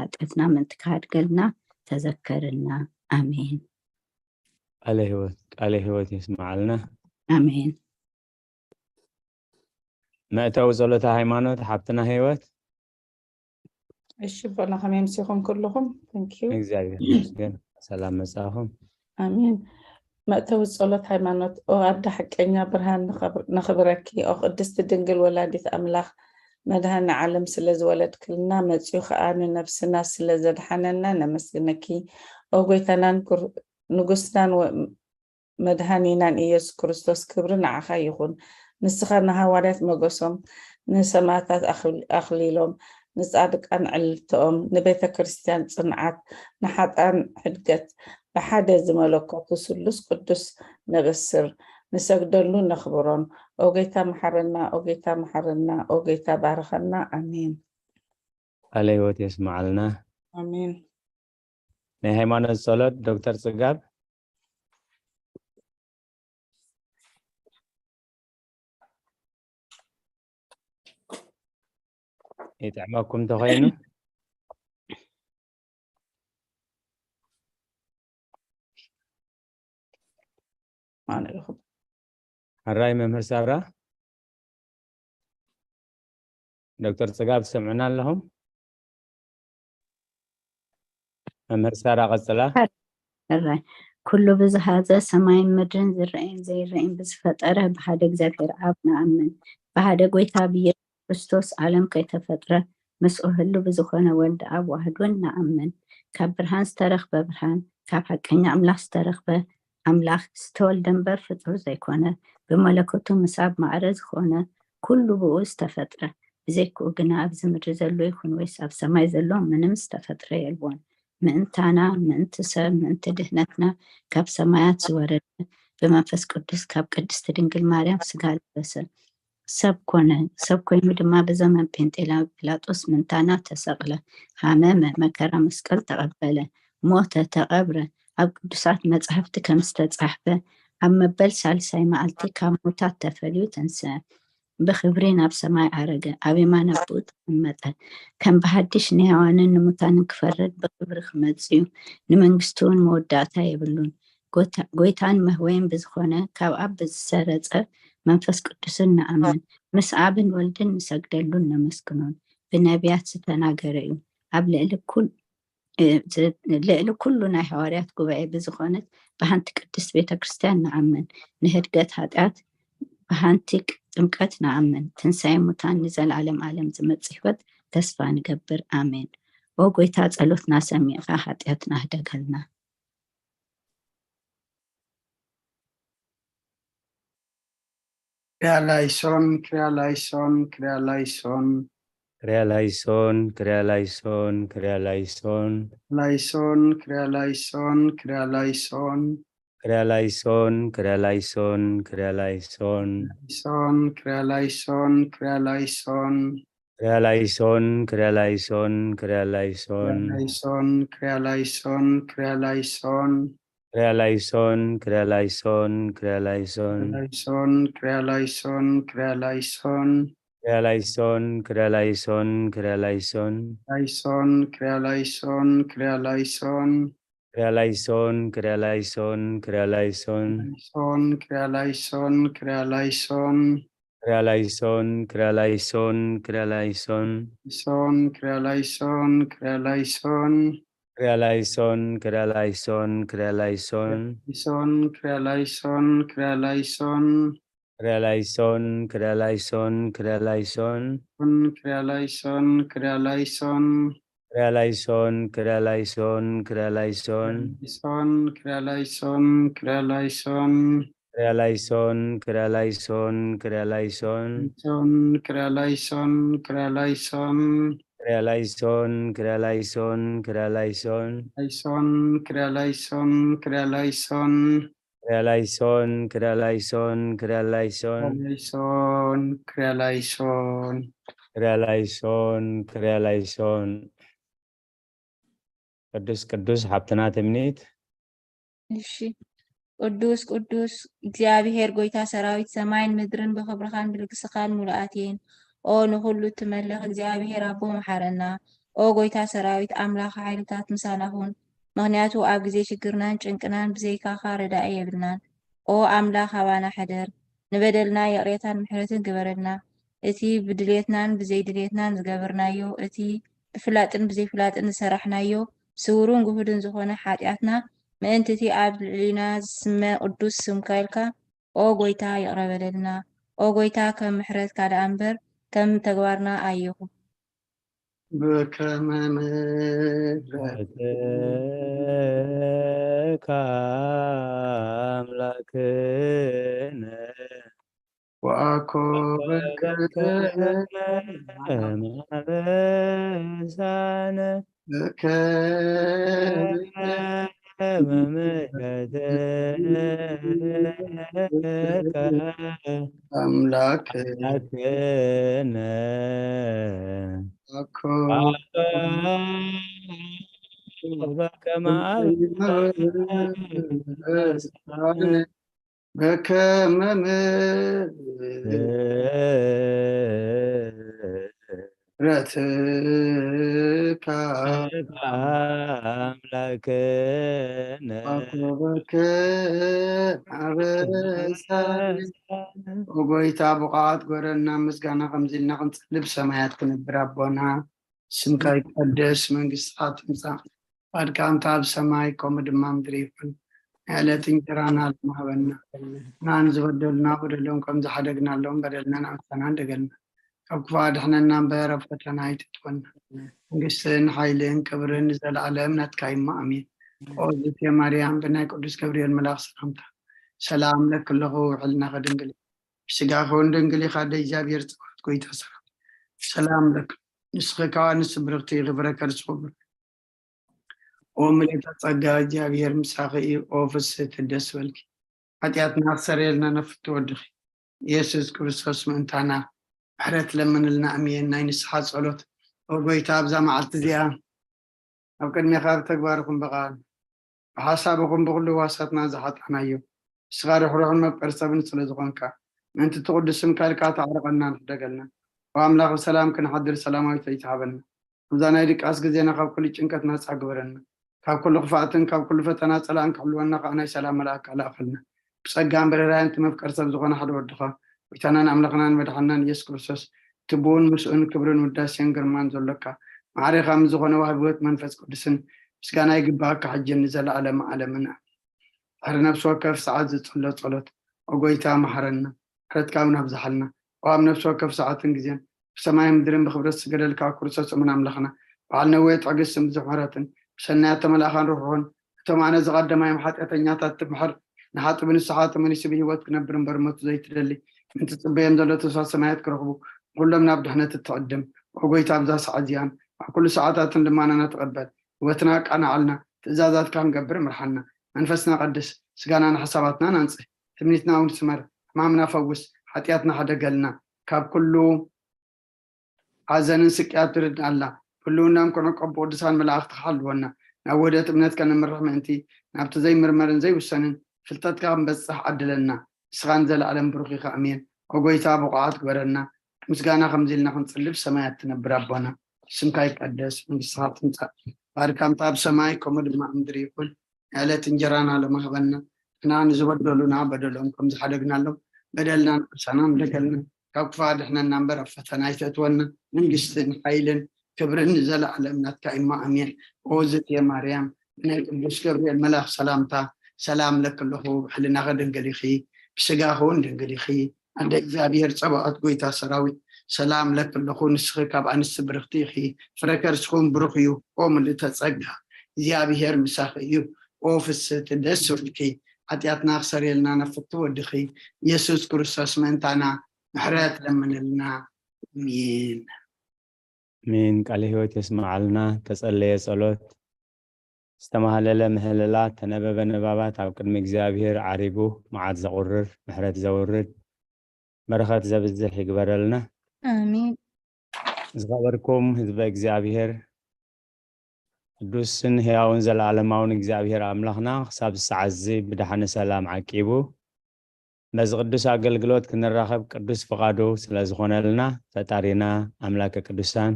ሓጢኣትና ምእንቲ ክሃድገልና ተዘከርና። ኣሜን። ቃለ ህይወት ቃለ ህይወት የስምዓልና። ኣሜን። መእተዊ ጸሎተ ሃይማኖት ሓብትና ህይወት። እሺ፣ ቦላ ከመይ ምሲኹም ኩልኹም? Thank you። እግዚኣብሔር ይመስገን ሰላም መጻኹም። ኣሜን። መእተዊ ጸሎት ሃይማኖት። ኦ ኣደ ሓቀኛ ብርሃን፣ ነኽብረኪ። ኦ ቅድስቲ ድንግል ወላዲት ኣምላኽ፣ መድሃኒ ዓለም ስለ ዝወለድክልና፣ መጺኡ ኸኣ ንነብስና ስለ ዘድሓነና ነመስግነኪ። ኦ ጎይታናን ንጉስናን መድሃኒናን ኢየሱስ ክርስቶስ፣ ክብሪ ንዓኻ ይኹን። ንስኻ ንሃዋርያት መጎሶም፣ ንሰማእታት ኣኽሊሎም፣ ንጻድቃን ዕልልትኦም፣ ንቤተ ክርስቲያን ጽንዓት፣ ንሓጥኣን ሕድገት፣ ብሓደ ዝመለኮቱ ስሉስ ቅዱስ ነበስር፣ ንሰግደሉ ነኽብሮን። ኦ ጌታ መሓረና፣ ኦ ጌታ መሓረና፣ ኦ ጌታ ባርኸና። ኣሜን። ቃለ ህይወት የስምዓልና። ኣሜን። ናይ ሃይማኖት ጸሎት ዶክተር ጽጋብ ይጥዕመኩም ተኾይኑ። ማን ኢኹም? ሕራይ መምህር ሳራ፣ ዶክተር ጽጋብ ትሰምዑና ኣለኹም? መምህር ሳራ ቀጽላ። ሕራይ ኩሉ ብዝሃዘ ሰማይን ምድርን ዝረአይን ዘይረአይን ብዝፈጠረ ብሓደ እግዚኣብሔር ኣብ ንኣምን፣ ብሓደ ጎይታ ብኢየሱስ ክርስቶስ ዓለም ከይተፈጥረ ምስኡ ህሉ ብዝኾነ ወልድ ኣብ ዋህድ እውን ንኣምን። ካብ ብርሃን ዝተረኽበ ብርሃን፣ ካብ ሓቀኛ ኣምላኽ ዝተረኽበ ኣምላኽ፣ ዝተወልደ እምበር ፍጡር ዘይኮነ፣ ብመለኮቱ ምስ ኣብ ማዕረ ዝኾነ ኩሉ ብኡ ዝተፈጥረ፣ ብዘይክኡ ግና ኣብዚ ምድሪ ዘሎ ይኹን ወይስ ኣብ ሰማይ ዘሎ ምንም ዝተፈጥረ የልቦን። ምእንታና፣ ምእንቲ ሰብ፣ ምእንቲ ድህነትና ካብ ሰማያት ዝወረደ፣ ብመንፈስ ቅዱስ ካብ ቅድስቲ ድንግል ማርያም ስጋ ለበሰ። ሰብ ኮነ። ሰብ ኮይኑ ድማ ብዘመን ጴንጤላ ጲላጦስ ምንታና ተሰቕለ፣ ሃመመ፣ መከራ መስቀል ተቐበለ፣ ሞተ፣ ተቐብረ። ኣብ ቅዱሳት መጻሕፍቲ ከም ዝተጻሕፈ ኣብ መበል ሳልሳይ መዓልቲ ካብ ሙታት ተፈልዩ ተንስአ። ብኽብሪ ናብ ሰማይ ዓረገ፣ ኣብ የማን ኣቦኡ ተቐመጠ። ከም ብሓድሽ ንሕያዋንን ንሙታንን ክፈርድ ብኽብሪ ክመጽእ እዩ። ንመንግስቱ እውን መወዳእታ የብሉን። ጎይታን መህወይን ብዝኾነ ካብ ኣብ ብዝሰረጸ መንፈስ ቅዱስን ንኣምን። ምስ ኣብን ወልድን ንሰግደሉን ነመስግኖን። ብነቢያት ዝተናገረ እዩ። ኣብ ልዕሊ ኩል ልዕሊ ኩሉ ናይ ሃዋርያት ጉባኤ ብዝኾነት ብሓንቲ ቅድስት ቤተ ክርስቲያን ንኣምን። ንህድገት ሓጢኣት ብሓንቲ ጥምቀት ንኣምን። ትንሳኤ ሙታን ንዘለዓለም ዓለም ዝመጽእ ህይወት ተስፋ ንገብር። ኣሜን። ኦ ጎይታ ጸሎትና ሰሚዕኻ ሓጢኣትና ህደገልና። ክሪያላይሶን ክሪያላይሶን ክሪያላይሶን ክሪያላይሶን ክሪያላይሶን ክሪያላይሶን ላይሶን ክሪያላይሶን ክሪያላይሶን ክሪያላይሶን ክሪያላይሶን ክሪያላይሶን ላይሶን ክሪያላይሶን ክሪያላይሶን ክሪያላይሶን ክሪያላይሶን ክሪያላይሶን ላይሶን ክሪያላይሶን ክሪያላይሶን ክሪያላይሶን ክሪያላይሶን ክሪያላይሶን ላይሶን ክሪያላይሶን ክሪያላይሶን ክሪያላይሶን ክሪያላይሶን ክሪያላይሶን ላይሶን ክሪያላይሶን ክሪያላይሶን ክሪያላይሶን ክሪያላይሶን ክሪያላይሶን ላይሶን ክሪያላይሶን ክሪያላይሶን ክሪያላይሶን ክሪያላይሶን ክሪያላይሶን ላይሶን ክሪያላይሶን ክሪያላይሶን ክሪያላይሶን ክሪያላይሶን ክሪያላይሶን ላይሶን ክሪያላይሶን ክሪያላይሶን ክሪያላይሶን ክሪያላይሶን ክሪያላይሶን ክሪያላይሶን ክሪያላይሶን ክሪያላይሶን ክሪያላይሶን ክሪያላይሶን ላይሶን ክሪያላይሶን ክሪያላይሶን ክሪያላይሶን ክሪያላይሶን ክሪያላይሶን ላይሶን ክሪያላይሶን ክሪያላይሶን ክሪያላይሶን ክሪያላይሶን ክሪያላይሶን ላይሶን ክሪያላይሶን ክሪያላይሶን ክሪያላይሶን ክሪያላይሶን ክሪያላይሶን ላይሶን ክሪያላይሶን ክሪያላይሶን ክሪያላይሶን ቅዱስ ቅዱስ ሓብትና ትምኒት እሺ። ቅዱስ ቅዱስ እግዚኣብሔር ጎይታ ሰራዊት፣ ሰማይን ምድርን ብኽብርኻን ብልግስኻን ሙሉኣት እየን። ኦ ንኹሉ እትመልኽ እግዚኣብሔር ኣቦ፣ መሓረና። ኦ ጎይታ ሰራዊት ኣምላኽ ሓይልታት ምሳና ኩን። ምኽንያቱ ኣብ ግዜ ሽግርናን ጭንቅናን ብዘይካኻ ረዳኢ የብልናን። ኦ ኣምላኽ ኣባና ሕደር። ንበደልና ይቕሬታን ምሕረትን ግበረልና። እቲ ብድሌትናን ብዘይድሌትናን ዝገበርናዮ፣ እቲ ብፍላጥን ብዘይፍላጥን ዝሰራሕናዮ፣ ስውሩን ግሁድን ዝኾነ ሓጢኣትና፣ ምእንቲ እቲ ኣብ ልዕሊና ዝስመ ቅዱስ ስምካ ኢልካ፣ ኦ ጎይታ ይቕረ በለልና። ኦ ጎይታ ከም ምሕረትካ ደኣ እምበር ከም ተግባርና ኣይኹን። በከመ ምሕረትካ ኣምላክነ ወአኮበከ አበሳነ በከመ ምሕረትከ አምላክ አምላክነ አኮ በከመ በከመ ምሕረትካ አምላክነ አኮበከ አበሳነ። ኦ ጎይታ ብቕዓት ጎረና ምስጋና ከምዚ ኢልና ክንጽሊ ብሰማያት ክንብር ኣቦና፣ ስምካ ይቀደስ፣ መንግስትካ ትምጻእ፣ ፈቃድካ ከምታ ኣብ ሰማይ ከምኡ ድማ ምድሪ ይኹን። ናይ ዕለት እንጀራና ሎሚ ሃበና፣ ንሕና ንዝበደሉና በደሎም ከም ዝሓደግናሎም በደልና ንኣምሳና እንደገልና፣ ካብ ክፉእ ኣድሕነና እምበር ኣብ ፈተና ኣይተእትወና። መንግስትን ሓይልን ክብርን ንዘለኣለም ናትካ እዩ እሞ ኣሜን። ኦ ዝቴ ማርያም ብናይ ቅዱስ ገብርኤል መልኣኽ ሰላምታ ሰላም እብለኪ ኣለኹ፣ ብሕልናኺ ድንግል ኢኺ፣ ብስጋኺ እውን ድንግል ኢኺ፣ ኣደ እግዚኣብሔር ጽባኦት ጎይታ ሰራዊት ሰላም እብለኪ። ንስኺ ካብ ኣንስቲ ብርኽቲ ኢኺ፣ ፍረ ከርስኺ ብሩኽ እዩ። ኦ ምልእተ ጸጋ እግዚኣብሔር ምሳኺ እዩ። ኦ ፍስሕቲ ደስ በልኪ፣ ሓጢኣትና ክሰርየልና ነፍቲ ወድኺ ኢየሱስ ክርስቶስ ምእንታና ምሕረት ለምንልና። ኣሜን። ናይ ንስሓ ጸሎት። ኦ ጎይታ ኣብዛ መዓልቲ እዚኣ ኣብ ቅድሜኻ ብተግባር ይኹን ብቓል ብሓሳብ ይኹን ብኹሉ ህዋሳትና ዝሓጣናዮ ንስኻ ርሕሩሕን መፍቀሪ ሰብን ስለ ዝኾንካ ምእንቲ እቲ ቅዱስ ስምካ ኢልካ ተዓርቐናን ሕደገልናን። ኦ ኣምላኽ ብሰላም ክንሓድር ሰላማዊት ለይቲ ሃበና። ኣብዛ ናይ ድቃስ ግዜና ካብ ኩሉ ጭንቀት ናጻ ግበረና። ካብ ኩሉ ክፍኣትን ካብ ኩሉ ፈተና ጸላእን ክሕልወና ከኣ ናይ ሰላም መልኣክ ኣላእኸልና። ብጸጋን ብርህራሄን እቲ መፍቀሪ ሰብ ዝኾነ ሓደ ወድኻ ጎይታናን ኣምላኽናን መድሓንናን ኢየሱስ ክርስቶስ እቲ ብኡን ምስኡን ክብርን ውዳሴን ግርማን ዘሎካ ማዕሬኻ ምስ ዝኾነ ዋህቢ ህይወት መንፈስ ቅዱስን ምስጋና ይግብኣካ ሕጅን ንዘለኣለመ ዓለምን ኣሜን። ድሕሪ ነፍሲ ወከፍ ሰዓት ዝጽሎ ጸሎት ኦ ጎይታ መሓረና፣ ምሕረትካ እውን ኣብዝሓልና። ኦ ኣብ ነፍሲ ወከፍ ሰዓትን ግዜን ብሰማይ ምድርን ብኽብረት ዝገደልካ ክርስቶስ እሙን ኣምላኽና፣ በዓል ነዊሕ ትዕግስትን ብዙሕ ምሕረትን፣ ብሰናያት ተመላእኻን ርሕሩሕን፣ እቶም ኣነ ዝቐደማዮም ሓጢኣተኛታት ትምሕር፣ ንሓጥቢ ንስኻ ተመሊሱ ብህይወት ክነብር እምበር ሞቱ ዘይትደሊ፣ ምእንቲ ትጽበዮም ዘሎ ተስፋ ሰማያት ክረኽቡ፣ ንኹሎም ናብ ድሕነት እትዕድም። ኦ ጎይታ ኣብዛ ሰዓት እዚኣን ኣብ ኩሉ ሰዓታትን ልማናና ተቐበል። ህይወትና ኣቃናዓልና፣ ትእዛዛትካ ክንገብር ምርሓና። መንፈስና ቀድስ፣ ስጋናን ሓሳባትናን ኣንጽህ። ትምኒትና እውን ስመር፣ ሕማምና ፈውስ፣ ሓጢኣትና ሕደገልና። ካብ ኩሉ ሓዘንን ስቅያት ድርድኣልና። ህልውናን ክነቀቡ ቅዱሳን መላእኽትኻ ሓልወና። ናብ ውህደት እምነት ከነምርሕ ምእንቲ፣ ናብቲ ዘይምርመርን ዘይውሰንን ፍልጠትካ ክንበጽሕ ዓድለና። ንስኻ ንዘለኣለም ብሩኽ ኢኻ። ኣሜን። ኦ ጎይታ ብቑዓት ግበረና። ምስጋና ከምዚ ኢልና ክንጽሊ ብሰማያት ትነብር ኣቦና፣ ስምካ ይቀደስ፣ መንግስትኻ ትምጻእ፣ ፍቓድካ ከምታ ኣብ ሰማይ ከምኡ ድማ ኣብ ምድሪ ይኹን። ናይ ዕለት እንጀራና ሎሚ ሃበና፣ ንሕና ንዝበደሉና በደሎም ከም ዝሓደግናሎም በደልና ንኣምሳና ምሕረት በለልና፣ ካብ ክፉእ ኣድሕነና እምበር ኣብ ፈተና ኣይተእትወና፣ መንግስትን ሓይልን ክብርን ንዘለኣለም ናትካ እዩ እሞ ኣሜን። ኦ ዝእቲ ማርያም ብናይ ቅዱስ ገብርኤል መልኣኽ ሰላምታ ሰላም እብለኪ ኣለኹ፣ ብሕልናኺ ድንግል ኢኺ፣ ብስጋኺ እውን ድንግል ኢኺ። ኣደ እግዚኣብሔር ጸባኦት ጎይታ ሰራዊት ሰላም እብለኪ ኣለኹ፣ ንስኺ ካብ ኣንስቲ ብርኽቲ ኢኺ፣ ፍረ ከርስኺ እውን ብሩኽ እዩ። ኦ ምልእተ ጸጋ እግዚኣብሔር ምሳኺ እዩ። ኦ ፍስሕቲ ደስ ይበልኪ፣ ሓጢኣትና ክሰርየልና ናብ ፍትው ወድኺ ኢየሱስ ክርስቶስ ምእንታና ምሕረት ለምንልና። ኣሜን። ኣሜን። ቃለ ህይወት የስምዓልና። ተጸለየ ጸሎት፣ ዝተማህለለ ምህለላ፣ ተነበበ ንባባት ኣብ ቅድሚ እግዚኣብሔር ዓሪጉ መዓት ዘቑርር፣ ምሕረት ዘውርድ፣ በረኸት ዘብዝሕ ይግበረልና። ኣሜን። ዝኸበርኩም ህዝበ እግዚኣብሔር፣ ቅዱስን ሕያውን ዘለዓለማውን እግዚኣብሔር ኣምላኽና ክሳብ ሰዓት እዚ ብደሓነ ሰላም ዓቂቡ በዚ ቅዱስ ኣገልግሎት ክንራኸብ ቅዱስ ፍቓዱ ስለ ዝኾነልና ፈጣሪና ኣምላከ ቅዱሳን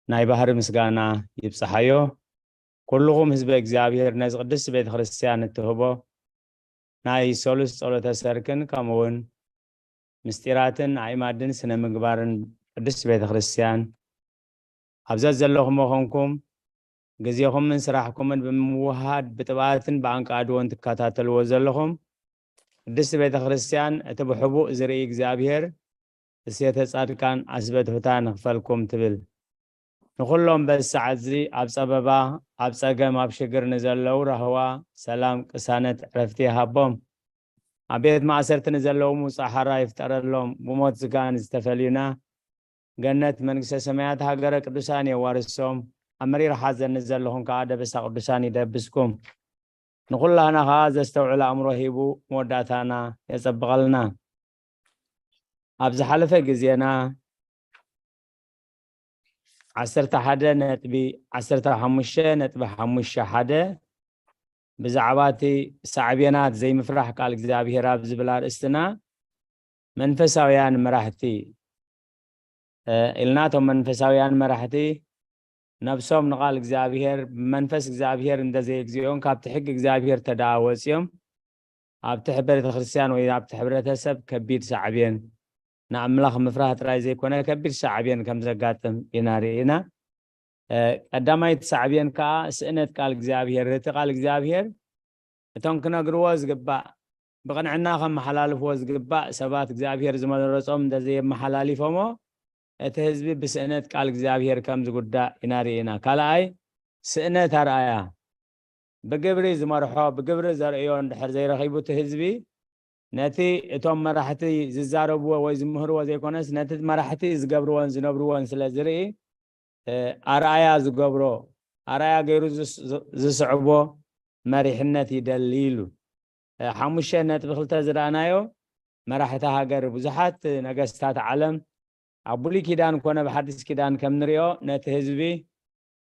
ናይ ባህሪ ምስጋና ይብጽሓዮ። ኩልኹም ህዝበ እግዚኣብሔር ነዚ ቅድስቲ ቤተ ክርስቲያን እትህቦ ናይ ሰሉስ ጸሎተ ሰርክን ከምኡ እውን ምስጢራትን ኣዕማድን ስነ ምግባርን ቅድስቲ ቤተ ክርስቲያን ኣብ ዘዘለኹሞ ኾንኩም ግዜኹምን ስራሕኩምን ብምውሃድ ብጥብኣትን ብኣንቃድዎን ትከታተልዎ ዘለኹም ቅድስቲ ቤተ ክርስቲያን እቲ ብሕቡእ ዝርኢ እግዚኣብሔር እሴተ ጻድቃን ዓስበ ትሑታን ንኽፈልኩም ትብል። ንኹሎም በዚ ሰዓት እዚ ኣብ ጸበባ፣ ኣብ ጸገም፣ ኣብ ሽግር ንዘለዉ ራህዋ፣ ሰላም፣ ቅሳነት፣ ዕረፍቲ ይሃቦም። ኣብ ቤት ማእሰርቲ ንዘለዉ ሙጻ ሓራ ይፍጠረሎም። ብሞት ዝጋን ዝተፈልዩና ገነት መንግስተ ሰማያት ሃገረ ቅዱሳን የዋርሶም። ኣብ መሪር ሓዘን ንዘለኹም ከኣ ደበሳ ቅዱሳን ይደብስኩም። ንኹላህና ከኣ ዘስተውዕል ኣእምሮ ሂቡ መወዳእታና የጸብቐልና። ኣብ ዝሓለፈ ግዜና ዓሰርተ ሓደ ነጥቢ ዓሰርተ ሓሙሽተ ነጥቢ ሓሙሽተ ሓደ ብዛዕባ እቲ ሳዕቤናት ዘይምፍራሕ ቃል እግዚኣብሔር ኣብ ዝብል ኣርእስትና መንፈሳውያን መራሕቲ እ፣ ኢልና እቶም መንፈሳውያን መራሕቲ ነብሶም ንቃል እግዚኣብሔር ብመንፈስ እግዚኣብሔር እንተዘየግዚኦም ካብቲ ሕጊ እግዚኣብሔር ተደኣ ወፂኦም ኣብቲ ቤተ ክርስቲያን ወይ ኣብቲ ሕብረተሰብ ከቢድ ሳዕቤን ንኣምላኽ ምፍራህ ጥራይ ዘይኮነ ከቢድ ሳዕቤን ከም ዘጋጥም ኢና ርኢና። እ፣ ቀዳማይቲ ሳዕቤን ከዓ ስእነት ቃል እግዚኣብሔር። እቲ ቃል እግዚኣብሔር እቶም ክነግርዎ ዝግባእ ብቕንዕና ከመሓላልፍዎ ዝግባእ ሰባት እግዚኣብሔር ዝመረጾም እንተዘየመሓላሊፎሞ እቲ ህዝቢ ብስእነት ቃል እግዚኣብሔር ከም ዝጉዳእ ኢና ርኢና። ካልኣይ ስእነት ኣርኣያ። ብግብሪ ዝመርሖ ብግብሪ ዘርእዮ እንድሕር ዘይረኺቡ እቲ ህዝቢ ነቲ እቶም መራሕቲ ዝዛረብዎ ወይ ዝምህርዎ ዘይኮነስ ነቲ መራሕቲ ዝገብርዎን ዝነብርዎን ስለ ዝርኢ ኣርኣያ ዝገብሮ ኣርኣያ ገይሩ ዝስዕቦ መሪሕነት ይደሊ ኢሉ። ሓሙሽተ ነጥቢ ክልተ ዝረኣናዮ መራሕቲ ሃገር ብዙሓት ነገስታት ዓለም ኣብ ብሉይ ኪዳን ኮነ ብሓዲስ ኪዳን ከም ንሪኦ ነቲ ህዝቢ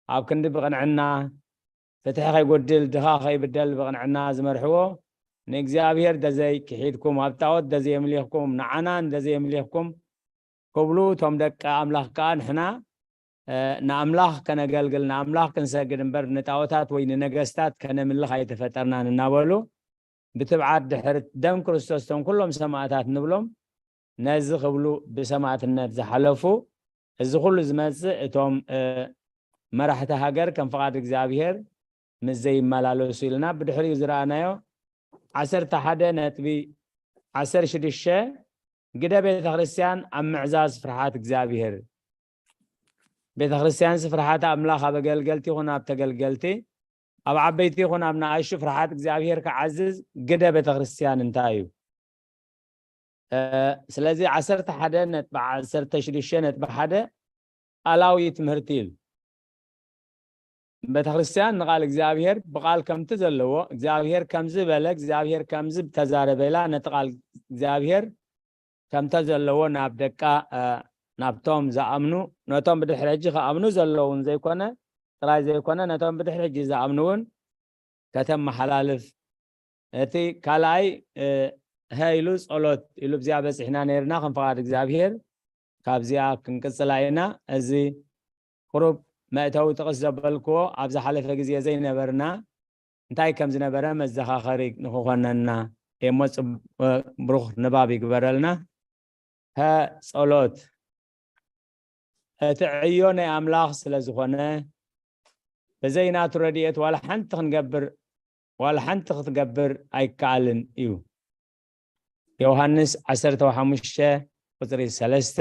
ኣብ ክንዲ ብቕንዕና ፍትሒ ከይጎድል ድኻ ከይብደል ብቕንዕና ዝመርሕዎ ንእግዚኣብሔር ደዘይ ክሒድኩም ኣብ ጣዖት ደዘየምሊኽኩም ንዓና እንደዘየምሊኽኩም ክብሉ እቶም ደቂ ኣምላኽ ከኣ ንሕና ንኣምላኽ ከነገልግል ንኣምላኽ ክንሰግድ እምበር ንጣዖታት ወይ ንነገስታት ከነምልኽ ኣይተፈጠርናን እናበሉ ብትብዓት ድሕሪ ደም ክርስቶስ እቶም ኩሎም ሰማእታት ንብሎም ነዚ ክብሉ ብሰማእትነት ዝሓለፉ እዚ ኩሉ ዝመፅእ እቶም መራሕቲ ሃገር ከም ፍቓድ እግዚኣብሔር ምስ ዘይመላለሱ ኢልና ብድሕሪኡ ዝረኣናዮ ዓሰርተ ሓደ ነጥቢ ዓሰርተ ሽዱሽተ ግደ ቤተ ክርስቲያን ኣብ ምዕዛዝ ፍርሓት እግዚኣብሔር ቤተ ክርስቲያን ፍርሓት ኣምላኽ ኣብ ኣገልገልቲ ይኹን ኣብ ተገልገልቲ ኣብ ዓበይቲ ይኹን ኣብ ንኣሽቱ ፍርሓት እግዚኣብሔር ክዓዝዝ ግደ ቤተ ክርስቲያን እንታይ እዩ? ስለዚ ዓሰርተ ሓደ ነጥቢ ዓሰርተ ሽዱሽተ ነጥቢ ሓደ ቃላዊ ትምህርቲ እዩ። ቤተክርስትያን ንቃል እግዚኣብሔር ብቃል ከምቲ ዘለዎ እግዚኣብሔር ከምዚ በለ እግዚኣብሔር ከምዚ ተዛረበ ኢላ ነቲ ቃል እግዚኣብሔር ከምተ ዘለዎ ናብ ደቃ ናብቶም ዝኣምኑ ነቶም ብድሕሪ ሕጂ ክኣምኑ ዘለውን ዘይኮነ ጥራይ ዘይኮነ ነቶም ብድሕሪ ሕጂ ዝኣምኑ እውን ከተመሓላልፍ እቲ ካልኣይ ሀ ኢሉ ጸሎት ኢሉ ብዚኣ በጺሕና ነርና ከም ፍቓድ እግዚኣብሔር ካብዚኣ ክንቅጽላ ኢና። እዚ ቁሩብ መእተዊ ጥቕስ ዘበልክዎ ኣብ ዝሓለፈ ግዜ ዘይነበርና እንታይ ከም ዝነበረ መዘኻኸሪ ንክኾነና እሞ ብሩኽ ንባብ ይግበረልና። ሀ ጸሎት እቲ ዕዮ ናይ ኣምላኽ ስለ ዝኾነ ብዘይ ናቱ ረድኤት ዋላ ሓንቲ ክንገብር ዋላ ሓንቲ ክትገብር ኣይከኣልን እዩ። ዮሃንስ ዓሰርተ ሓሙሽተ ቁፅሪ ሰለስተ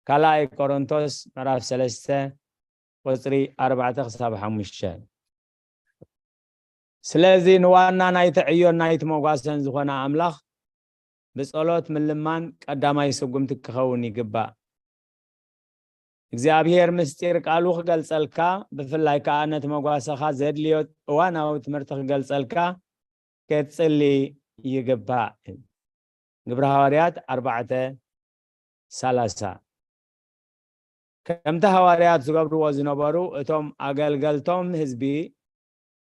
ካልኣይ ቆሮንቶስ ምዕራፍ ሰለስተ ቁፅሪ ኣርባዕተ ክሳብ ሓሙሽተ ስለዚ ንዋና ናይቲ ዕዮን ናይቲ መጓሰን ዝኾነ ኣምላኽ ብጸሎት ምልማን ቀዳማይ ስጉምቲ ክኸውን ይግባእ። እግዚኣብሔር ምስጢር ቃሉ ክገልጸልካ ብፍላይ ከኣ ነቲ መጓሰኻ ዘድልዮ እዋናዊ ትምህርቲ ክገልጸልካ ክትጽሊ ይግባእ። ግብረ ሃዋርያት ኣርባዕተ ሰላሳ ከምቲ ሃዋርያት ዝገብርዎ ዝነበሩ እቶም ኣገልገልቶም ህዝቢ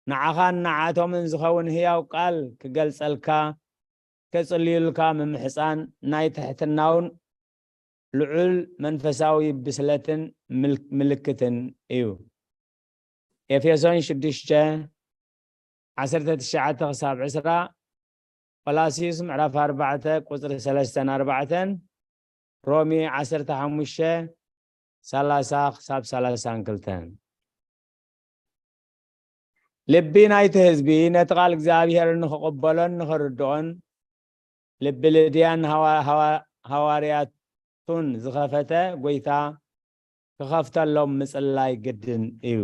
ንዓኻን ንዓቶምን ዝኸውን ህያው ቃል ክገልጸልካ ክጽልዩልካ ምምሕጻን ናይ ትሕትናውን ልዑል መንፈሳዊ ብስለትን ምል- ምልክትን እዩ። ኤፌሶን ሽዱሽተ ዓሰርተ ትሽዓተ ክሳብ ዕስራ፣ ቆላሲዩስ ምዕራፍ ኣርባዕተ ቁፅሪ ሰለስተን ኣርባዕተን፣ ሮሜ ዓሰርተ ሓሙሽተ ሰላሳ ክሳብ ሰላሳን ክልተን። ልቢ ናይቲ ህዝቢ ነቲ ቃል እግዚኣብሔር ንኽቕበሎን ንኽርድኦን፣ ልቢ ልድያን ሃዋ- ሃዋ- ሃዋርያቱን ዝኸፈተ ጎይታ ክኸፍተሎም ምጽላይ ግድን እዩ።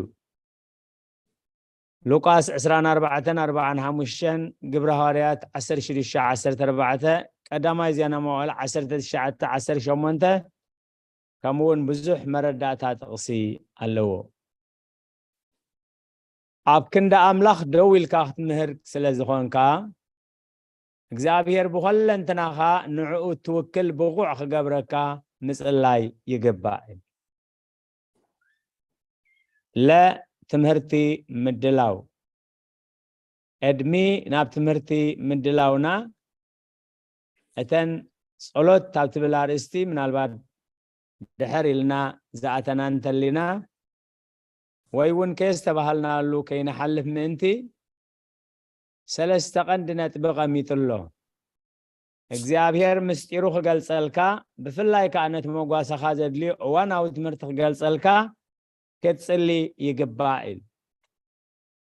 ሉቃስ ዕስራን ኣርባዕተን ኣርባዓን ሓሙሽተን፣ ግብረ ሃዋርያት ዓሰርተ ሽዱሽተ ዓሰርተ ኣርባዕተ፣ ቀዳማይ ዜና መዋዕል ዓሰርተ ትሽዓተ ዓሰርተ ሸሞንተ፣ ከምኡ እውን ብዙሕ መረዳእታ ጥቕሲ ኣለዎ። ኣብ ክንዲ ኣምላኽ ደው ኢልካ ክትምህር ስለ ዝኾንካ፣ እግዚኣብሔር ብኾለንትናኻ ንዕኡ እትውክል ብቑዕ ክገብረካ ምጽላይ ይግባእ። ለ ትምህርቲ ምድላው። ዕድሚ ናብ ትምህርቲ ምድላውና፣ እተን ጸሎት ካብ ትብል ኣርእስቲ ምናልባት ድሕር ኢልና ዝኣተና እንተሊና፣ ወይ እውን ከየስተባሃልናሉ ከይንሓልፍ ምእንቲ፣ ሰለስተ ቀንዲ ነጥቢ ቀሚጡ ኣሎ። እግዚኣብሔር ምስጢሩ ክገልጸልካ፣ ብፍላይ ከኣ ነቲ መጓሰኻ ዘድልዮ እዋናዊ ትምህርቲ ክገልጸልካ ክትጽሊ ይግባእ ኢሉ።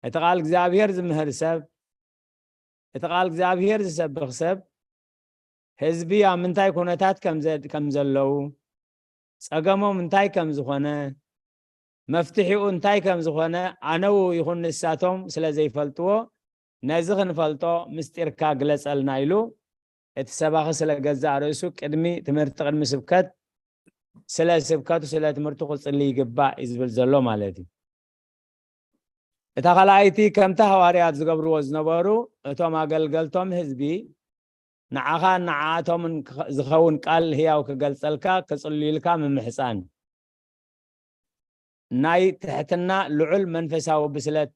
እቲ ቃል እግዚኣብሔር ዝምህር ሰብ፣ እቲ ቃል እግዚኣብሔር ዝሰብኽ ሰብ፣ ህዝቢ ኣብ ምንታይ ኩነታት ከም ዘ- ከም ዘለዉ፣ ጸገሞም እንታይ ከም ዝኾነ፣ መፍትሒኡ እንታይ ከም ዝኾነ ኣነው ይኹን ንሳቶም ስለ ዘይፈልጥዎ፣ ነዚ ክንፈልጦ ምስጢርካ ግለጸልና ኢሉ እቲ ሰባኺ ስለ ገዛእ ርእሱ ቅድሚ ትምህርቲ፣ ቅድሚ ስብከት፣ ስለ ስብከቱ፣ ስለ ትምህርቱ ክጽሊ ይግባእ እዩ ዝብል ዘሎ ማለት እዩ። እታ ካልኣይቲ፣ ከምቲ ሃዋርያት ዝገብርዎ ዝነበሩ፣ እቶም ኣገልገልቶም ህዝቢ ንዓኻን ንዓኣቶምን ክኸ- ዝኸውን ቃል ህያው ክገልጸልካ ክጽልዩልካ ምምሕጻን፣ ናይ ትሕትና ልዑል መንፈሳዊ ብስለት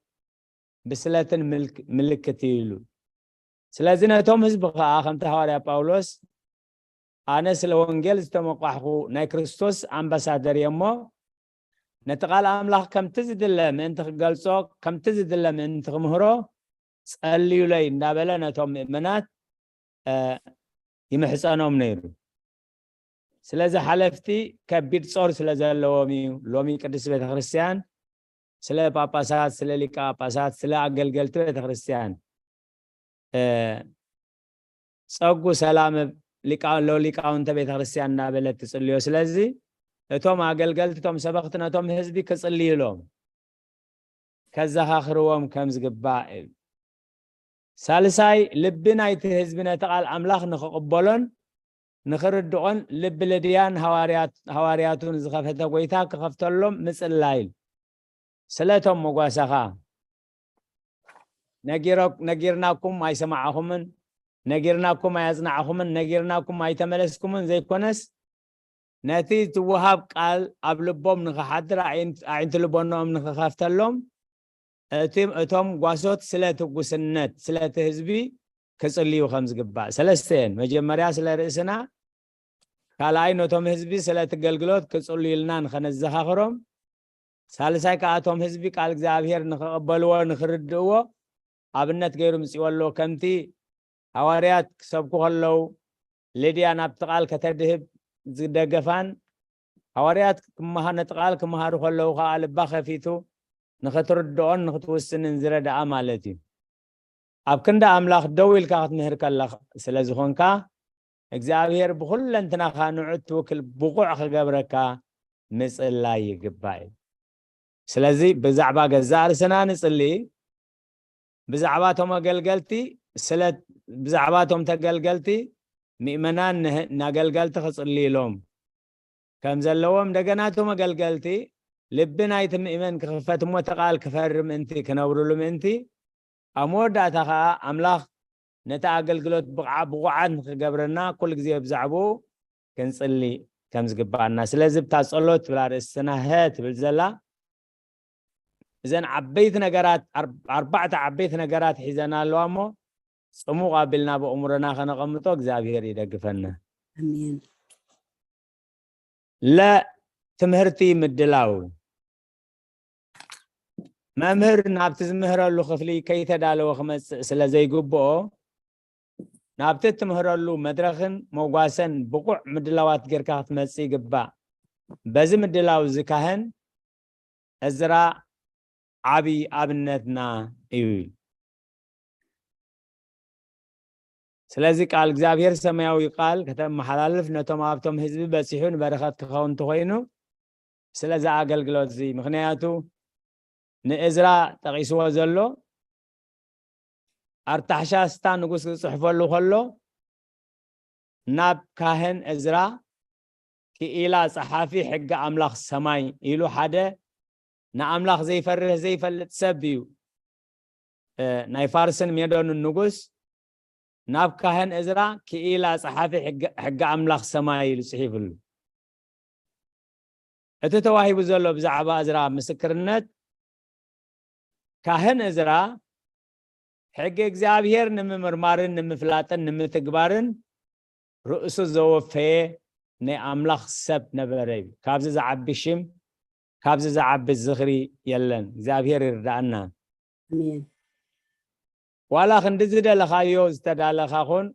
ብስለትን ምልክ- ምልክት እዩ ኢሉ። ስለዚ ነቶም ህዝቢ ከኣ ከምቲ ሃዋርያ ጳውሎስ፣ ኣነ ስለ ወንጌል ዝተመቋሕኩ ናይ ክርስቶስ ኣምባሳደር እየ እሞ፣ ነቲ ቃል ኣምላኽ ከምቲ ዝድለ ምእንቲ ክገልጾ፣ ከምቲ ዝድለ ምእንቲ ክምህሮ ጸልዩለይ እንዳበለ ነቶም ምእመናት እ፣ ይምሕጸኖም ነይሩ። ስለዚ ሓለፍቲ ከቢድ ጾር ስለ ዘለዎም እዩ ሎሚ ቅድስት ቤተ ክርስቲያን ስለ ጳጳሳት፣ ስለ ሊቀ ጳጳሳት፣ ስለ ኣገልገልቲ ቤተ ክርስቲያን፣ እ፣ ጸጉ ሰላም ሊቃ- ሎ ሊቃውንተ ቤተ ክርስቲያን እናበለት ትጽልዮ። ስለዚ እቶም ኣገልገልቲ፣ እቶም ሰበኽቲ ነቶም ህዝቢ ክጽልዩሎም፣ ከዘኻኽርዎም ከም ዝግባእ እዩ። ሳልሳይ፣ ልቢ ናይቲ ህዝቢ ነቲ ቃል ኣምላኽ ንኽቕበሎን ንኽርድኦን፣ ልቢ ልድያን ሃዋርያት- ሃዋርያቱን ዝኸፈተ ጎይታ ክኸፍተሎም ምጽላይን። ስለቶም መጓሰኻ፣ ነጊሮ- ነጊርናኩም ኣይሰማዕኹምን፣ ነጊርናኩም ኣያጽናዕኹምን፣ ነጊርናኩም ኣይተመለስኩምን ዘይኮነስ፣ ነቲ ዝወሃብ ቃል ኣብ ልቦም ንኽሓድር፣ ኣዒንት- ኣዒንቲ ልቦናኦም ንኽኸፍተሎም፣ እቲ- እቶም ጓሶት ስለቲ ጉስነት፣ ስለቲ ህዝቢ ክጽልዩ ከም ዝግባእ። ሰለስተ እየን። መጀመርያ ስለ ርእስና፣ ካልኣይ ነቶም ህዝቢ ስለቲ ኣገልግሎት ክጽልዩልና ንኸነዘኻኽሮም፣ ሳልሳይ ከኣ እቶም ህዝቢ ቃል እግዚኣብሔር ንኽቕበልዎ፣ ንኽርድእዎ ኣብነት ገይሩ ምጽእዎ ኣሎ። ከምቲ ሃዋርያት ክሰብኩ ከለዉ፣ ልድያ ናብቲ ቃል ከተድህብ ዝደገፋን፣ ሃዋርያት ክመሃ- ነቲ ቃል ክመሃሩ ከለዉ ከኣ ልባ ከፊቱ ንኽትርድኦን ንኽትውስንን ዝረድኣ ማለት እዩ። ኣብ ክንዲ ኣምላኽ ደው ኢልካ ክትምህር ከለኻ ስለ ዝኾንካ፣ እግዚኣብሔር ብኹለንትናኻ ንዑ ትውክል ብቑዕ ክገብረካ ምጽላይ ይግባእ እዩ። ስለዚ ብዛዕባ ገዛእ ርእስና ንጽሊ፣ ብዛዕባ እቶም ኣገልገልቲ፣ ስለ- ብዛዕባ እቶም ተገልገልቲ ምእመናን ንህ- ንኣገልገልቲ ክጽልይሎም ከም ዘለዎም፣ እንደገና እቶም ኣገልገልቲ ልቢ ናይቲ ምእመን ክኽፈት እሞ እቲ ቃል ክፈሪ ምእንቲ፣ ክነብርሉ ምእንቲ፣ ኣብ መወዳእታ ኸኣ ኣምላኽ ነቲ ኣገልግሎት ብቕዓ- ብቑዓት ንኽገብረና ኩሉ ግዜ ብዛዕባኡ ክንጽሊ ከም ዝግባኣና። ስለዚ ብታ ጸሎት ትብል ኣርእስትና፣ ሀ ትብል ዘላ፣ እዘን ዓበይቲ ነገራት፣ ኣር- ኣርባዕተ ዓበይቲ ነገራት ሒዘና ኣለዋ እሞ፣ ጽሙቕ ኣቢልና ብእምሮና ከነቐምጦ እግዚኣብሔር ይደግፈና። ኣሜን። ለ ትምህርቲ ምድላው። መምህር ናብቲ ዝምህረሉ ክፍሊ ከይተዳለወ ክመጽእ ስለ ዘይግብኦ፣ ናብቲ እትምህረሉ መድረኽን መጓሰን ብቑዕ ምድላዋት ጌርካ ክትመጽእ ይግባእ። በዚ ምድላው እዚ ካህን እዝራ ዓቢ ኣብነትና እዩ። ስለዚ ቃል እግዚኣብሔር ሰማያዊ ቃል ከተመሓላልፍ ነቶም ኣብቶም ህዝቢ በጺሑ ንበረኸት ክኸውን እንተኾይኑ ስለዚ ኣገልግሎት እዚ ምኽንያቱ ንእዝራ ጠቒስዎ ዘሎ ኣርታሕሻስታ ንጉስ ክጽሕፈሉ ከሎ ናብ ካህን እዝራ ክኢላ ጸሓፊ ሕጊ ኣምላኽ ሰማይ ኢሉ ሓደ ንኣምላኽ ዘይፈርህ ዘይፈልጥ ሰብ እዩ። እ፣ ናይ ፋርስን ሜዶንን ንጉስ ናብ ካህን እዝራ ክኢላ ጸሓፊ ሕጊ ኣምላኽ ሰማይ ኢሉ ጽሒፍሉ። እቲ ተዋሂቡ ዘሎ ብዛዕባ እዝራ ምስክርነት ካህን እዝራ ሕጊ እግዚኣብሔር ንምምርማርን ንምፍላጥን ንምትግባርን ርእሱ ዘወፈየ ናይ ኣምላኽ ሰብ ነበረ እዩ። ካብዚ ዝዓቢ ሽም ካብዚ ዝዓቢ ዝኽሪ የለን። እግዚኣብሔር ይርዳእና። ኣሜን። ዋላ ክንዲ ዝደለኻዮ ዝተዳለኻ ኹን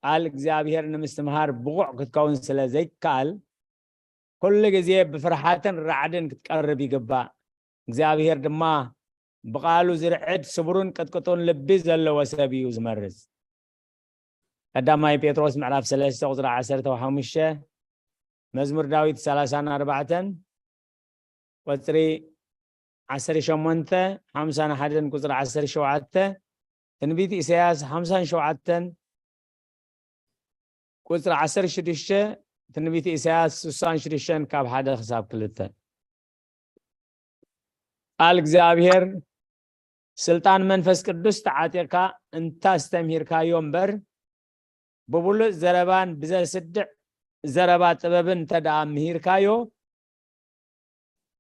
ቃል እግዚኣብሔር ንምስትምሃር ብቑዕ ክትከውን ስለ ዘይከኣል ኩሉ ግዜ ብፍርሓትን ራዕድን ክትቀርብ ይግባእ። እግዚኣብሔር ድማ ብቓሉ ዝርዕድ ስቡርን ቅጥቅጡን ልቢ ዘለዎ ሰብ እዩ ዝመርጽ። ቀዳማይ ጴጥሮስ ምዕራፍ ሰለስተ ቁፅሪ ዓሰርተ ሓሙሽተ፣ መዝሙር ዳዊት ሰላሳን ኣርባዕተን ቁፅሪ ዓሰርተ ሸሞንተ፣ ሓምሳን ሓደን ቁፅሪ ዓሰርተ ሸውዓተ፣ ትንቢት ኢሳያስ ሓምሳን ሸውዓተን ቁፅሪ ዓሰርተ ሽዱሽተ፣ ትንቢት ኢሳያስ ስሳን ሽዱሽተን ካብ ሓደ ክሳብ ክልተ። ቃል እግዚኣብሔር ስልጣን መንፈስ ቅዱስ ተዓጢቕካ እንተ ኣስተምሂርካዮ እምበር ብብሉጽ ዘረባን ብዘስድዕ ዘረባ ጥበብን እንተ ደኣ ምሂርካዮ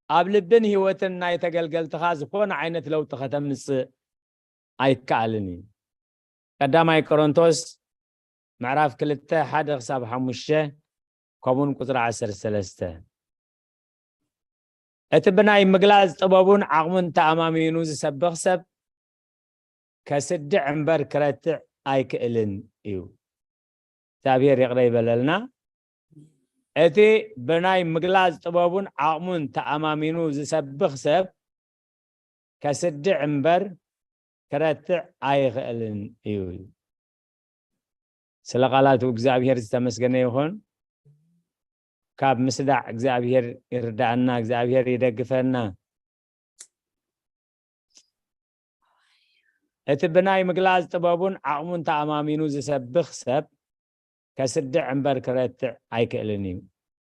ኣብ ልብን ህይወትን ናይ ተገልገልትኻ ዝኾነ ዓይነት ለውጢ ከተምጽእ ኣይከኣልን እዩ። ቀዳማይ ቆሮንቶስ ምዕራፍ ክልተ ሓደ ክሳብ ሓሙሽተ ከምኡን ቁፅሪ ዓሰርተ ሰለስተ። እቲ ብናይ ምግላፅ ጥበቡን ዓቕሙን ተኣማሚኑ ዝሰብኽ ሰብ ከስድዕ እምበር ክረትዕ ኣይክእልን እዩ። እግዚኣብሔር ይቕረ ይበለልና። እቲ ብናይ ምግላፅ ጥበቡን ዓቕሙን ተኣማሚኑ ዝሰብኽ ሰብ ከስድዕ እምበር ክረትዕ ኣይኽእልን እዩ። ስለ ቃላቱ እግዚኣብሔር ዝተመስገነ ይኹን። ካብ ምስዳዕ እግዚኣብሔር ይርዳእና፣ እግዚኣብሔር ይደግፈና። እቲ ብናይ ምግላጽ ጥበቡን ዓቕሙን ተኣማሚኑ ዝሰብኽ ሰብ ከስድዕ እምበር ክረትዕ ኣይክእልን እዩ።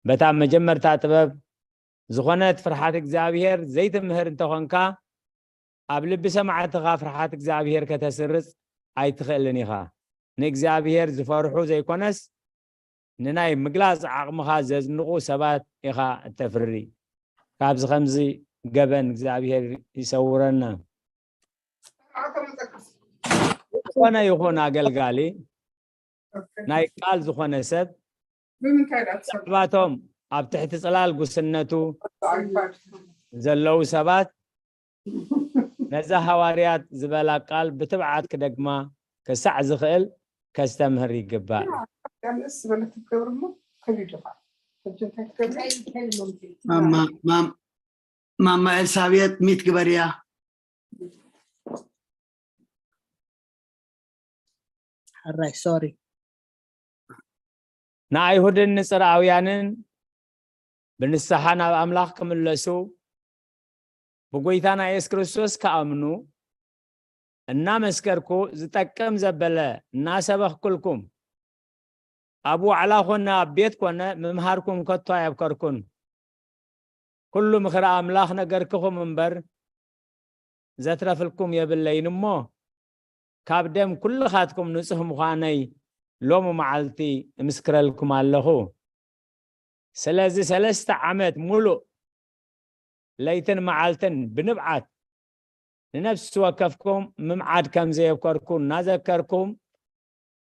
በታ መጀመርታ ጥበብ ዝኾነት ፍርሓት እግዚኣብሔር ዘይትምህር እንተኾንካ ኣብ ልቢ ሰማዕትኻ ፍርሓት እግዚኣብሔር ከተስርጽ ኣይትኽእልን ኢኻ። ንእግዚኣብሔር ዝፈርሑ ዘይኮነስ ንናይ ምግላጽ ዓቕምኻ ዘዝንቑ ሰባት ኢኻ እተፍሪ። ካብዚ ከምዚ ገበን እግዚኣብሔር ይሰውረና። ዝኾነ ይኹን ኣገልጋሊ ናይ ቃል ዝኾነ ሰብ ብዛዕባቶም ኣብ ትሕቲ ጽላል ጉስነቱ ዘለዉ ሰባት ነዛ ሃዋርያት ዝበላ ቃል ብትብዓት ክደግማ ክሳዕ ዝኽእል ከስተምህር ይግባእ። ማማ ኤልሳቤጥ ሚት ግበርያ። ሕራይ ሶሪ። ንኣይሁድን ንጽርኣውያንን ብንስሓ ናብ ኣምላኽ ክምለሱ ብጎይታና የሱስ ክርስቶስ ክኣምኑ እናመስከርኩ ዝጠቅም ዘበለ እናሰበኽኩልኩም ኣብ ዋዕላ ኮነ ኣብ ቤት ኮነ ምምሃርኩም ከቶ ኣየብከርኩን። ኩሉ ምኽሪ ኣምላኽ ነገርክኹም እምበር ዘትረፍልኩም የብለይን እሞ ካብ ደም ኩልኻትኩም ንጹህ ምዃነይ ሎሚ መዓልቲ እምስክረልኩም ኣለኹ። ስለዚ ሰለስተ ዓመት ሙሉእ ለይትን መዓልትን ብንብዓት ንነፍሲ ወከፍኩም ምምዓድ ከም ዘየብከርኩ እናዘከርኩም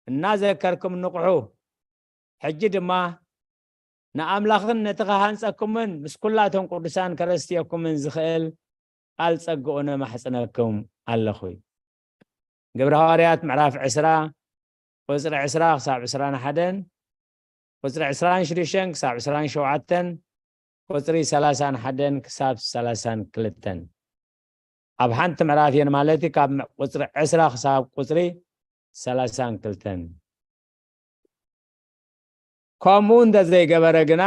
እናዘከርኩም ንቕሑ። ሕጂ ድማ ንኣምላኽን ነቲ ክሃንጸኩምን ምስ ኩላቶም ቅዱሳን ከረስትየኩምን ዝኽእል ቃል ጸግኡ ነማሕጽነኩም ኣለኹ። ግብረ ሃዋርያት ምዕራፍ ዕስራ ቁጽሪ ዕስራ ክሳብ ዕስራን ሓደን፣ ቁጽሪ ዕስራን ሽዱሽተን ክሳብ ዕስራን ሸውዓተን፣ ቁጽሪ ሰላሳን ሓደን ክሳብ ሰላሳን ክልተን። ኣብ ሓንቲ ምዕራፍ እየን ማለት እዩ፣ ካብ ቁጽሪ ዕስራ ክሳብ ቁጽሪ ሰላሳን ክልተን። ከምኡ እንተ ዘይገበረ ግና፣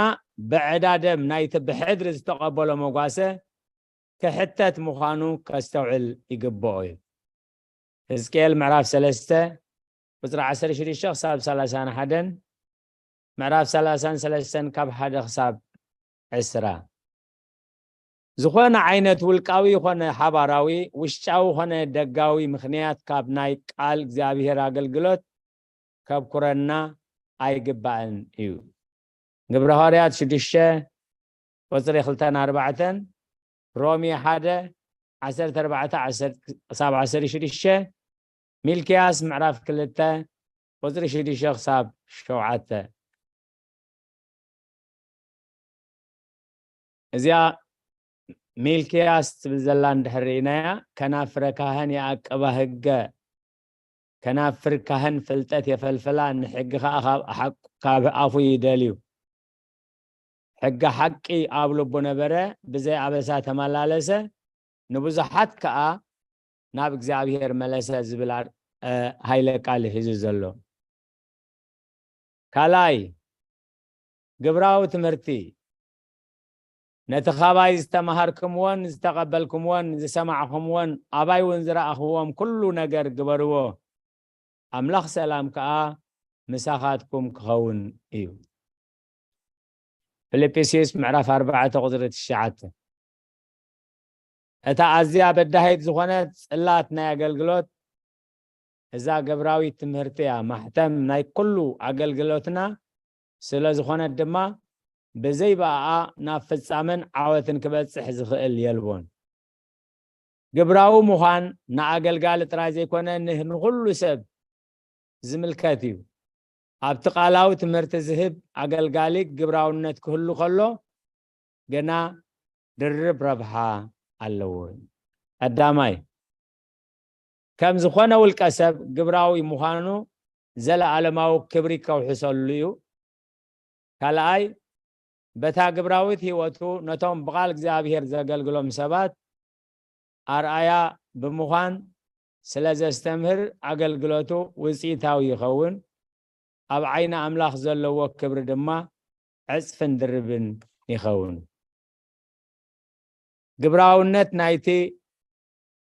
ብዕዳ ደም ናይቲ ብሕድሪ ዝተቐበሎ መጓሰ ክሕተት ምዃኑ ከስተውዕል ይግብኦ እዩ። ሕዝቅኤል ምዕራፍ ሰለስተ ቁጽሪ ዓሰርተ ሽዱሽተ ክሳብ ሰላሳን ሓደን፣ ምዕራፍ ሰላሳን ሰለስተን ካብ ሓደ ክሳብ ዕስራ። ዝኾነ ዓይነት ውልቃዊ ይኾነ ሓባራዊ፣ ውሽጣዊ ኾነ ደጋዊ ምኽንያት ካብ ናይ ቃል እግዚኣብሔር ኣገልግሎት ከብኩረና ኣይግባእን እዩ። ግብረ ሃዋርያት ሽዱሽተ ቁጽሪ ክልተን ኣርባዕተን፣ ሮሜ ሓደ ዓሰርተ ኣርባዕተ ክሳብ ዓሰርተ ሽዱሽተ፣ ሚልክያስ ምዕራፍ ክልተ ቁጽሪ ሽዱሽተ ክሳብ ሸውዓተ። እዚኣ ሚልክያስ ትብል ዘላ እንድሕር ርኢናያ፣ ከናፍረ ካህን የኣቅባ ህገ፣ ከናፍር ካህን ፍልጠት የፈልፍላ፣ ንሕጊ ኸኣ ካብ ሓቅ-፣ ካብ ኣፉ ይደልዩ። ሕጊ ሓቂ ኣብ ልቡ ነበረ፣ ብዘይ ኣበሳ ተመላለሰ፣ ንብዙሓት ከኣ ናብ እግዚኣብሔር መለሰ ዝብል ኣር-፣ እ፣ ሃይለ ቃል እዩ ሒዙ ዘሎ። ካልኣይ፣ ግብራዊ ትምህርቲ። ነቲ ካባይ ዝተማሃርክምዎን ዝተቐበልክምዎን ዝሰማዕክምዎን ኣባይ እውን ዝረኣኽዎም ኩሉ ነገር ግበርዎ፣ ኣምላኽ ሰላም ከኣ ምሳኻትኩም ክኸውን እዩ። ፊልጵስዩስ ምዕራፍ ኣርባዕተ ቁጽሪ ትሽዓተ። እታ ኣዝያ በዳሂት ዝኾነት ጽላት ናይ ኣገልግሎት፣ እዛ ግብራዊት ትምህርቲ እያ፣ ማሕተም ናይ ኩሉ ኣገልግሎትና ስለ ዝኾነት ድማ፣ ብዘይ ብኣኣ ናብ ፍጻመን ዓወትን ክበጽሕ ዝኽእል የልቦን። ግብራዊ ምዃን ንኣገልጋሊ ጥራይ ዘይኮነ፣ ን-፣ ንኹሉ ሰብ ዝምልከት እዩ። ኣብቲ ቃላዊ ትምህርቲ ዝህብ ኣገልጋሊ ግብራውነት ክህሉ ከሎ፣ ግና ድርብ ረብሓ ኣለዎ። ቀዳማይ፣ ከም ዝኾነ ውልቀ ሰብ ግብራዊ ምዃኑ ዘለኣለማዊ ክብሪ ከውሕሰሉ እዩ። ካልኣይ፣ በታ ግብራዊት ህይወቱ ነቶም ብቓል እግዚኣብሔር ዘገልግሎም ሰባት ኣርኣያ ብምዃን ስለ ዘስተምህር፣ ኣገልግሎቱ ውጽኢታዊ ይኸውን፣ ኣብ ዓይኒ ኣምላኽ ዘለዎ ክብሪ ድማ ዕጽፍን ድርብን ይኸውን። ግብራውነት ናይቲ፣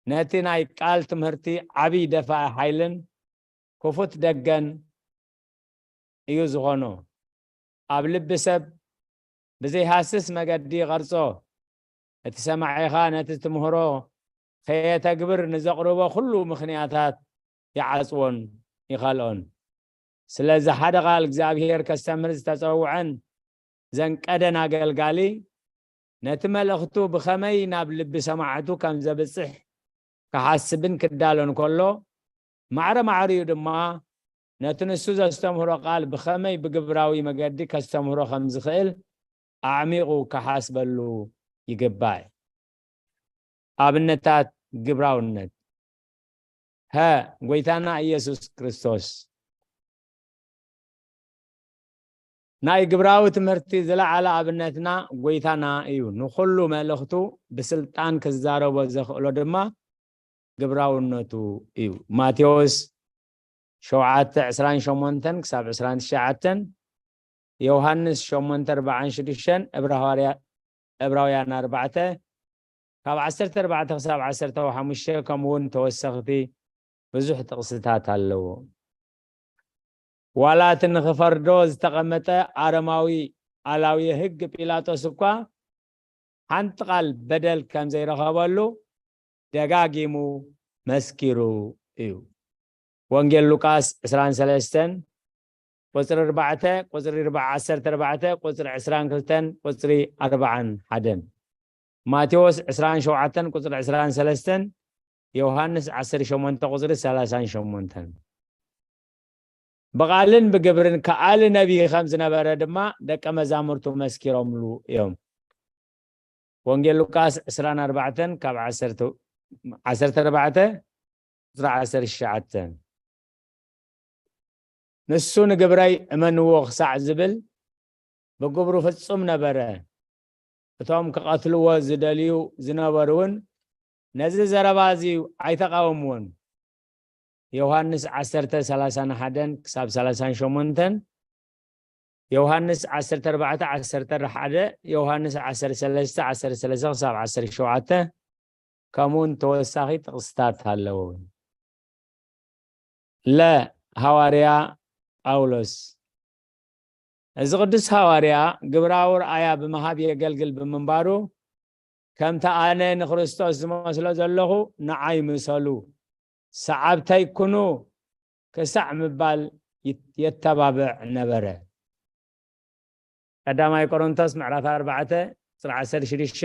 ነቲ ናይ ቃል ትምህርቲ ዓብዪ ደፋኢ ሓይልን ክፉት ደገን እዩ ዝኾኖ። ኣብ ልቢ ሰብ ብዘይሃስስ መገዲ ይቐርጾ። እቲ ሰማዒኻ ነቲ ትምህሮ ከየተግብር ንዘቕርቦ ኩሉ ምኽንያታት ይዓጽዎን ይኸልኦን። ስለዚ ሓደ ቃል እግዚኣብሔር ከስተምህር ዝተጸውዐን ዘንቀደን ኣገልጋሊ፣ ነቲ መልእኽቱ ብኸመይ ናብ ልቢ ሰማዕቱ ከም ዘብጽሕ ክሓስብን ክዳሎን ከሎ፣ ማዕረ ማዕሪኡ ድማ ነቲ ንሱ ዘስተምህሮ ቃል ብኸመይ ብግብራዊ መገዲ ከስተምህሮ ከም ዝኽእል ኣዕሚቑ ክሓስበሉ ይግባእ። ኣብነታት ግብራውነት። ሀ፣ ጐይታና ኢየሱስ ክርስቶስ። ናይ ግብራዊ ትምህርቲ ዝለዓለ ኣብነትና ጐይታና እዩ። ንኹሉ መልእኽቱ ብስልጣን ክዛረቦ ዘኽእሎ ድማ ግብራውነቱ እዩ። ማቴዎስ ሸውዓተ ዕስራን ሸሞንተን ክሳብ ዕስራን ትሽዓተን፣ ዮሃንስ ሸሞንተ ኣርባዓን ሽዱሽተን፣ እብራ ሃዋርያ-፣ እብራውያን ኣርባዕተ ካብ ዓሰርተ ኣርባዕተ ክሳብ ዓሰርተ ሓሙሽተ፣ ከምኡ እውን ተወሰኽቲ ብዙሕ ጥቕስታት ኣለዎ። ዋላ እቲ ንኽፈርዶ ዝተቐመጠ ኣረማዊ ኣላዊ ሕጊ ጲላጦስ እኳ ሓንቲ ቃል በደል ከም ዘይረኸበሉ ደጋጊሙ መስኪሩ እዩ። ወንጌል ሉቃስ ዕስራን ሰለስተን ቁጽሪ ኣርባዕተ፣ ቁጽሪ ኣርባዓ፣ ዓሰርተ ኣርባዕተ፣ ቁጽሪ ዕስራን ክልተን፣ ቁጽሪ ኣርባዓን ሓደን። ማቴዎስ ዕስራን ሸውዓተን ቁጽሪ ዕስራን ሰለስተን፣ ዮሃንስ ዓሰርተ ሸሞንተ ቁጽሪ ሰላሳን ሸሞንተን። ብቓልን ብግብርን ከኣሊ ነቢይ ከም ዝነበረ ድማ ደቀ መዛሙርቱ መስኪሮምሉ እዮም። ወንጌል ሉቃስ ዕስራን ኣርባዕተን ካብ ዓሰርተ፣ ዓሰርተ ኣርባዕተ ቁፅሪ ዓሰርተ ትሽዓተ። ንሱ ንግብረይ እመንዎ ክሳዕ ዝብል ብግብሩ ፍጹም ነበረ። እቶም ክቐትልዎ ዝደልዩ ዝነበሩ እውን ነዚ ዘረባ እዚ ኣይተቓወምዎን። ዮሃንስ ዓሰርተ ሰላሳን ሓደን ክሳብ ሰላሳን ሸሞንተን፣ ዮሃንስ ዓሰርተ ኣርባዕተ ዓሰርተ ሓደ፣ ዮሃንስ ዓሰርተ ሰለስተ ዓሰርተ ሰለስተ ክሳብ ዓሰርተ ሸውዓተ፣ ከምኡውን ተወሳኺ ጥቕስታት ኣለዉ። ለ ሃዋርያ ጳውሎስ። እዚ ቅዱስ ሃዋርያ ግብራዊ ረኣያ ብምሃብ የገልግል ብምንባሩ፣ ከምቲ ኣነ ንክርስቶስ ዝመስሎ ዘለኹ ንዓይ ምሰሉ፣ ሰዓብተይ ኩኑ ክሳዕ ምባል ይት-፣ የተባብዕ ነበረ። ቀዳማይ ቆሮንቶስ ምዕራፍ ኣርባዕተ ቁፅሪ ዓሰርተ ሽዱሽተ፣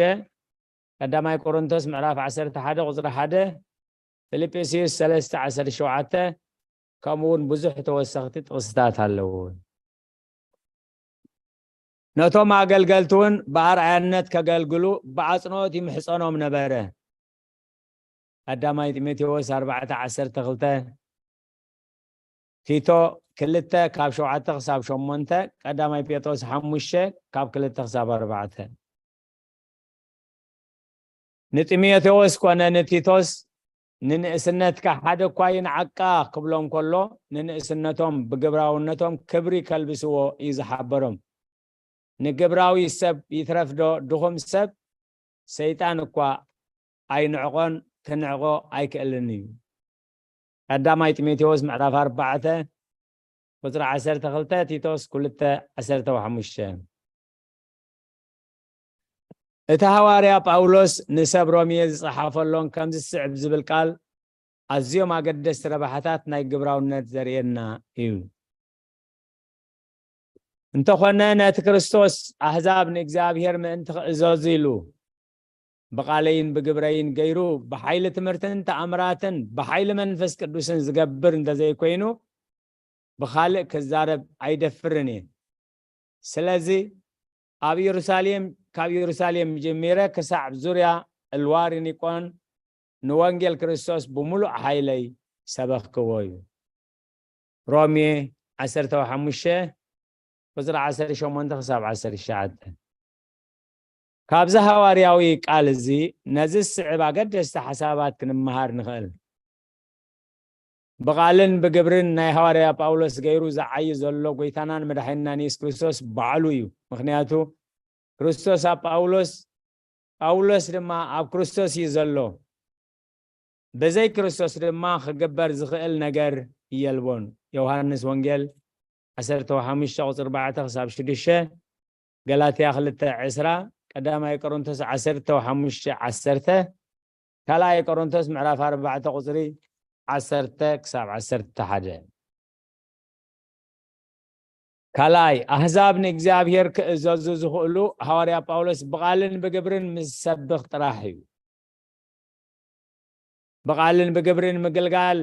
ቀዳማይ ቆሮንቶስ ምዕራፍ ዓሰርተ ሓደ ቁፅሪ ሓደ፣ ፊልጵስዩስ ሰለስተ ዓሰርተ ሸውዓተ፣ ከምኡ እውን ብዙሕ ተወሰኽቲ ጥቕስታት ኣለዉ። ነቶም ኣገልገልቲ እውን ብኣርኣያነት ከገልግሉ ብኣጽንኦት ይምሕጸኖም ነበረ። ቀዳማይ ጢሞቴዎስ ኣርባዕተ ዓሰርተ ክልተ፣ ቲቶ ክልተ ካብ ሸውዓተ ክሳብ ሸሞንተ፣ ቀዳማይ ጴጥሮስ ሓሙሽተ ካብ ክልተ ክሳብ ኣርባዕተ። ንጢሞቴዎስ ኮነ ንቲቶስ፣ "ንንእስነትካ ሓደ እኳ ይንዓቃ" ክብሎም ከሎ፣ ንንእስነቶም ብግብራውነቶም ክብሪ ከልብስዎ እዩ ዝሓበሮም። ንግብራዊ ሰብ ይትረፍዶ ድኹም ሰብ፣ ሰይጣን እኳ ኣይንዕቆን፣ ክንዕቆ ኣይክእልን እዩ። ቀዳማይ ጢሞቴዎስ ምዕራፍ ኣርባዕተ ቁጽሪ ዓሰርተ ክልተ፣ ቲቶስ ክልተ ዓሰርተ ሓሙሽተ። እቲ ሃዋርያ ጳውሎስ ንሰብ ሮሜ ዝጸሓፈሎም ከምዚ ዝስዕብ ዝብል ቃል ኣዝዮም ኣገደስቲ ረብሓታት ናይ ግብራውነት ዘርእየና እዩ። "እንተኾነ ነቲ ክርስቶስ ኣህዛብ ንእግዚኣብሔር ምእንቲ ክእዘዙ ኢሉ ብቓለይን ብግብረይን ገይሩ ብሓይሊ ትምህርትን ተኣምራትን ብሓይሊ መንፈስ ቅዱስን ዝገብር እንተዘይኮይኑ ብኻልእ ክዛረብ ኣይደፍርን እየ። ስለዚ ኣብ ኢየሩሳሌም፣ ካብ ኢየሩሳሌም ጀሚረ ክሳዕ ዙርያ እልዋሪኒቆን ንወንጌል ክርስቶስ ብምሉእ ሓይለይ ሰበኽክዎ" እዩ። ሮሜ ዓሰርተ ሓሙሽተ ቁጽሪ ዓሰርተ ሸሞንተ ክሳብ ዓሰርተ ትሽዓተ። ካብዚ ሃዋርያዊ ቃል እዚ ነዚ ዝስዕብ ኣገደስቲ ሓሳባት ክንመሃር ንኽእል። ብቓልን ብግብርን ናይ ሃዋርያ ጳውሎስ ገይሩ ዝዓዪ ዘሎ ጎይታናን መድሓኒናን የሱስ ክርስቶስ ባዕሉ እዩ። ምኽንያቱ ክርስቶስ ኣብ ጳውሎስ፣ ጳውሎስ ድማ ኣብ ክርስቶስ እዩ ዘሎ። ብዘይ ክርስቶስ ድማ ክግበር ዝኽእል ነገር የልቦን። ዮሃንስ ወንጌል ዓሰርተ ሓሙሽተ ቁጽሪ ኣርባዕተ ክሳብ ሽዱሽተ፣ ገላትያ ክልተ ዕስራ፣ ቀዳማይ ቆሮንቶስ ዓሰርተ ሓሙሽተ ዓሰርተ፣ ካልኣይ ቆሮንቶስ ምዕራፍ ኣርባዕተ ቁጽሪ ዓሰርተ ክሳብ ዓሰርተ ሓደ። ካልኣይ፣ ኣህዛብ ንእግዚኣብሔር ክእዘዙ ዝኽእሉ ሃዋርያ ጳውሎስ ብቓልን ብግብርን ምስ ዝሰብኽ ጥራሕ እዩ። ብቓልን ብግብርን ምግልጋል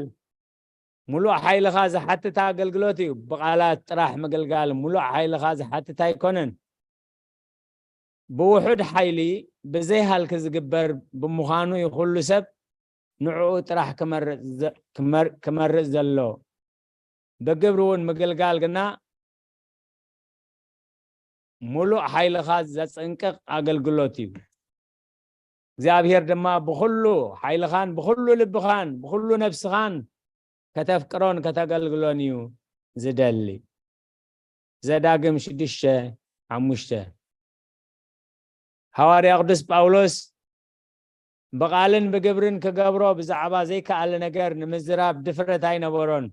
ምሉእ ሓይልኻ ዝሓትት ኣገልግሎት እዩ። ብቓላት ጥራሕ ምግልጋል ምሉእ ሓይልኻ ዝሓትት ኣይኮነን። ብውሑድ ሓይሊ ብዘይ ሃልኪ ዝግበር ብምዃኑ እዩ ኩሉ ሰብ ንዕኡ ጥራሕ ክመርጽ ዘ-፣ ክመር-፣ ክመርጽ ዘሎ። ብግብሪ እውን ምግልጋል ግና ምሉእ ሓይልኻ ዘጽንቅቕ ኣገልግሎት እዩ። እግዚኣብሔር ድማ ብኹሉ ሓይልኻን ብኹሉ ልብኻን ብኹሉ ነፍስኻን ከተፍቅሮን ከተገልግሎን እዩ ዝደሊ። ዘዳግም ሽዱሽተ ሓሙሽተ። ሃዋርያ ቅዱስ ጳውሎስ ብቓልን ብግብርን ክገብሮ ብዛዕባ ዘይከኣለ ነገር ንምዝራብ ድፍረት ኣይነበሮን።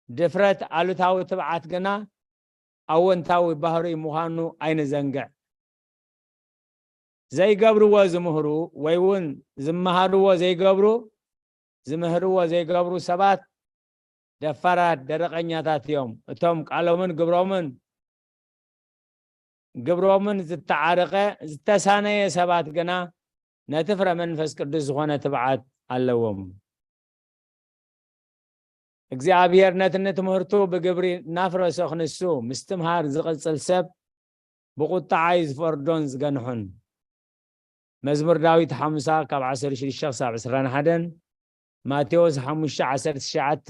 ድፍረት ኣሉታዊ ትብዓት ግና ኣወንታዊ ባህሪ ምዃኑ ኣይንዘንግዕ። ዘይገብርዎ ዝምህሩ ወይ እውን ዝመሃርዎ ዘይገብሩ፣ ዝምህርዎ ዘይገብሩ ሰባት ደፋራት ደረቐኛታት እዮም። እቶም ቃሎምን ግብሮምን፣ ግብሮምን ዝተዓረቐ ዝተሳነየ ሰባት ግና ነቲ ፍረ መንፈስ ቅዱስ ዝኾነ ትብዓት ኣለዎም። እግዚኣብሔር ነቲ ንትምህርቱ ብግብሪ እናፍረሶ ክንሱ ምስትምሃር ዝቕጽል ሰብ ብቑጥዓ እዩ ዝፈርዶን ዝገንሖን። መዝሙር ዳዊት ሓምሳ ካብ ዓሰርተ ሽዱሽተ ክሳብ ዕስራን ሓደን፣ ማቴዎስ ሓሙሽተ ዓሰርተ ትሽዓተ፣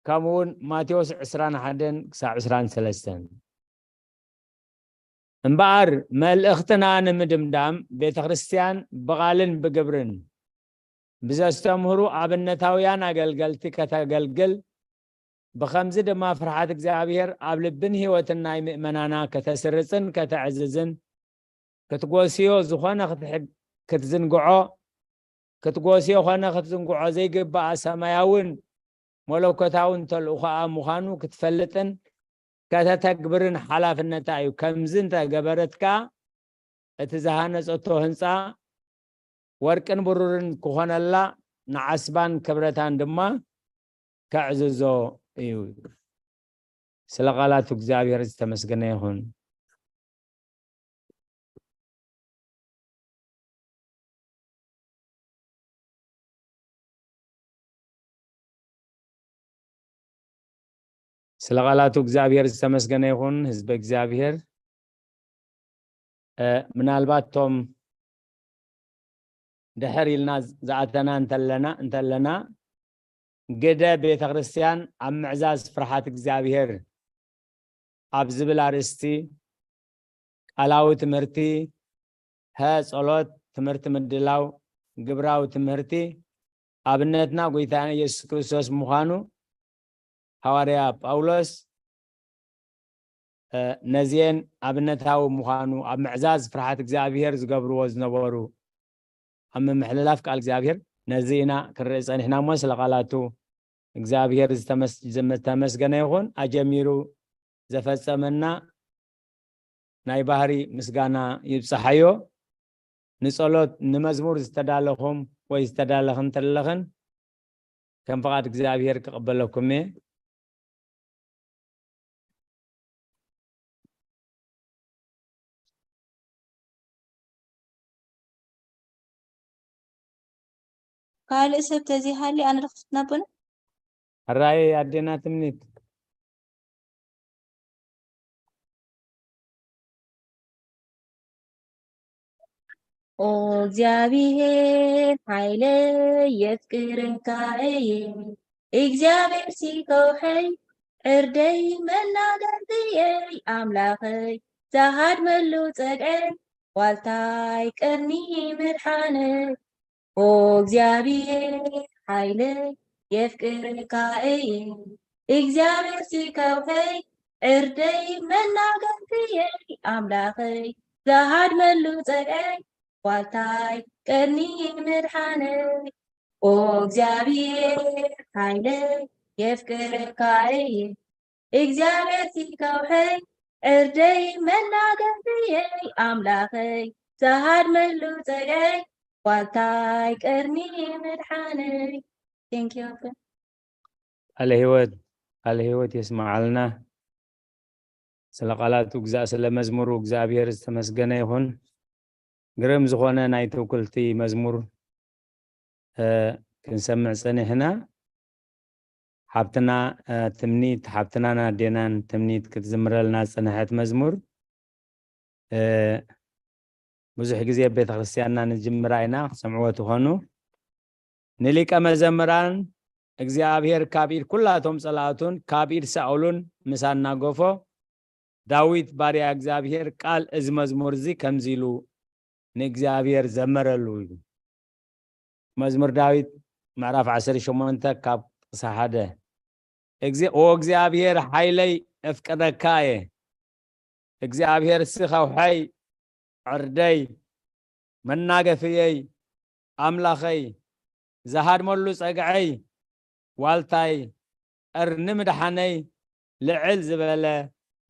ከምኡ እውን ማቴዎስ ዕስራን ሓደን ክሳብ ዕስራን ሰለስተን። እምበኣር መልእኽትና ንምድምዳም ቤተ ክርስቲያን ብቓልን ብግብርን ብዘስተምህሩ ኣብነታውያን ኣገልገልቲ ከተገልግል፣ ብኸምዚ ድማ ፍርሓት እግዚኣብሔር ኣብ ልብን ህይወትን ናይ ምእመናና ከተስርጽን ከተዕዝዝን፣ ክትጎስዮ ዝኾነ ክትሕግ-፣ ክትዝንግዖ፣ ክትጎስዮ ኾነ ክትዝንግዖ ዘይግባኣ ሰማያውን መለኮታውን ተልእኾኣ ምዃኑ ክትፈልጥን ከተተግብርን ሓላፍነታ እዩ። ከምዚ እንተገበረት ከኣ እቲ ዝሃነጸቶ ህንጻ ወርቅን ብሩርን ክኾነላ፣ ንዓስባን ክብረታን ድማ ከዕዝዞ እዩ። ስለ ቃላቱ እግዚኣብሔር ዝተመስገነ ይኹን። ስለ ቃላቱ እግዚኣብሔር ዝተመስገነ ይኹን። ህዝበ እግዚኣብሔር፣ እ፣ ምናልባት ቶም ድሕር ኢልና ዝኣተና እንተለና፣ እንተለና፣ ግደ ቤተ ክርስቲያን ኣብ ምዕዛዝ ፍርሓት እግዚኣብሔር ኣብ ዝብል ኣርእስቲ ቃላዊ ትምህርቲ፣ ሀ ጸሎት፣ ትምህርቲ ምድላው፣ ግብራዊ ትምህርቲ፣ ኣብነትና ጎይታና ኢየሱስ ክርስቶስ ምዃኑ ሃዋርያ ጳውሎስ፣ እ፣ ነዚኤን ኣብነታዊ ምዃኑ ኣብ ምዕዛዝ ፍርሓት እግዚኣብሔር ዝገብርዎ ዝነበሩ ኣብ ምምሕልላፍ ቃል እግዚኣብሔር ነዚ ኢና ክንርኢ ጸኒሕና እሞ፣ ስለ ቃላቱ እግዚኣብሔር ዝተመስ-፣ ዝተመስገነ ይኹን። ኣጀሚሩ ዘፈጸመና ናይ ባህሪ ምስጋና ይብጽሓዮ። ንጸሎት፣ ንመዝሙር ዝተዳለኹም ወይ ዝተዳለኽን እንተለኽን፣ ከም ፍቓድ እግዚኣብሔር ክቕበለኩም እየ። ካልእ ሰብ ተዘይሃሊ ኣነ ዶ ክፍትና ኣቦና? ሕራይ ኣዴና ትምኒት። ኦ እግዚኣብሔር ሓይለይ የፍቅረካ እየ፣ እግዚኣብሔር ሲ ከውሐይ ዕርደይ መናገርትየይ ኣምላኸይ ዝሃድመሉ ጸግዐይ ዋልታይ ቀርኒ ምድሓነይ። ኦ እግዚኣብሔር ሓይለይ የፍቅረካ እየ፣ እግዚኣብሔር ሲ ከውሐይ ዕርደይ መናገርትየይ ኣምላኸይ ዝሃድመሉ ጸግዐይ ዋልታይ ቀርኒ ምድሓነይ። ኦ እግዚኣብሔር ሓይለይ የፍቅረካ እየ፣ እግዚኣብሔር ሲ ከውሐይ ዕርደይ መናገርትየይ ኣምላኸይ ዝሃድመሉ ጸግዐይ ዋልታይ ቀርኒ ምድሓነይ። Thank you ኣቦና። ቃለ ህይወት፣ ቃለ ህይወት የስምዓልና። ስለ ቃላቱ እግዛ-፣ ስለ መዝሙሩ እግዚኣብሔር ዝተመስገነ ይኹን። ግርም ዝኾነ ናይ ትውክልቲ መዝሙር፣ እ፣ ክንሰምዕ ጸኒሕና። ሓብትና፣ እ፣ ትምኒት፣ ሓብትናን ኣዴናን ትምኒት ክትዝምረልና ዝጸንሐት መዝሙር፣ እ፣ ብዙሕ ግዜ ኣብ ቤተ ክርስቲያንና ንጅምራ ኢና፣ ክሰምዕዎ ትኾኑ። ንሊቀ መዘምራን እግዚኣብሔር ካብ ኢድ ኩላቶም ጸላእቱን ካብ ኢድ ሳኦሉን ምስ ኣናገፎ፣ ዳዊት ባርያ እግዚኣብሔር ቃል እዚ መዝሙር እዚ ከምዚ ኢሉ ንእግዚኣብሔር ዘመረሉ እዩ። መዝሙር ዳዊት ምዕራፍ ዓሰርተ ሸሞንተ ካብ ጥቕሲ ሓደ። እግዚ-፣ ኦ እግዚኣብሔር ሓይለይ እፍቅረካ እየ። እግዚኣብሔር ሲ ከውሐይ፣ ዕርደይ፣ መናገፍየይ፣ ኣምላኸይ፣ ዝሃድመሉ ጸግዐይ፣ ዋልታይ፣ ቀርኒ ምድሓነይ፣ ልዕል ዝበለ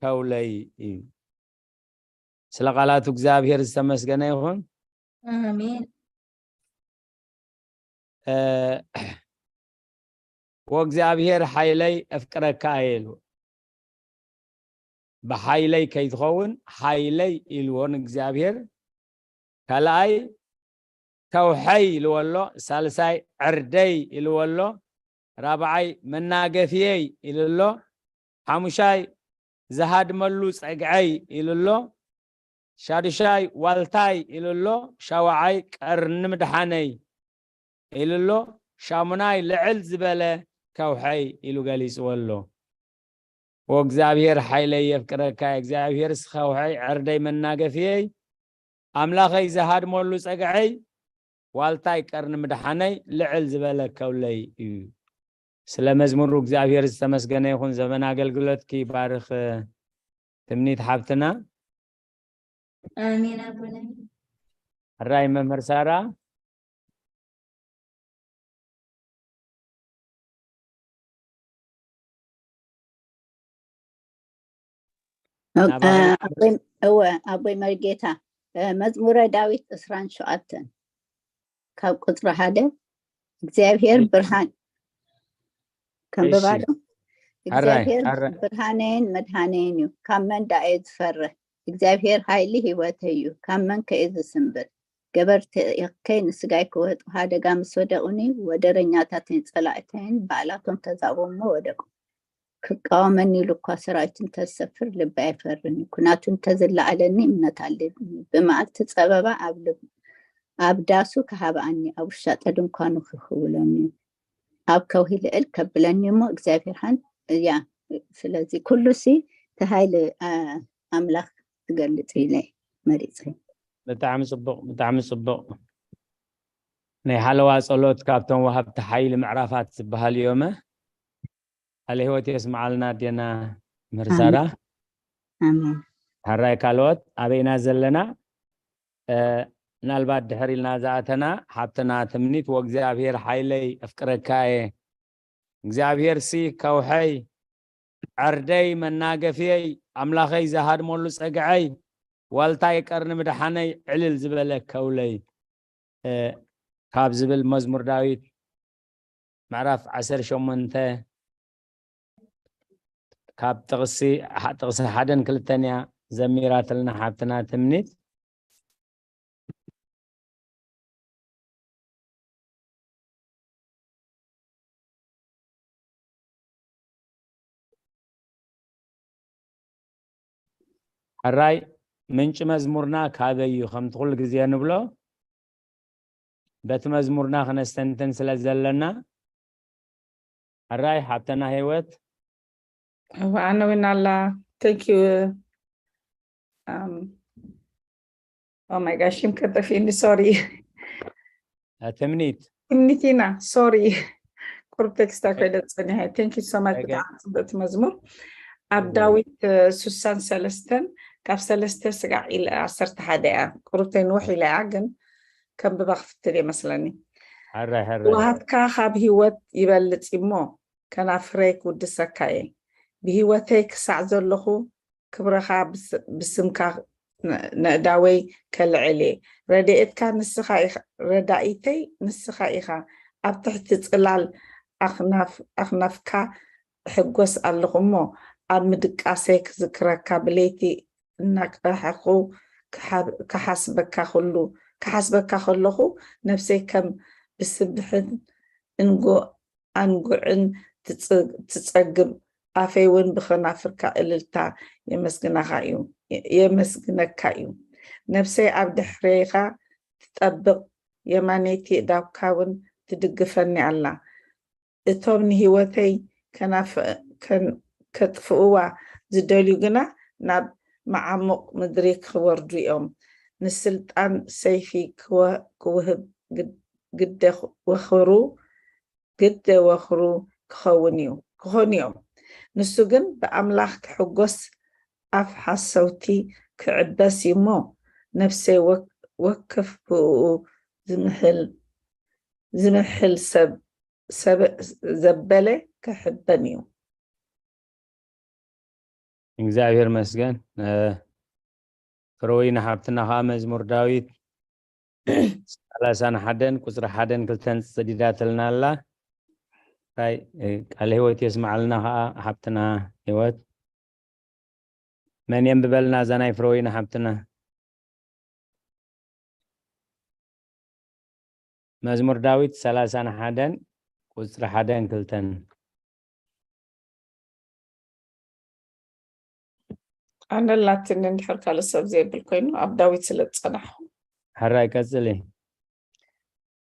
ከውለይ እዩ። ስለ ቃላቱ እግዚኣብሔር ዝተመስገነ ይኹን። ኣሜን። እ፣ ወእግዚኣብሔር ሓይለይ እፍቅረካ እየ ኢሉ። ብሓይለይ ከይትኸውን ሓይለይ ኢልዎ ንእግዚኣብሔር። ካልኣይ ከውሐይ ኢልዎ ኣሎ፣ ሳልሳይ ዕርደይ ኢልዎ ኣሎ፣ ራብዓይ መናገፍየይ ኢሉ ኣሎ። ሓሙሻይ ዝሃድመሉ ጸግዐይ ኢሉ ኣሎ። ሻዱሻይ ዋልታይ ኢሉ ኣሎ። ሻውዓይ ቀርኒ ምድሓነይ ኢሉ ኣሎ። ሻሙናይ ልዕል ዝበለ ከውሐይ ኢሉ ገሊጽዎ ኣሎ። ወእግዚኣብሔር ሓይለይ የፍቅረካ፣ እግዚኣብሔር ስኸውሐይ ዕርደይ መናገፍየይ፣ ኣምላኸይ ዝሃድመሉ ጸግዐይ፣ ዋልታይ ቀርኒ ምድሓነይ፣ ልዕል ዝበለ ከውለይ እዩ። ስለ መዝሙሩ እግዚኣብሔር ዝተመስገነ ይኹን። ዘመን ኣገልግሎትኪ ይባርኽ ትምኒት ሓብትና። ኣሜን ኣቦና። ሕራይ መምህር ሳራ። እወ ኣቦይ መርጌታ፣ መዝሙረ ዳዊት ዕስራን ሸውዓተን ካብ ቁፅሪ ሓደ። እግዚኣብሔር ብርሃን ከንብባዶ? እግዚኣብሔር ብርሃነይን መድሃነይን እዩ፣ ካብ መን ዳእየ ዝፈርህ? እግዚኣብሔር ኃይሊ ሕይወተይ እዩ፣ ካብ መን ከእየ ዝስንብር? ገበርተይከይ ንስጋይ ክወጡ ሓደጋ ምስ ወደቑኒ፣ ወደረኛታተይን ጸላእተይን ባዕላቶም ተዛቦሞ ወደቁ። ክቃወመኒ ኢሉ እኳ ሰራዊት እንተዝሰፍር ልቢ ኣይፈርን እዩ። ኩናቱ እንተዝለዓለኒ እምነት ኣለኒ። ብመዓልቲ ጸበባ ኣብ ልብ ኣብ ዳሱ ክሃብኣኒ፣ ኣብ ውሻጠ ድንኳኑ ክኽውለኒ፣ ኣብ ከውሒ ልዕል ከብለኒ እሞ እግዚኣብሔር ሓን እያ። ስለዚ ኩሉ ሲ ተሃይል ኣምላኽ ዝገልጽ ኢለ መሪጸ። ብጣዕሚ ጽቡቕ፣ ብጣዕሚ ጽቡቕ። ናይ ሓለዋ ጸሎት ካብቶም ወሃብቲ ሓይሊ ምዕራፋት ዝበሃል እዮመ። ቃለ ህይወት የስምዓልና ኣዴና ምህር ሳራ። ኣሜን። ሕራይ ካልኦት ኣበይና ዘለና? ምናልባት ድሕር ኢልና ዝኣተና ሓብትና ትምኒት፣ ወእግዚኣብሔር ሓይለይ ኣፍቅረካ እየ፣ እግዚኣብሔር ሲ ከውሐይ፣ ዕርደይ፣ መናገፍየይ፣ ኣምላኸይ ዝሃድመሉ ጸግዐይ፣ ዋልታይ ቀርኒ ምድሓነይ፣ ዕልል ዝበለ ከውለይ ካብ ዝብል መዝሙር ዳዊት ምዕራፍ ዓሰርተ ሸሞንተ ካብ ጥቕሲ ጥቕሲ ሓደን ክልተን እያ ዘሚራትልና ሓብትና ትምኒት። ሕራይ ምንጪ መዝሙርና ካበይ እዩ? ከምቲ ኩሉ ግዜ ንብሎ፣ በቲ መዝሙርና ክነስተንትን ስለ ዘለና። ሕራይ ሓብተና ህይወት። ኣነ እውን ኣላ። Thank you. Oh my gosh፣ ሽም ከጠፊእኒ፣ ሶሪ። ትምኒት። ትምኒት ኢና፣ ሶሪ። ቁሩብ ቴክስታ ኮይደ ጸኒሐ። Thank you so much። ብጣዕሚ ጽብቕቲ መዝሙር። ኣብ ዳዊት ሱሳን ሰለስተን ካብ ሰለስተ ስጋዕ ኢለ ዓሰርተ ሓደ እያ። ቁሩብተይ ንውሕ ኢለ እያ፣ ግን ከንብባ ክፍትን እየ መስለኒ። ሕራይ፣ ሕራይ። ዋሃትካ ካብ ህይወት ይበልጽ እሞ፣ ከናፍረይ ክውድሰካ እየ። ብህይወተይ ክሳዕ ዘለኹ ክብረኻ ብስ-፣ ብስምካ ን-፣ ነእዳወይ ከልዕል እየ። ረድኤትካ ንስኻ ኢኻ፣ ረዳኢተይ ንስኻ ኢኻ። ኣብ ትሕቲ ጽላል ኣኽናፍ-፣ ኣኽናፍካ እሕጎስ ኣለኹ እሞ፣ ኣብ ምድቃሰይ ክዝክረካ፣ ብለይቲ እናቀሓኹ ክሓብ-፣ ክሓስበካ ኩሉ፣ ክሓስበካ ከለኹ፣ ነፍሰይ ከም ብስብሕን እንጎ-፣ ኣንጉዕን ትጽ-፣ ትጸግብ፣ ኣፈይ እውን ብኸናፍርካ እልልታ የመስግናኻ እዩ፣ የመስግነካ እዩ። ነፍሰይ ኣብ ድሕሬኻ ትጠብቕ፣ የማነይቲ እዳብካ እውን ትድግፈኒ ኣላ። እቶም ንህይወተይ ከናፍ-፣ ከን-፣ ከጥፍእዋ ዝደልዩ ግና ናብ መዓሙቕ ምድሪ ክወርዱ እዮም። ንስልጣን ሰይፊ ክወ-፣ ክውህብ ግድ-፣ ግደ ወኽሩ፣ ግደ ወኽሩ ክኸውን እዩ፣ ክኾኑ እዮም። ንሱ ግን ብኣምላኽ ክሕጎስ ኣፍ ሓሰውቲ ክዕበስ እዩ እሞ፣ ነፍሰይ ወክ-፣ ወከፍ ብእኡ ዝምሕል፣ ዝምሕል ሰብ፣ ሰብ ዘበለ ክሕበን እዩ። እግዚኣብሔር መስገን። እ፣ ፍረወይኒ ሓብትና ኸዓ መዝሙር ዳዊት ሰላሳን ሓደን ቁፅሪ ሓደን ክልተን ሰዲዳትልና ኣላ። ራይ፣ እ፣ ቃለ ህይወት የስምዓልና ኸዓ ሓብትና ህይወት። መን የንብበልና እዛ ናይ ፍረወይኒ ሓብትና? መዝሙር ዳዊት ሰላሳን ሓደን ቁፅሪ ሓደን ክልተን። ኣነ ኣላትኒ፣ እንድሕር ካልእ ሰብ ዘይብል ኮይኑ ኣብ ዳዊት ስለ ዝጸናሕኩ። ሕራይ ቀጽሊ።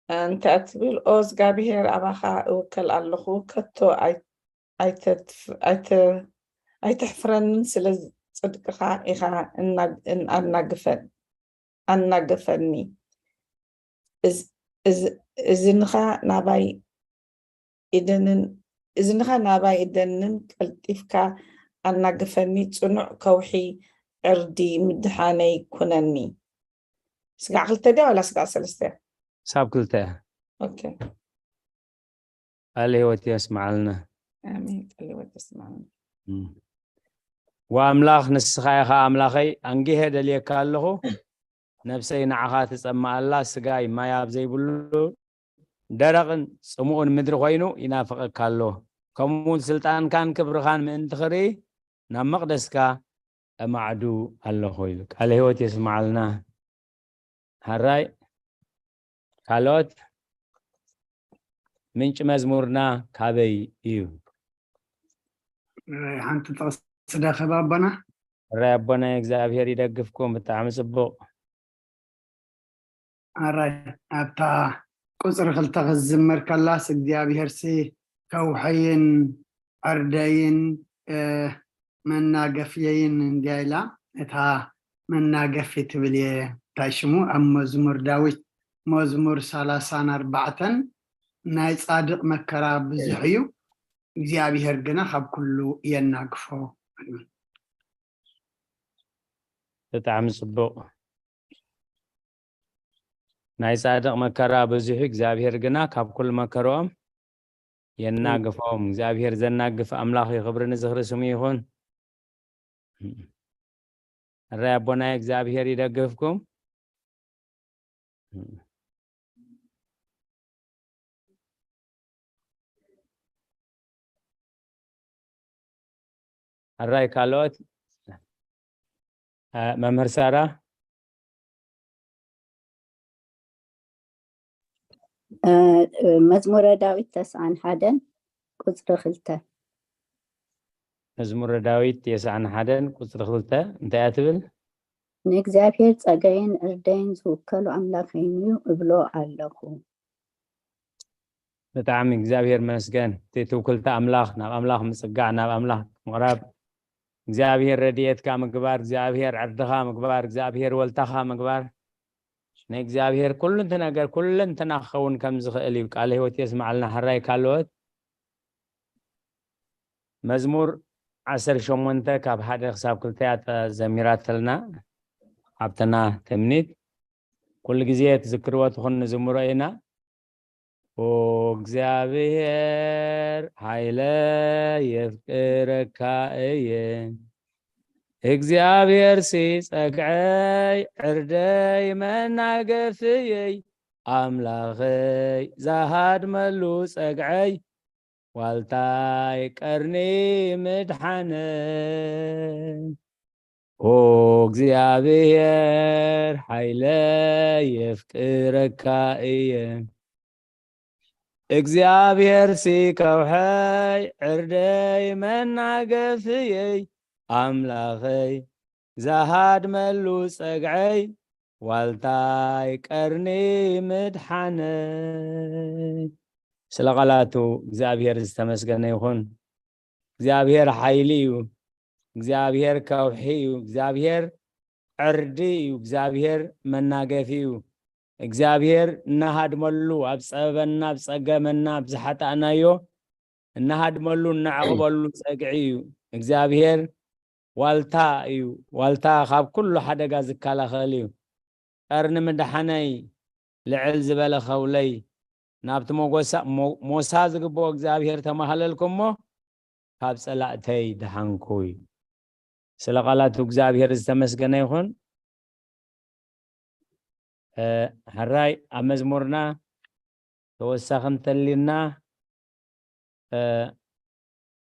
እንታይ ትብል? ኦ እግዚኣብሄር፣ ኣባኻ እውከል ኣለኹ፣ ከቶ ኣይ- ኣይተትፍ- ኣይተ- ኣይተሕፍረንን፣ ስለ ጽድቅኻ ኢኻ እና- ኣናግፈን ኣናገፈኒ። እዝ- እዝ- እዝንኻ ናባይ ኢደንን እዝንኻ ናባይ ኢደንን ቀልጢፍካ ኣናግፈኒ፣ ጽኑዕ ከውሒ ዕርዲ ምድሓነይ ኩነኒ። ስጋዕ ክልተ ድያ ዋላ ስጋዕ ሰለስተ? ሳብ ክልተ። ኦኬ። ቃለ ህይወት የስምዓልና። ኣሜን። ቃለ ህይወት የስምዓልና። ወኣምላኽ ንስኻ ኢኻ ኣምላኸይ፣ ኣንጊሀ ደልየካ ኣለኹ። ነፍሰይ ንዓኻ ትጸምእ ኣላ፣ ስጋይ ማይ ኣብ ዘይብሉ ደረቕን ጽሙእን ምድሪ ኮይኑ ይናፍቐካ ኣሎ። ከምኡ እውን ስልጣንካን ክብርኻን ምእንቲ ክርኢ ናብ መቕደስካ እማዕዱ ኣለኹ ይብል። ቃለ ህይወት የስምዓልና። ሕራይ ካልኦት ምንጭ መዝሙርና ካበይ እዩ? ሓንቲ ጥቕሲ ደኸብ ኣቦና። ሕራይ ኣቦናይ እግዚኣብሔር ይደግፍኩም። ብጣዕሚ ጽቡቕ። ኣራይ ኣብታ ቁፅሪ ክልተ ክትዝመር ከላስ እግዚኣብሔር ሲ ከውሐይን ዕርደይን መናገፍየይን እንዲያ ኢላ። እታ መናገፊ ትብል እየ እንታይ ሽሙ ኣብ መዝሙር ዳዊት መዝሙር ሰላሳን ኣርባዕተን ናይ ፃድቕ መከራ ብዙሕ እዩ፣ እግዚኣብሔር ግና ካብ ኩሉ የናግፎ። ብጣዕሚ ጽቡቕ። ናይ ጻድቕ መከራ ብዙሕ እዩ፣ እግዚኣብሔር ግና ካብ ኩሉ መከርኦም የናግፎም። እግዚኣብሔር ዘናግፍ ኣምላኽ እዩ፣ ክብሪ ንዝኽሪ ስሙ ይኹን። ሕራይ ኣቦናይ እግዚኣብሔር ይደግፍኩም። ሕራይ ካልኦት መምህር ሳራ። መዝሙረ ዳዊት ተስዓን ሓደን ቁፅሪ ክልተ። መዝሙረ ዳዊት ተስዓን ሓደን ቁፅሪ ክልተ እንታይ እያ ትብል? ንእግዚኣብሔር ጸገይን ዕርደይን ዝውከሉ ኣምላኸይን እዩ እብሎ ኣለኹ። ብጣዕሚ እግዚኣብሔር መስገን። እቲ ትውክልቲ ኣምላኽ ናብ ኣምላኽ ምጽጋዕ ናብ ኣምላኽ ምቕራብ እግዚኣብሔር ረድኤትካ ምግባር እግዚኣብሔር ዕርድኻ ምግባር እግዚኣብሔር ወልታኻ ምግባር ንእግዚኣብሔር ኩሉ እቲ ነገር ኩለንትና ክኸውን ከም ዝኽእል እዩ። ቃለ ህይወት የስምዓልና። ሕራይ ካልኦት መዝሙር ዓሰርተ ሸሞንተ ካብ ሓደ ክሳብ ክልተ እያ ዘሚራተልና ኣብተና ትምኒት ኩሉ ግዜ ትዝክርዎ ትኹን ንዝምሮ ኢና። ኦ እግዚኣብሔር ሓይለ የፍቅረካ እየ እግዚኣብሔር ሲ ጸግዐይ ዕርደይ መናገፍየይ ኣምላኸይ ዝሃድመሉ ጸግዐይ ዋልታይ ቀርኒ ምድሓነይ ኦ እግዚኣብሔር ሓይለ የፍቅረካ እየ እግዚኣብሔር ሲ ከውሐይ ዕርደይ መናገፍየይ ኣምላኸይ ዝሃድመሉ ጸግዐይ ዋልታይ ቀርኒ ምድሓነይ። ስለ ቃላቱ እግዚኣብሔር ዝተመስገነ ይኹን። እግዚኣብሔር ሓይሊ እዩ። እግዚኣብሔር ከውሒ እዩ። እግዚኣብሔር ዕርዲ እዩ። እግዚኣብሔር መናገፊ እዩ። እግዚኣብሔር እናሃድመሉ ኣብ ጸበበና ኣብ ጸገመና ኣብ ዝሓጣእናዮ እናሃድመሉ እናዕቕበሉ ጸግዒ እዩ። እግዚኣብሔር ዋልታ እዩ። ዋልታ ካብ ኩሉ ሓደጋ ዝከላኸል እዩ። ቀርኒ ምድሓነይ ልዕል ዝበለ ከውለይ ናብቲ ሞጎሳ ሞሳ ዝግብኦ እግዚኣብሔር ተማሃለልኩ እሞ ካብ ጸላእተይ ደሓንኩ እዩ። ስለ ቃላቱ እግዚኣብሔር ዝተመስገነ ይኹን። ሕራይ ኣብ መዝሙርና ተወሳኺ እንተሊና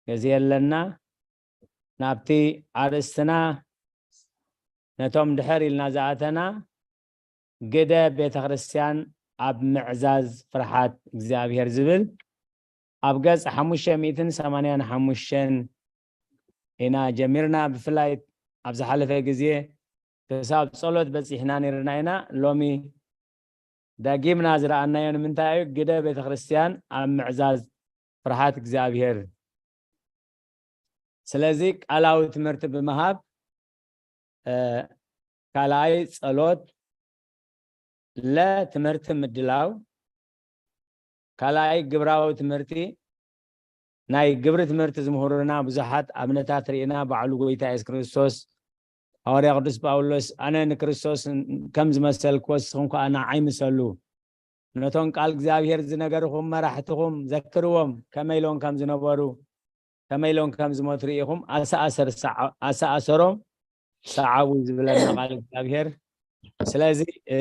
ግዜ ኣለና ናብቲ ኣርእስትና ነቶም ድሕር ኢልና ዝኣተና ግደ ቤተ ክርስቲያን ኣብ ምዕዛዝ ፍርሓት እግዚኣብሔር ዝብል ኣብ ገጽ ሓሙሽተ ሚእትን ሰማንያን ሓሙሽተን ኢና ጀሚርና። ብፍላይ ኣብ ዝሓለፈ ግዜ ክሳብ ጸሎት በጺሕና ነይርና ኢና። ሎሚ ደጊምና ዝረኣናዮ ንምንታይ እዩ? ግደ ቤተ ክርስቲያን ኣብ ምዕዛዝ ፍርሃት እግዚኣብሔር። ስለዚ ቃላዊ ትምህርቲ ብምሃብ፣ እ፣ ካልኣይ ጸሎት፣ ለ ትምህርቲ ምድላው፣ ካልኣይ ግብራዊ ትምህርቲ፣ ናይ ግብሪ ትምህርቲ ዝምህሩና ብዙሓት ኣብነታት ርኢና። ባዕሉ ጎይታ የሱስ ክርስቶስ፣ ሃዋርያ ቅዱስ ጳውሎስ፣ "ኣነ ንክርስቶስ ከም ዝመሰልኩ፣ ንስኹም ከኣ ንዓይ ምሰሉ። ነቶም ቃል እግዚኣብሔር ዝነገርኹም መራሕትኹም ዘክርዎም፣ ከመይ ኢሎም ከም ዝነበሩ፣ ከመይ ኢሎም ከም ዝሞቱ ርኢኹም ኣሰኣሰር ሰዓ-፣ ኣሰኣሰሮም ሰዓቡ" ዝብለና ቃል እግዚኣብሔር። ስለዚ፣ እ፣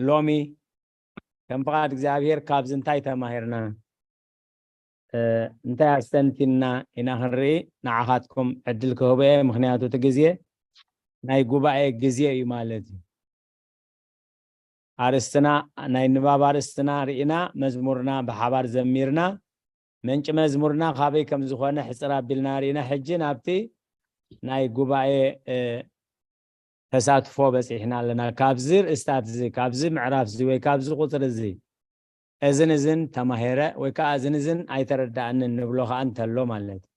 ሎሚ ከም ፍቓድ እግዚኣብሔር ካብዚ እንታይ ተማሂርና? እ፣ እንታይ ኣስተንቲንና ኢና ክንርኢ ንዓኻትኩም ዕድል ክህቦ እየ። ምኽንያቱ እቲ ግዜ ናይ ጉባኤ ግዜ እዩ ማለት እዩ። ኣርእስትና፣ ናይ ንባብ ኣርእስትና ርኢና፣ መዝሙርና ብሓባር ዘሚርና፣ ምንጪ መዝሙርና ካበይ ከም ዝኾነ ሕጽር ኣቢልና ርኢና። ሕጂ ናብቲ ናይ ጉባኤ፣ እ፣ ተሳትፎ በጺሕና ኣለና። ካብዚ ርእስታት እዚ፣ ካብዚ ምዕራፍ እዚ ወይ ካብዚ ቁጽሪ እዚ፣ እዝን እዝን ተማሂረ ወይ ከኣ እዝን እዝን ኣይተረዳእንን ንብሎ ከኣ እንተሎ ማለት እዩ።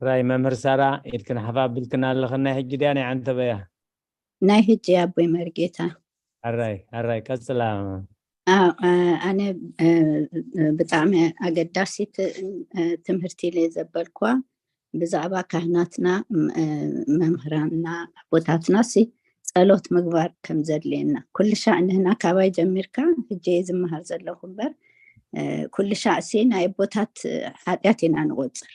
ራይ መምህር ሳራ፣ ኢድክን ሓፍ ኣቢልክን ኣለኽን። ናይ ሕጂ ድያ ናይ ዓንተበያ? ናይ ሕጂ ኣቦይ መርጌታ። ኣራይ፣ ኣራይ፣ ቀጽላ። ኣዎ፣ እ፣ ኣነ፣ እ፣ እ፣ ብጣዕሚ ኣገዳሲት፣ እ፣ ትምህርቲ ኢለ ዘበልኳ ብዛዕባ ካህናትና፣ ም-፣ እ፣ መምህራንና፣ ኣቦታትና ሲ ጸሎት ምግባር ከም ዘድልየና። ኩሉ ሻዕ ንህና ካባይ ጀሚርካ፣ ሕጂ እየ ዝመሃር ዘለኹ እምበር፣ እ፣ ኩሉ ሻዕ ሲ ናይ ኣቦታት ሓጢኣት ኢና ንቆጽር።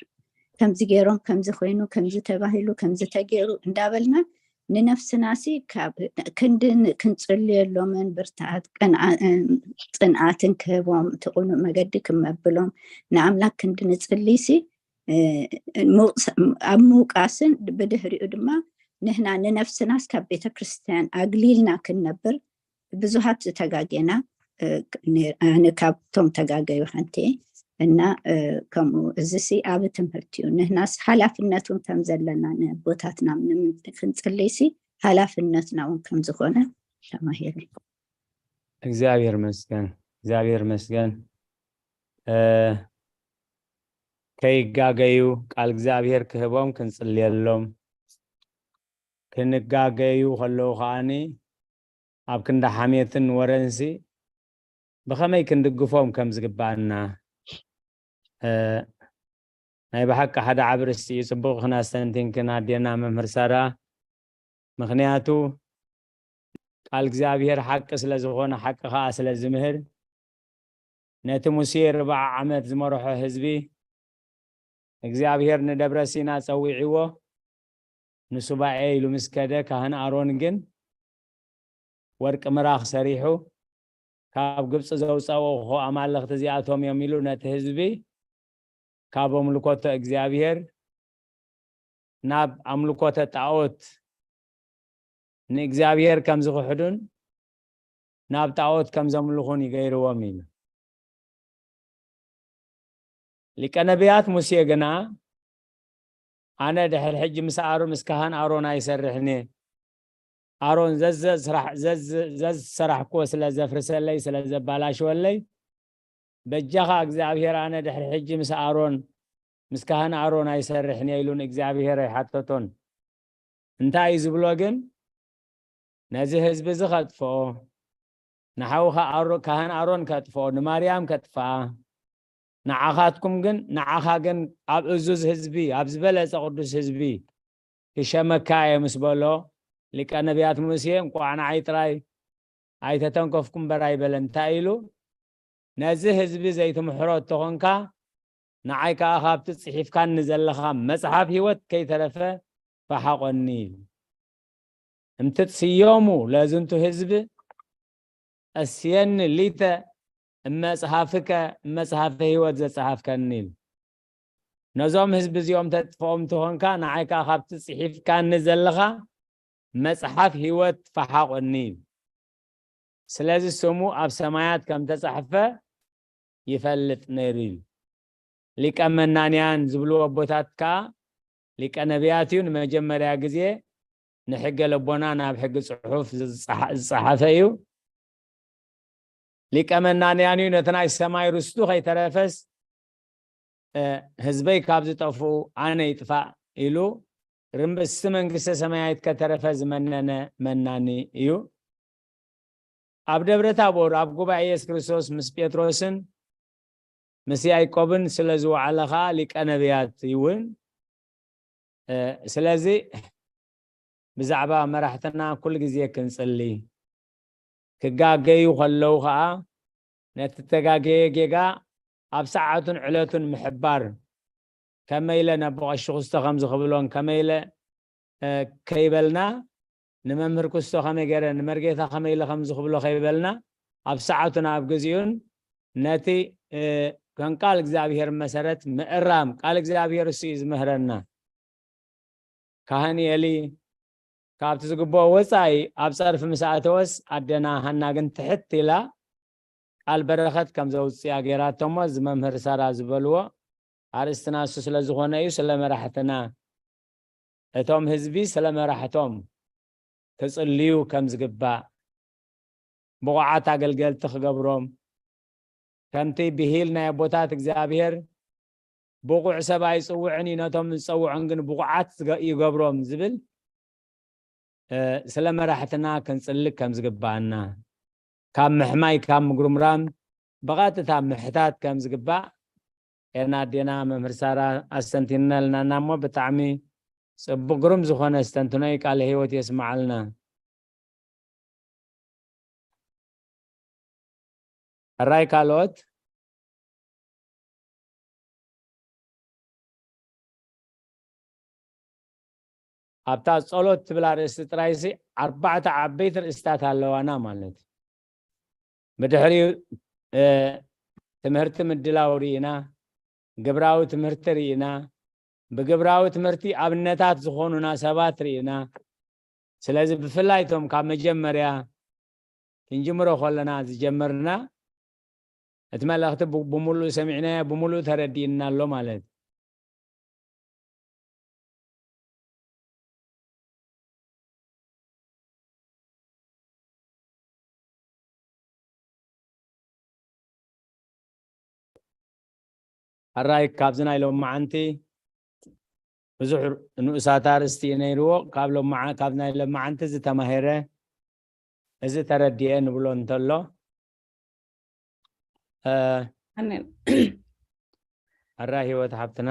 ከምዚ ገይሮም፣ ከምዚ ኮይኑ፣ ከምዚ ተባሂሉ፣ ከምዚ ተገይሩ እንዳበልና ንነፍስና ሲ ካብ ክንዲ ን-፣ ክንጽልየሎምን ብርትዓት ቅንዓ-፣ እ፣ ጽንዓትን ክህቦም፣ እቲ ቅኑዕ መገዲ ክመብሎም፣ ንኣምላክ ክንዲ ንጽልይ ሲ፣ እ፣ ምውቅሳ-፣ ኣብ ምውቃስን ብድሕሪኡ ድማ ንህና ንነፍስናስ ካብ ቤተ ክርስቲያን ኣግሊልና ክንነብር ብዙሃት ዝተጋጌና፣ እ፣ ነ-፣ ኣነ ካብቶም ተጋገዩ ሓንቲ እየ። እና፣ እ፣ ከምኡ እዚ ሲ ኣብ ትምህርቲ እዩ። ንህናስ ሓላፍነት እውን ከም ዘለና ንቦታትና ንም-፣ ክንጽልይ ሲ ሓላፍነትና እውን ከም ዝኾነ ተማሂረ። እግዚኣብሔር መስገን፣ እግዚኣብሔር መስገን። እ፣ ከይጋገዩ ቃል እግዚኣብሔር ክህቦም ክንጽልየሎም፣ ክንጋገዩ ከለዉ ከኣኒ ኣብ ክንዲ ሓሜትን ወረንሲ ብኸመይ ክንድግፎም ከም ዝግባኣና፣ እ፣ ናይ ብሓቂ ሓደ ዓቢ ርስቲ እዩ። ጽቡቕ ክናስተንቲንክን ኣዴና መምህር ሳራ። ምኽንያቱ ቃል እግዚኣብሔር ሓቂ ስለ ዝኾነ፣ ሓቂ ኸኣ ስለ ዝምህር፣ ነቲ ሙሴ ርብዓ ዓመት ዝመርሖ ህዝቢ፣ እግዚኣብሔር ንደብረ ሲና ጸዊዕዎ፣ ንሱባኤ ኢሉ ምስ ከደ፣ ካህን ኣሮን ግን ወርቂ ምራኽ ሰሪሑ፣ "ካብ ግብጺ ዘውጻእኹ ኣማልኽቲ እዚኣቶም እዮም" ኢሉ ነቲ ህዝቢ ካብ ኣምልኮተ እግዚኣብሔር ናብ ኣምልኮተ ጣኦት፣ ንእግዚኣብሔር ከም ዝኽሕዱን ናብ ጣኦት ከም ዘምልኹን ይገይርዎም ኢሉ። ሊቀ ነቢያት ሙሴ ግና፣ "ኣነ ድሕሪ ሕጂ ምስ ኣሮ-፣ ምስ ካህን ኣሮን ኣይሰርሕን እየ። ኣሮን ዘዘ-፣ ስራሕ-፣ ዘዝ-፣ ዘዝሰራሕክዎ ስለ ዘፍርሰለይ፣ ስለ ዘባላሽወለይ፣ በጃኻ እግዚኣብሔር፣ ኣነ ድሕሪ ሕጂ ምስ ኣሮን፣ ምስ ካህን ኣሮን ኣይሰርሕን እየ" ኢሉ ንእግዚኣብሔር ኣይሓተቶን። እንታይ እዩ ዝብሎ ግን? "ነዚ ህዝቢ እዚ ከጥፍኦ፣ ንሓውኻ ኣሮ-፣ ካህን ኣሮን ከጥፍኦ፣ ንማርያም ከጥፍኣ፣ ንዓኻትኩም ግን፣ ንዓኻ ግን ኣብ እዙዝ ህዝቢ፣ ኣብ ዝበለጸ ቅዱስ ህዝቢ ክሸመካ እየ" ምስ በሎ፣ ሊቀ ነቢያት ሙሴ እንቋዕ ንዓይ ጥራይ ኣይተተንከፍኩ እምበር ኣይበለ። እንታይ ኢሉ? ነዚ ህዝቢ ዘይትምሕሮ እተኾንካ፣ ንዓይ ከኣ ካብቲ ጽሒፍካኒ ዘለኻ መጽሓፍ ህይወት ከይተረፈ ፈሓቖኒ። እምትት ስዮሙ ለዝንቱ ህዝብ፣ እስየኒ ሊተ እመጽሓፍከ እመጽሓፈ ህይወት ዘጽሓፍከኒ። ነዞም ህዝቢ እዚኦም ተጥፍኦም ትኾንካ፣ ንዓይ ከኣ ካብቲ ጽሒፍካኒ ዘለኻ መጽሓፍ ህይወት ፈሓቖኒ። ስለዚ ስሙ ኣብ ሰማያት ከም ተጻሕፈ ይፈልጥ ነይሩ እዩ። ሊቀ መናንያን ዝብሉ ኣቦታት ከኣ ሊቀ ነቢያት እዩ። ንመጀመርያ ግዜ ንሕገ ለቦና ናብ ሕጊ ጽሑፍ ዝጸሓ-፣ ዝጸሓፈ እዩ። ሊቀ መናንያን እዩ። ነቲ ናይ ሰማይ ርስቱ ከይተረፈስ፣ እ፣ ህዝበይ ካብ ዝጠፍኡ ኣነ ይጥፋእ ኢሉ ርምስቲ መንግስተ ሰማያዊት ከተረፈ ዝመነነ መናኒ እዩ። ኣብ ደብረ ታቦር ኣብ ጉባኤ የሱስ ክርስቶስ ምስ ጴጥሮስን ምስ ያዕቆብን ስለ ዝወዓለ ኸኣ ሊቀ ነቢያት ይውን። እ፣ ስለዚ ብዛዕባ መራሕትና ኩሉ ግዜ ክንጽሊ፣ ክጋገዩ ከለዉ ኸኣ ነቲ ተጋገየ ጌጋ ኣብ ሰዓቱን ዕለቱን ምሕባር፣ ከመይ ኢለ ነቦ ቀሺ ክስቶ ከምዚ ክብሎን ከመይ ኢለ፣ እ፣ ከይበልና፣ ንመምህር ክስቶ ከመይ ገይረ፣ ንመርጌታ ከመይ ኢለ ከምዚ ክብሎ ከይበልና፣ ኣብ ሰዓቱን ኣብ ግዜኡን ነቲ፣ እ፣ ከም ቃል እግዚኣብሔር መሰረት ምእራም፣ ቃል እግዚኣብሔር እሱ እዩ ዝምህረና። ካህን ኤሊ ካብቲ ዝግብኦ ወጻኢ ኣብ ጸርፊ ምስ ኣተወስ፣ ኣደና ሃና ግን ትሕት ኢላ ቃል በረኸት ከም ዘውጽኣ ገይራቶ እሞ፣ እዚ መምህር ሳራ ዝበልዎ ኣርእስትና እሱ ስለ ዝኾነ እዩ። ስለ መራሕትና፣ እቶም ህዝቢ ስለ መራሕቶም ክጽልዩ ከም ዝግባእ፣ ብቑዓት ኣገልገልቲ ክገብሮም፣ ከምቲ ብሂል ናይ ኣቦታት እግዚኣብሔር ብቑዕ ሰብ ኣይጽውዕን እዩ፣ ነቶም ዝጸውዖም ግን ብቑዓት ዝገ-፣ ይገብሮም ዝብል፣ እ፣ ስለ መራሕትና ክንጽልእ ከም ዝግባኣና፣ ካብ ምሕማይ፣ ካብ ምጉርምራም ብቐጥታ ምሕታት ከም ዝግባእ ኤርና ኣዴና መምህር ሳራ ኣስተንቲንናልና እሞ ብጣዕሚ ጽቡቕ ግሩም ዝኾነ ኣስተንትኖ እዩ። ቃለ ህይወት የስምዓልና። ሕራይ ካልኦት? ኣብታ ጸሎት ትብል ኣርእስቲ ጥራይሲ ኣርባዕተ ዓበይቲ ርእስታት ኣለዋና ማለት እዩ። ብድሕሪኡ፣ እ፣ ትምህርቲ ምድላው ርኢና፣ ግብራዊ ትምህርቲ ርኢና፣ ብግብራዊ ትምህርቲ ኣብነታት ዝኾኑና ሰባት ርኢና። ስለዚ ብፍላይ እቶም ካብ መጀመርያ ክንጅምሮ ከለና ዝጀመርና፣ እቲ መልእኽቲ ብ-፣ ብምሉእ ሰሚዕናዮ፣ ብምሉእ ተረዲእና ኣሎ ማለት። ሕራይ ካብዚ ናይ ሎማዓንቲ ብዙሕ ንኡሳት ኣርእስቲ እዩ ነይርዎ። ካብ ሎማዓ-፣ ካብ ናይ ሎማዓንቲ ዝተማሄረ፣ እዚ ተረዲኤ ንብሎ እንተሎ፣ እ፣ ኣሜን። ሕራይ ህይወት ሓብትና።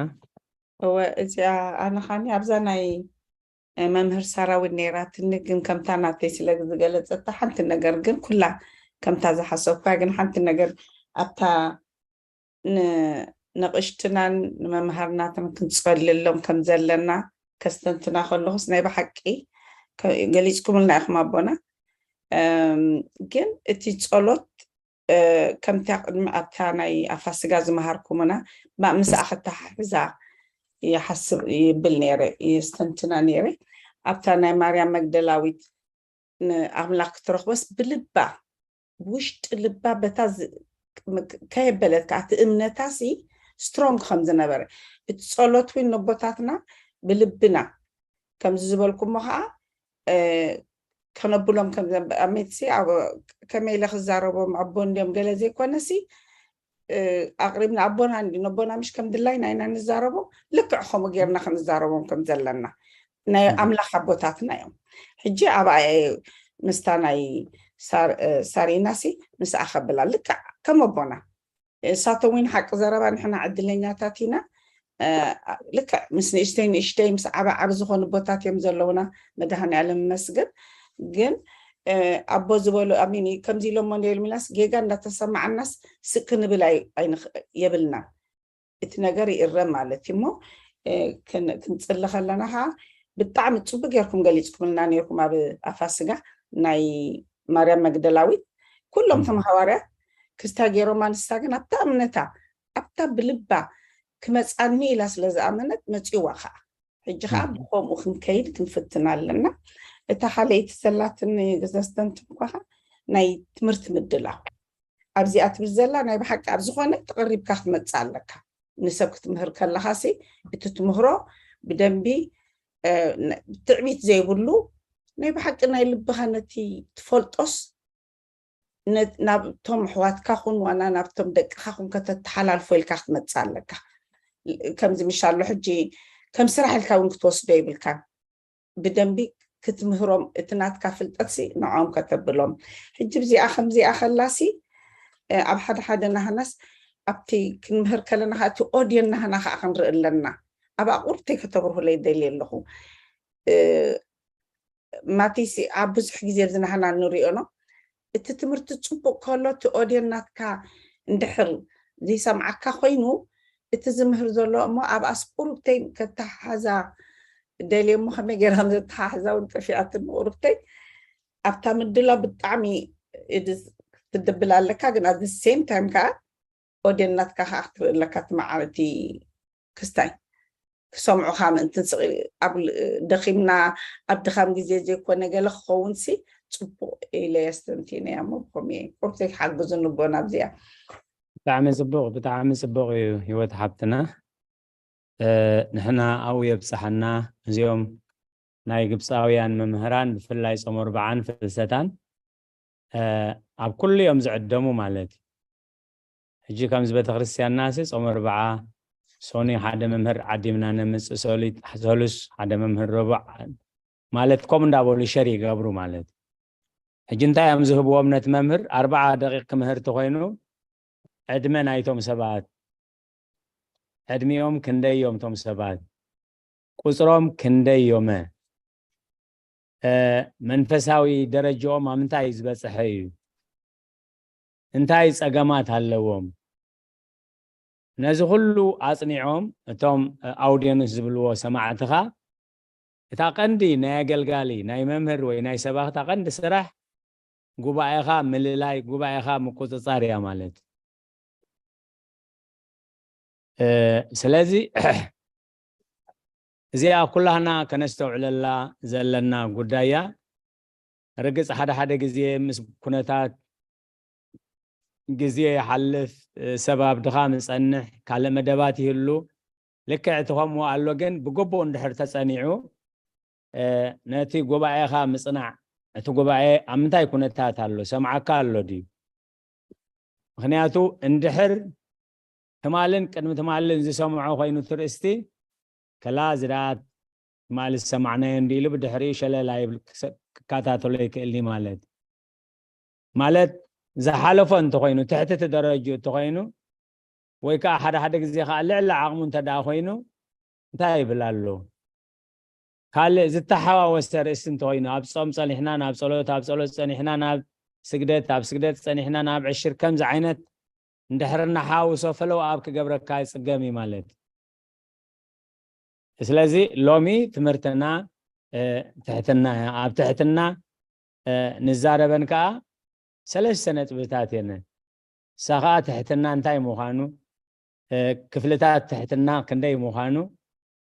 እወ፣ እዚኣ ኣነ ኻኒ ኣብዛ ናይ፣ እ፣ መምህር ሳራ እውን ነይራትኒ፣ ግን ከምታ ናተይ ስለ ዝገለጸታ ሓንቲ ነገር ግን ኩላ ከምታ ዝሓሰብኳ፣ ግን ሓንቲ ነገር ኣብታ ን-፣ ንቕሽትናን ንመምሃርናትን ክንጸልሎም ከም ዘለና ከስተንትና ከለኹስ ናይ ብሓቂ ከ-፣ ገሊጽኩምልና ኢኹም ኣቦና። እም፣ ግን እቲ ጸሎት፣ እ፣ ከምቲ ቅድሚ ኣብታ ናይ ኣፋስጋ ዝመሃርኩምና ማ-፣ ምስኣ ከተሓሕዛ ይሓስብ ይብል ነይረ፣ የስተንትና ነይረ። ኣብታ ናይ ማርያም መግደላዊት ንኣምላኽ ክትረኽቦስ ብልባ፣ ብውሽጢ ልባ በታ ዝ-፣ ም-፣ ከየበለት ከኣ እቲ እምነታሲ ስትሮንግ ከም ዝነበረ፣ እቲ ጸሎት እውን ነቦታትና ብልብና ከምዚ ዝበልኩሞ ከኣ፣ እ፣ ከነብሎም ከም ዘ-፣ ኣሜትሲ ኣብ ከመይ ኢለ ክዛረቦም ኣቦ እንድዮም ገለ ዘይኮነሲ፣ እ፣ ኣቕሪብና ኣቦና እንዲ ነቦና ምሽ ከም ድላይ ናይና ንዛረቦም ልክዕ ከምኡ ጌርና ክንዛረቦም ከም ዘለና ናይ እም። ኣምላኽ ኣቦታትና እዮም። ሕጂ ኣብኣ እየ ምስታ ናይ ሳር-፣ እ፣ ሳሪናሲ ምስኣ ከብላ ልክዕ ከም ኣቦና። እሳቶም እውን ሓቂ ዘረባ ንሕና ዕድለኛታት ኢና። እ፣ ልክዕ ምስ ንእሽተይ ንእሽተይ ምስ ዓበ ዓቢ ዝኾኑ ኣቦታት እዮም ዘለውና። መድኃኔዓለም ይመስገን። ግን ኣቦ ዝበሎ ኣሚን እዩ ከምዚ ኢሎሞ ነይሩ ሚላስ ጌጋ እንዳተሰማዓናስ ስቅ ክንብል የብልናን። እቲ ነገር ይእረም ማለት እዩ እሞ ክንፅሊ ከለና ከዓ ብጣዕሚ ፅቡቅ ጌርኩም ገሊፅኩምልና ነይርኩም ኣብ ኣፋስጋ ናይ ማርያም መግደላዊት ኩሎም ተምሃዋርያ ክስታ ገይሮማ ንሳ ግን ኣብታ እምነታ ኣብታ ብልባ ክመፃኒ ኢላ ስለ ዝኣመነት መፅዋ ከዓ ሕጂ ከዓ ብከምኡ ክንከይድ ክንፍትን ኣለና። እታ ካልኣይቲ ዘላትኒ ዘስተንትን ኳ ናይ ትምህርቲ ምድላው ኣብዚኣ ትብል ዘላ ናይ ብሓቂ ኣብ ዝኾነ ተቐሪብካ ክትመፅእ ኣለካ። ንሰብ ክትምህር ከለኻ ሲ እቲ ትምህሮ ብደንቢ ትዕቢት ዘይብሉ ናይ ብሓቂ ናይ ልብኻ ነቲ ትፈልጦስ ናብቶም ኣሕዋትካ ኹን ዋና ናብቶም ደቅኻ ኹን ከተተሓላልፎ ኢልካ ክትመፅእ ኣለካ። ከምዚ ምሻሎ ሕጂ ከም ስራሕ ኢልካ እውን ክትወስዶ ይብልካን። ብደንቢ ክትምህሮም እቲ ናትካ ፍልጠትሲ ንዕኦም ከተብሎም። ሕጂ ብዚኣ ከምዚኣ ከላሲ ኣብ ሓደ ሓደ ናህናስ ኣብቲ ክንምህር ከለና እቲ ኦድየን ናህና ከዓ ክንርኢ ኣለና። ኣብ ኣቁርተይ ከተብርሁለይ ደልየ ኣለኹ። ማቲሲ ኣብ ብዙሕ ግዜ ኣብዚ ናህና ንሪኦ ነው። እቲ ትምህርቲ ፅቡቅ ከሎ እቲ ኦድየን ናትካ እንድሕር ዘይሰምዓካ ኮይኑ እቲ ዝምህር ዘሎ እሞ ኣብ ኣስቁሩብተይ ከተሓሓዛ ደልየ እሞ ከመይ ገይራ ዘተሓሓዛ እውን ጠፊኣትን ቁሩብተይ ኣብታ ምድላ ብጣዕሚ ትድብል ኣለካ ግን ኣብ ሴም ታይም ከዓ ኦድየን ናትካ ከዓ ክትርኢ ኣለካ እቲ መዓልቲ ክስታይ ክሰምዑኻ ምእንትን ስቕ ኣብ ደኺምና ኣብ ድኻም ግዜ ዘይኮነ ገለ ክኸውን ሲ ፅቡቕ ኢለ የስተንቲነ እያ እሞ ብኸምኡ እየ ቁርተይ ሓግዙ ንቦና ኣብዚኣ ብጣዕሚ ፅቡቕ ብጣዕሚ ፅቡቕ እዩ ህይወት ሓብትና ንሕና ኣብኡ የብፅሓና እዚኦም ናይ ግብፃውያን መምህራን ብፍላይ ፆመ ኣርብዓን ፍልሰታን ኣብ ኩሉ እዮም ዝዕደሙ ማለት እዩ ሕጂ ከምዚ ቤተክርስትያንና ሲ ጾም ኣርብዓ ሶኒ ሓደ መምህር ዓዲምና ነምፅእ ሰሉስ ሓደ መምህር ረቡዕ ማለት ከምኡ እንዳበሉ ሸር ይገብሩ ማለት ሕጂ እንታይ እዮም ዝህብዎም ነቲ መምህር ኣርብዓ ደቂቅ ክምህር ተኮይኑ ዕድመ ናይቶም ሰባት ዕድሚኦም ክንደይ እዮም ቶም ሰባት ቁፅሮም ክንደይ እዮመ መንፈሳዊ ደረጃኦም ኣብ ምንታይ ዝበፅሐ እዩ እንታይ ፀገማት ኣለዎም ነዚ ኩሉ ኣፅኒዖም እቶም ኣውድየንስ ዝብልዎ ሰማዕትኻ እታ ቀንዲ ናይ ኣገልጋሊ ናይ መምህር ወይ ናይ ሰባኽታ ቀንዲ ስራሕ ጉባኤኻ ምልላይ ጉባኤኻ ምቁፅፃር እያ ማለት ስለዚ እዚኣ ኩላህና ከነስተውዕለላ ዘለና ጉዳይ እያ ርግፅ ሓደ ሓደ ግዜ ምስ ኩነታት ግዜ ይሓልፍ ሰብ ኣብ ድኻም ይፀንሕ ካልእ መደባት ይህሉ ልክዕ እቲ ከምኡ ኣሎ ግን ብግቡእ እንድሕር ተፀኒዑ ነቲ ጉባኤኻ ምፅናዕ እቲ ጉባኤ ኣብ ምንታይ ኩነታት ኣሎ ሰምዓካ ኣሎ ድዩ ምኽንያቱ እንድሕር ትማልን ቅድሚ ትማልን ዝሰምዖ ኮይኑ ትርእስቲ ከላ ዝዳት ትማሊ ዝሰማዕናዮ እንዲ ኢሉ ብድሕሪኡ ሸለላ ይብል ክከታተሎ ይክእል ማለት ማለት ዝሓለፎ እንተኮይኑ ትሕቲ እቲ ደረጅኡ እንተኮይኑ ወይ ከዓ ሓደ ሓደ ግዜ ከዓ ልዕሊ ዓቕሙ እንተ ደኣ ኮይኑ እንታይ ይብል ኣሎ ካልእ ዝተሓዋወሰ ርእሲ እንተኮይኑ ኣብ ጾም ጸኒሕና ናብ ጸሎት ኣብ ጸሎት ጸኒሕና ናብ ስግደት ኣብ ስግደት ጸኒሕና ናብ ዕሽር ከምዚ ዓይነት እንድሕር እናሓውሶ ፈለው ኣብ ክገብረካ ይጽገም እዩ ማለት ስለዚ ሎሚ ትምህርትና ትሕትና እያ ኣብ ትሕትና ንዛረበን ከዓ ሰለስተ ነጥብታት የነ እሳ ከዓ ትሕትና እንታይ ምዃኑ ክፍልታት ትሕትና ክንደይ ምዃኑ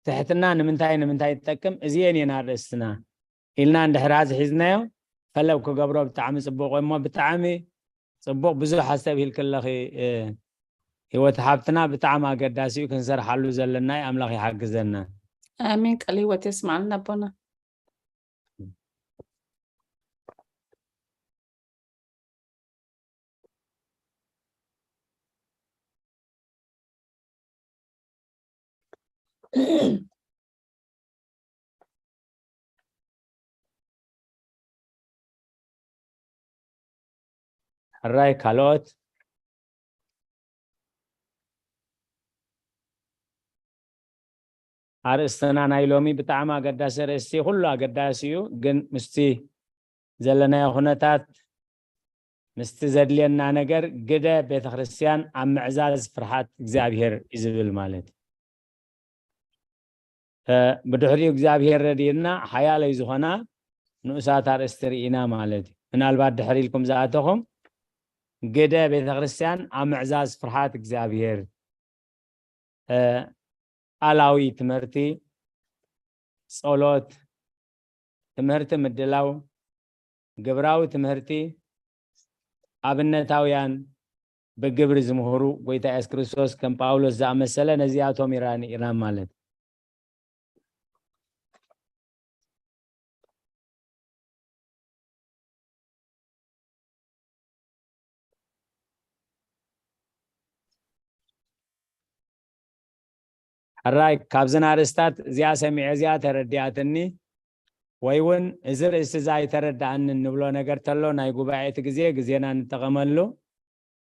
ትሕትና ንምንታይ ንምንታይ ትጠቅም እዚኤን እየን ኣርእስትና ኢልና እንድሕር ዚ ሒዝናዮ ፈለብ ክገብሮ ብጣዕሚ ፅቡቅ እሞ ብጣዕሚ ፅቡቅ ብዙሕ ኣስተብሂልክለኺ ህይወት ሓብትና ብጣዕሚ ኣገዳሲ እዩ ክንሰርሓሉ ዘለና ኣምላኽ ይሓግዘና ኣሜን ቃል ህይወት የስማዓልና ኣቦና ሕራይ ካልኦት ኣርእስትና ናይ ሎሚ ብጣዕሚ ኣገዳሲ ርእስቲ ኩሉ ኣገዳሲ እዩ ግን ምስቲ ዘለናዮ ኩነታት፣ ምስቲ ዘድልየና ነገር፣ ግደ ቤተ ክርስቲያን ኣብ ምዕዛዝ ፍርሃት እግዚኣብሔር እዩ ዝብል ማለት እዩ። እ፣ ብድሕሪኡ እግዚኣብሔር ረድእና ሓያለይ ዝኾና ንኡሳት ኣርእስቲ ርኢና ማለት እዩ። ምናልባት ድሕር ኢልኩም ዝኣተኹም፣ ግደ ቤተ ክርስቲያን ኣብ ምዕዛዝ ፍርሃት እግዚኣብሔር፣ እ፣ ቃላዊ ትምህርቲ፣ ጸሎት፣ ትምህርቲ ምድላው፣ ግብራዊ ትምህርቲ፣ ኣብነታውያን፣ ብግብሪ ዝምህሩ፣ ጎይታ የሱስ ክርስቶስ ከም ጳውሎስ ዝኣመሰለ ነዚኣቶም ኢራን ኢራን ማለት። ሕራይ፣ ካብዘን ኣርእስታት እዚኣ ሰሚዐ እዚኣ ተረዲኣትኒ፣ ወይ እውን እዚ ርእሲ እዛ ኣይተረድኣንን ንብሎ ነገር ተሎ፣ ናይ ጉባኤ እቲ ግዜ፣ ግዜና ንጠቐመሉ።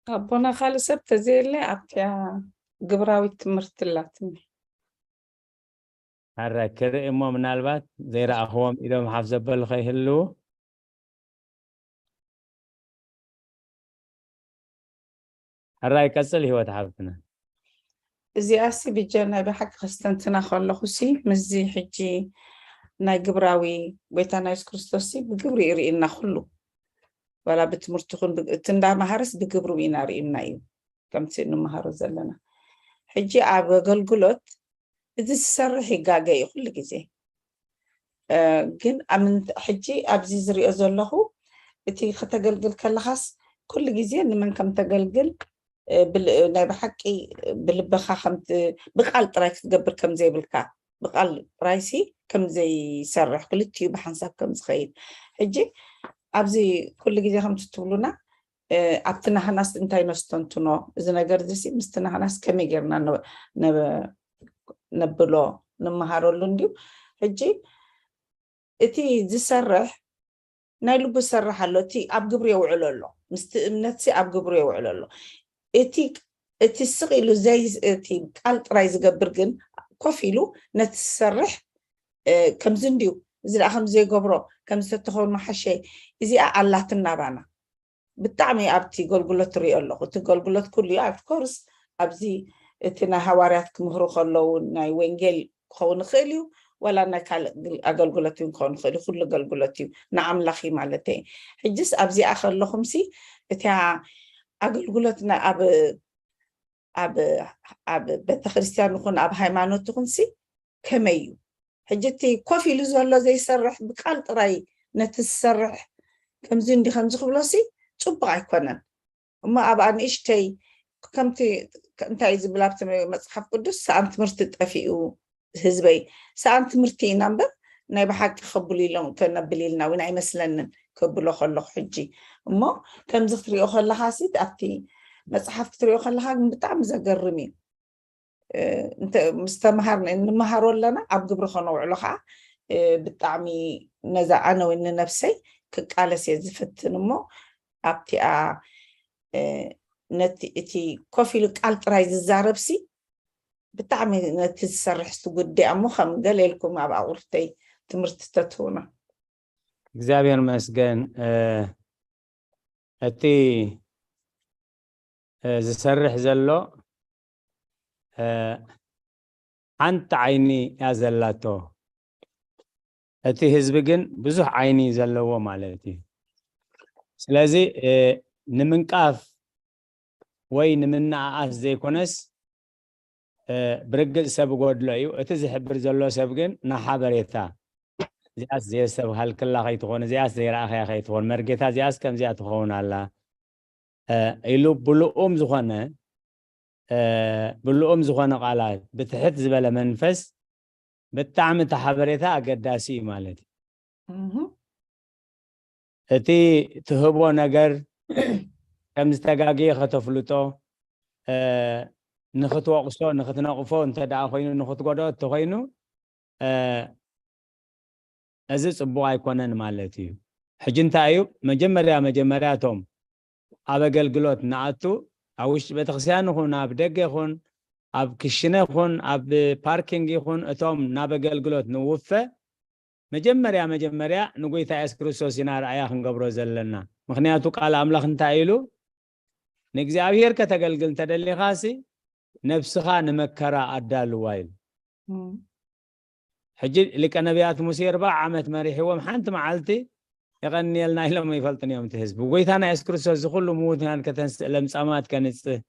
ኣቦና ካልእ ሰብ ተዘየለ ኣብቲያ ግብራዊት ትምህርቲ ኣላትኒ። ሕራይ፣ ክርኢ እሞ ምናልባት ዘይረኣኽዎም ኢዶም ሓፍ ዘበሉ ከይህልዉ። ሕራይ፣ ቀጽል ህይወት ሓብትና። እዚኣሲ ብጀ ናይ ብሓቂ ከስተንትና ከለኹሲ፣ ምስዚ ሕጂ ናይ ግብራዊ ጎይታና የሱስ ክርስቶስሲ ብግብሪ ይርእየና ኩሉ። ዋላ ብትምህርቲ ይኹን ብ-፣ እቲ እንዳመሃረስ ብግብሪ ኢና ርእየና እዩ፣ ከምቲ እንመሃሮ ዘለና። ሕጂ ኣብ ኣገልግሎት እዚ ዝሰርሕ ይጋገ እዩ ኩሉ ግዜ። እ፣ ግን ኣብ ምንት-፣ ሕጂ ኣብዚ ዝሪኦ ዘለኹ፣ እቲ ከተገልግል ከለኻስ ኩሉ ግዜ ንመን ከም ተገልግል፣ እ፣ ብል-፣ ናይ ብሓቂ ብልብኻ ከምት-፣ ብቃል ጥራይ ክትገብር ከም ዘይብልካ፣ ብቃል ጥራይሲ ከም ዘይሰርሕ፣ ክልቲኡ ብሓንሳብ ከም ዝኸይድ። ሕጂ ኣብዚ ኩሉ ግዜ ከምቲ ትብሉና፣ እ፣ ኣብቲ ናህናስ እንታይ ነስተንትኖ? እዚ ነገር እዚሲ ምስቲ ናህናስ ከመይ ጌርና ነ-፣ ነ-፣ ነብሎ፣ ንመሃረሉ እንድዩ። ሕጂ እቲ ዝሰርሕ ናይ ልቡ ዝሰርሕ ኣሎ፣ እቲ ኣብ ግብሪ የውዕሎ ኣሎ። ምስቲ እምነትሲ ኣብ ግብሪ የውዕሎ ኣሎ። እቲ፣ እቲ ስቕ ኢሉ ዘይ-፣ እቲ ቃል ጥራይ ዝገብር ግን ኮፍ ኢሉ ነቲ ዝሰርሕ፣ እ፣ ከምዚ እንድዩ፣ እዚ ደኣ ከምዚ ዘይገብሮ፣ ከምዚ ተተኸውን መሓሸ፣ እዚኣ ኣላትና ባና። ብጣዕሚ ኣብቲ ገልግሎት ትሪኦ ኣለኹ። እቲ ገልግሎት ኩሉ እዩ። Of course፣ ኣብዚ እቲ ናይ ሃዋርያት ክምህሩ ከለዉ ናይ ወንጌል ክኸውን ይኽእል እዩ፣ ዋላ ናይ ካልእ ግል-፣ ኣገልግሎት እውን ክኸውን ይኽእል እዩ። ኩሉ ኣገልግሎት እዩ፣ ንኣምላኽ እዩ ማለተይ። ሕጅስ ኣብዚኣ ከለኹምሲ፣ እቲያ ኣገልግሎት ና-፣ ኣብ፣ ኣብ፣ ኣብ ቤተክርስትያን ይኹን ኣብ ሃይማኖት ይኹንሲ ከመይ እዩ? ሕጂ እቲ ኮፍ ኢሉ ዘሎ ዘይሰርሕ ብቃል ጥራይ ነቲ ዝሰርሕ ከምዚ እንዲ ከምዚ ክብሎሲ ጽቡቕ ኣይኮነን። እሞ ኣብኣ ንእሽተይ ከምቲ እንታይ ዝብል ኣብቲ መጽሓፍ ቅዱስ ሰኣን ትምህርቲ ጠፊኡ ህዝበይ። ሰኣን ትምህርቲ ኢና እምበር ናይ ብሓቂ ከብሉ ኢሎም ከነብል ኢልና እውን ኣይመስለንን ከብሎ ከለኹ ሕጂ። እሞ ከምዚ ክትሪኦ ከለኻሲ ኣብቲ መጽሓፍ ክትሪኦ ከለኻ ግን ብጣዕሚ ዘገርም እዩ። እ፣ እንተ-፣ ምስ ተምሃርና፣ እንመሃሮ ኣለና፣ ኣብ ግብሪ ከነውዕሎ ከዓ፣ እ፣ ብጣዕሚ ነዛ ኣነ ወይ ንነብሰይ ክቃለስ እየ ዝፍትን እሞ፣ ኣብቲኣ፣ እ፣ ነቲ፣ እቲ ኮፍ ኢሉ ቃል ጥራይ ዝዛረብሲ፣ ብጣዕሚ ነቲ ዝሰርሕ ዝጉዳይ እሞ፣ ከም ገለ ኢልኩም ኣብ ኣቑርተይ ትምህርቲ ተትህቡና። እግዚኣብሔር ይመስገን። እ፣ እቲ፣ እ፣ ዝሰርሕ ዘሎ፣ እ፣ ሓንቲ ዓይኒ እያ ዘላቶ። እቲ ህዝቢ ግን ብዙሕ ዓይኒ ዘለዎ ማለት እዩ። ስለዚ፣ እ፣ ንምንቃፍ ወይ ንምንኣኣስ ዘይኮነስ፣ እ፣ ብርግጽ ሰብ ጎድሎ እዩ። እቲ ዝሕብር ዘሎ ሰብ ግን ንሓበሬታ፣ እዚኣስ ዘየስተብሃልክላ ከይትኾን፣ እዚኣስ ዘይረኣኽያ ከይትኾን፣ መርጌታ እዚኣስ ከምዚኣ ትኸውን ኣላ፣ እ፣ ኢሉ ብልኡም ዝኾነ፣ እ፣ ብልኡም ዝኾነ ቃላት፣ ብትሕት ዝበለ መንፈስ፣ ብጣዕሚ እቲ ሓበሬታ ኣገዳሲ እዩ ማለት እዩ። እህ። እቲ ትህቦ ነገር ከም ዝተጋገየ ከተፍልጦ፣ እ፣ ንኽትወቕሶ፣ ንኽትነቕፎ እንተ ደኣ ኮይኑ፣ ንኽትጎድኦ እንተኾይኑ፣ እ፣ እዚ ጽቡቕ ኣይኮነን ማለት እዩ። ሕጂ እንታይ እዩ? መጀመርያ፣ መጀመርያ እቶም ኣብ ኣገልግሎት ንኣቱ፣ ኣብ ውሽጢ ቤተክርስትያን ይኹን፣ ኣብ ደገ ይኹን፣ ኣብ ክሽነ ይኹን፣ ኣብ ፓርኪንግ ይኹን፣ እቶም ናብ ኣገልግሎት ንውፈ፣ መጀመርያ መጀመርያ ንጎይታ የሱስ ክርስቶስ ኢና ርኣያ ክንገብሮ ዘለና። ምኽንያቱ ቃል ኣምላኽ እንታይ ኢሉ? ንእግዚኣብሔር ከተገልግል እንተደሊኻሲ ነብስኻ ንመከራ ኣዳልዋ ኢሉ። ሕጂ ሊቀ ነቢያት ሙሴ ኣርባዓ ዓመት መሪሕዎም፣ ሓንቲ መዓልቲ የቐንየልና ኢሎም ኣይፈልጥን እዮም። እቲ ህዝቢ ጎይታና የሱስ ክርስቶስ ዝኩሉ ምውትናን ከተንስእ፣ ለምጻማት ከንጽህ፣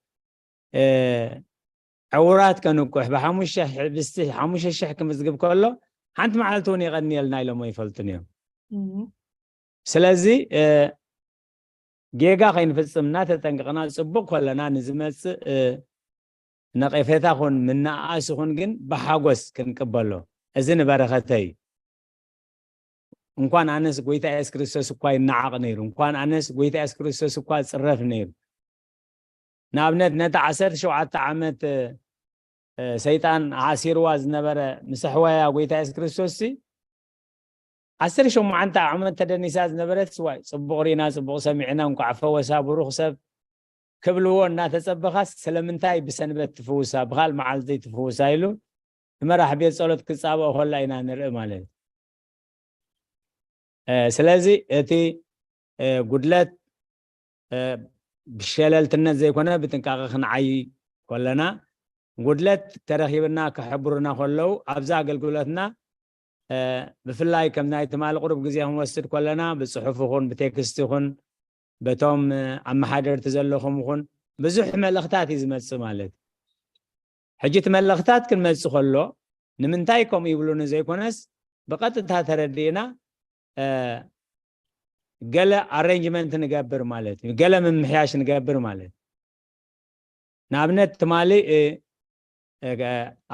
ዕውራት ከንቁሕ፣ ብሓሙሽተ ሕብስቲ ሓሙሽተ ሽሕ ክምዝግብ ከሎ ሓንቲ መዓልቲ እውን የቐንየልና ኢሎም ኣይፈልጥን እዮም። ስለዚ ጌጋ ከይንፍጽም እናተጠንቀቕና፣ ጽቡቕ ከለና ንዝመጽእ ነቐፌታ ኹን ምንኣኣስ ይኹን ግን ብሓጎስ ክንቅበሎ፣ እዚ ንበረኸተይ እዩ። እንኳን ኣነስ ጎይታ የሱስ ክርስቶስ እኳ ይነዓቕ ነይሩ፣ እንኳን ኣነስ ጎይታ የሱስ ክርስቶስ እኳ ጽረፍ ነይሩ። ንኣብነት ነቲ ዓሰርተ ሸውዓተ ዓመት ሰይጣን ዓሲርዋ ዝነበረ ምስ ኣሕዋያ ጎይታ የሱስ ክርስቶስ ሲ ዓሰርተ ሸሞንተ ዓመት ተደኒሳ ዝነበረት ስዋይ ጽቡቕ ሪና ጽቡቕ ሰሚዕና እንኳዕ ፈወሳ ብሩኽ ሰብ ክብልዎ እናተጸበኻስ ስለምንታይ ብሰንበት ትፍውሳ ብኻል መዓልቲ ዘይትፍውሳ ኢሉ ንመራሕ ቤት ጸሎት ክጻብኦ ከላ ኢና ንርኢ ማለት እዩ። ስለዚ እቲ ጉድለት ብሸለልትነት ዘይኮነ ብጥንቃቐ ክንዓይ ከለና ጉድለት ተረኺብና ክሕብሩና ከለዉ ኣብዚ ኣገልግሎትና ብፍላይ ከም ናይ ትማሊ ቁሩብ ግዜ ክንወስድ ከለና ብፅሑፍ ይኹን ብቴክስት ይኹን በቶም ኣመሓደርቲ ዘለኹም ይኹን ብዙሕ መልእኽታት እዩ ዝመፅእ ማለት እዩ። ሕጂ እቲ መልእኽታት ክንመፅእ ከሎ ንምንታይ ከምኡ ይብሉኒ ዘይኮነስ ብቐጥታ ተረዲእና ገለ ኣሬንጅመንት ንገብር ማለት እዩ። ገለ ምምሕያሽ ንገብር ማለት እዩ። ንኣብነት ትማሊ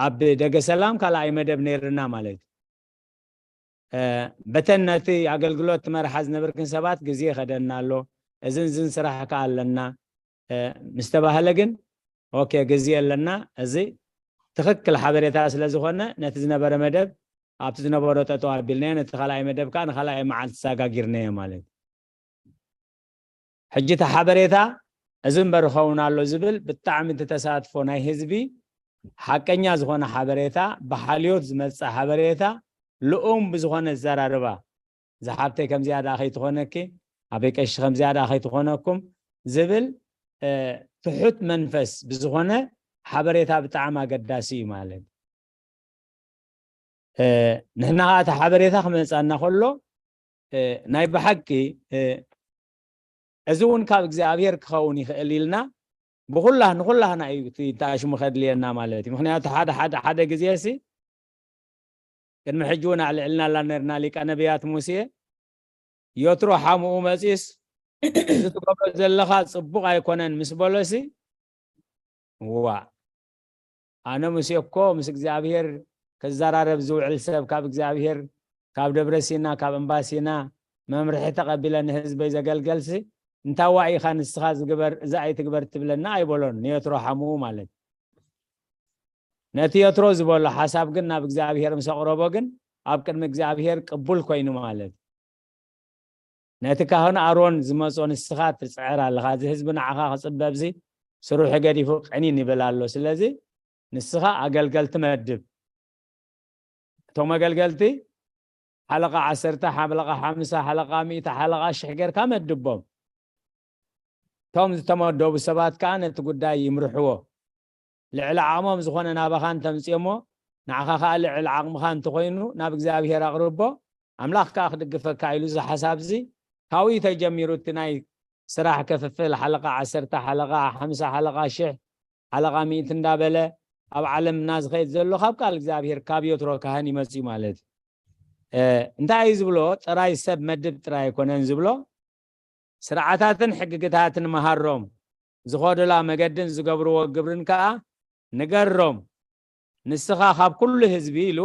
ኣብ ደገ ሰላም ካልኣይ መደብ ነይርና ማለት እዩ። በተን ነቲ ኣገልግሎት ትመርሓ ዝነብርክን ሰባት ግዜ ይኸደና ኣሎ፣ እዝን ዝን ስራሕ ከኣ ኣለና ምስ ተባህለ ግን ኦኬ ግዜ ኣለና። እዚ ትኽክል ሓበሬታ ስለ ዝኾነ ነቲ ዝነበረ መደብ ኣብቲ ዝነበሮ ጠጠው ኣቢልናዮ፣ ነቲ ካልኣይ መደብ ከኣ ንኻልኣይ መዓልቲ ተሳጋጊርናዮ ማለት እዩ። ሕጂ እቲ ሓበሬታ እዚ እምበር ይኸውን ኣሎ ዝብል ብጣዕሚ እቲ ተሳትፎ ናይ ህዝቢ ሓቀኛ ዝኾነ ሓበሬታ ብሓልዮት ዝመፅእ ሓበሬታ ልኡም ብዝኾነ ዘራርባ ዝሓብተይ ከምዚኣ ደኣ ከይትኾነኪ ኣበይ ቀሺ ከምዚኣ ደኣ ከይትኾነኩም ዝብል ትሑት መንፈስ ብዝኾነ ሓበሬታ ብጣዕሚ ኣገዳሲ እዩ ማለት። ንሕና ከዓ እቲ ሓበሬታ ክመፃና ከሎ ናይ ብሓቂ እዚ እውን ካብ እግዚኣብሔር ክኸውን ይኽእል ኢልና ብኩላ ንኩላህና እዩ እቲ ተኣሽሙ ከድልየና ማለት እዩ። ምክንያቱ ሓደ ሓደ ሓደ ግዜ ሲ ቅድሚ ሕጂ እውን ኣልዕልና ኣላ ነርና ሊቀ ነቢያት ሙሴ ዮትሮ ሓሙኡ መፂስ እዚ ትገብሮ ዘለኻ ፅቡቕ ኣይኮነን ምስ በሎሲ ዋ ኣነ ሙሴ እኮ ምስ እግዚኣብሔር ክዘራረብ ዝውዕል ሰብ ካብ እግዚኣብሔር ካብ ደብረ ሲና ካብ እምባ ሲና መምርሒ ተቐቢለ ንህዝበይ ዘገልገልሲ እንታዋይ ኢኻ ንስኻ ዝግበር እዚ ኣይትግበር ትብለና ኣይበሎን ንዮትሮ ሓሙኡ ማለት ነቲ ዮትሮ ዝበሎ ሓሳብ ግን ናብ እግዚኣብሔር ምስ ኣቕረቦ ግን ኣብ ቅድሚ እግዚኣብሔር ቅቡል ኮይኑ ማለት ነቲ ካህን ኣሮን ዝመጾ ንስኻ ትጽዕር ኣለኻ፣ እዚ ህዝቢ ንዓኻ ክጽበ ኣብዚ ስርሑ ገዲፉ ቅኒን ይብል ኣሎ። ስለዚ ንስኻ ኣገልገልቲ መድብ። እቶም ኣገልገልቲ ሓለቓ ዓሰርተ፣ ሓለቓ ሓምሳ፣ ሓለቓ ሚእቲ፣ ሓለቓ ሽሕ ጌርካ መድቦም። እቶም ዝተመደቡ ሰባት ከኣ ነቲ ጉዳይ ይምርሕዎ። ልዕሊ ዓቕሞም ዝኾነ ናባኻ እንተምፅኦሞ ንዓኻ ከዓ ልዕሊ ዓቕምኻ እንተኾይኑ ናብ እግዚኣብሔር ኣቕርቦ ኣምላኽ ከዓ ክድግፈካ ኢሉ እዚ ሓሳብ እዚ ካብኡ ተጀሚሩ እቲ ናይ ስራሕ ክፍፍል ሓለቃ ዓሰርተ ሓለቃ ሓምሳ ሓለቃ ሽሕ ሓለቃ ሚእቲ እንዳበለ ኣብ ዓለምና ዝኸይድ ዘሎ ካብ ቃል እግዚኣብሔር ካብ ዮትሮ ካህን ይመፅእ ማለት እዩ እንታይ እዩ ዝብሎ ጥራይ ሰብ መድብ ጥራይ ኣይኮነን ዝብሎ ስርዓታትን ሕግግታትን መሃሮም፣ ዝኸዱላ መገድን ዝገብርዎ ግብርን ከኣ ንገሮም። ንስኻ ካብ ኩሉ ህዝቢ ኢሉ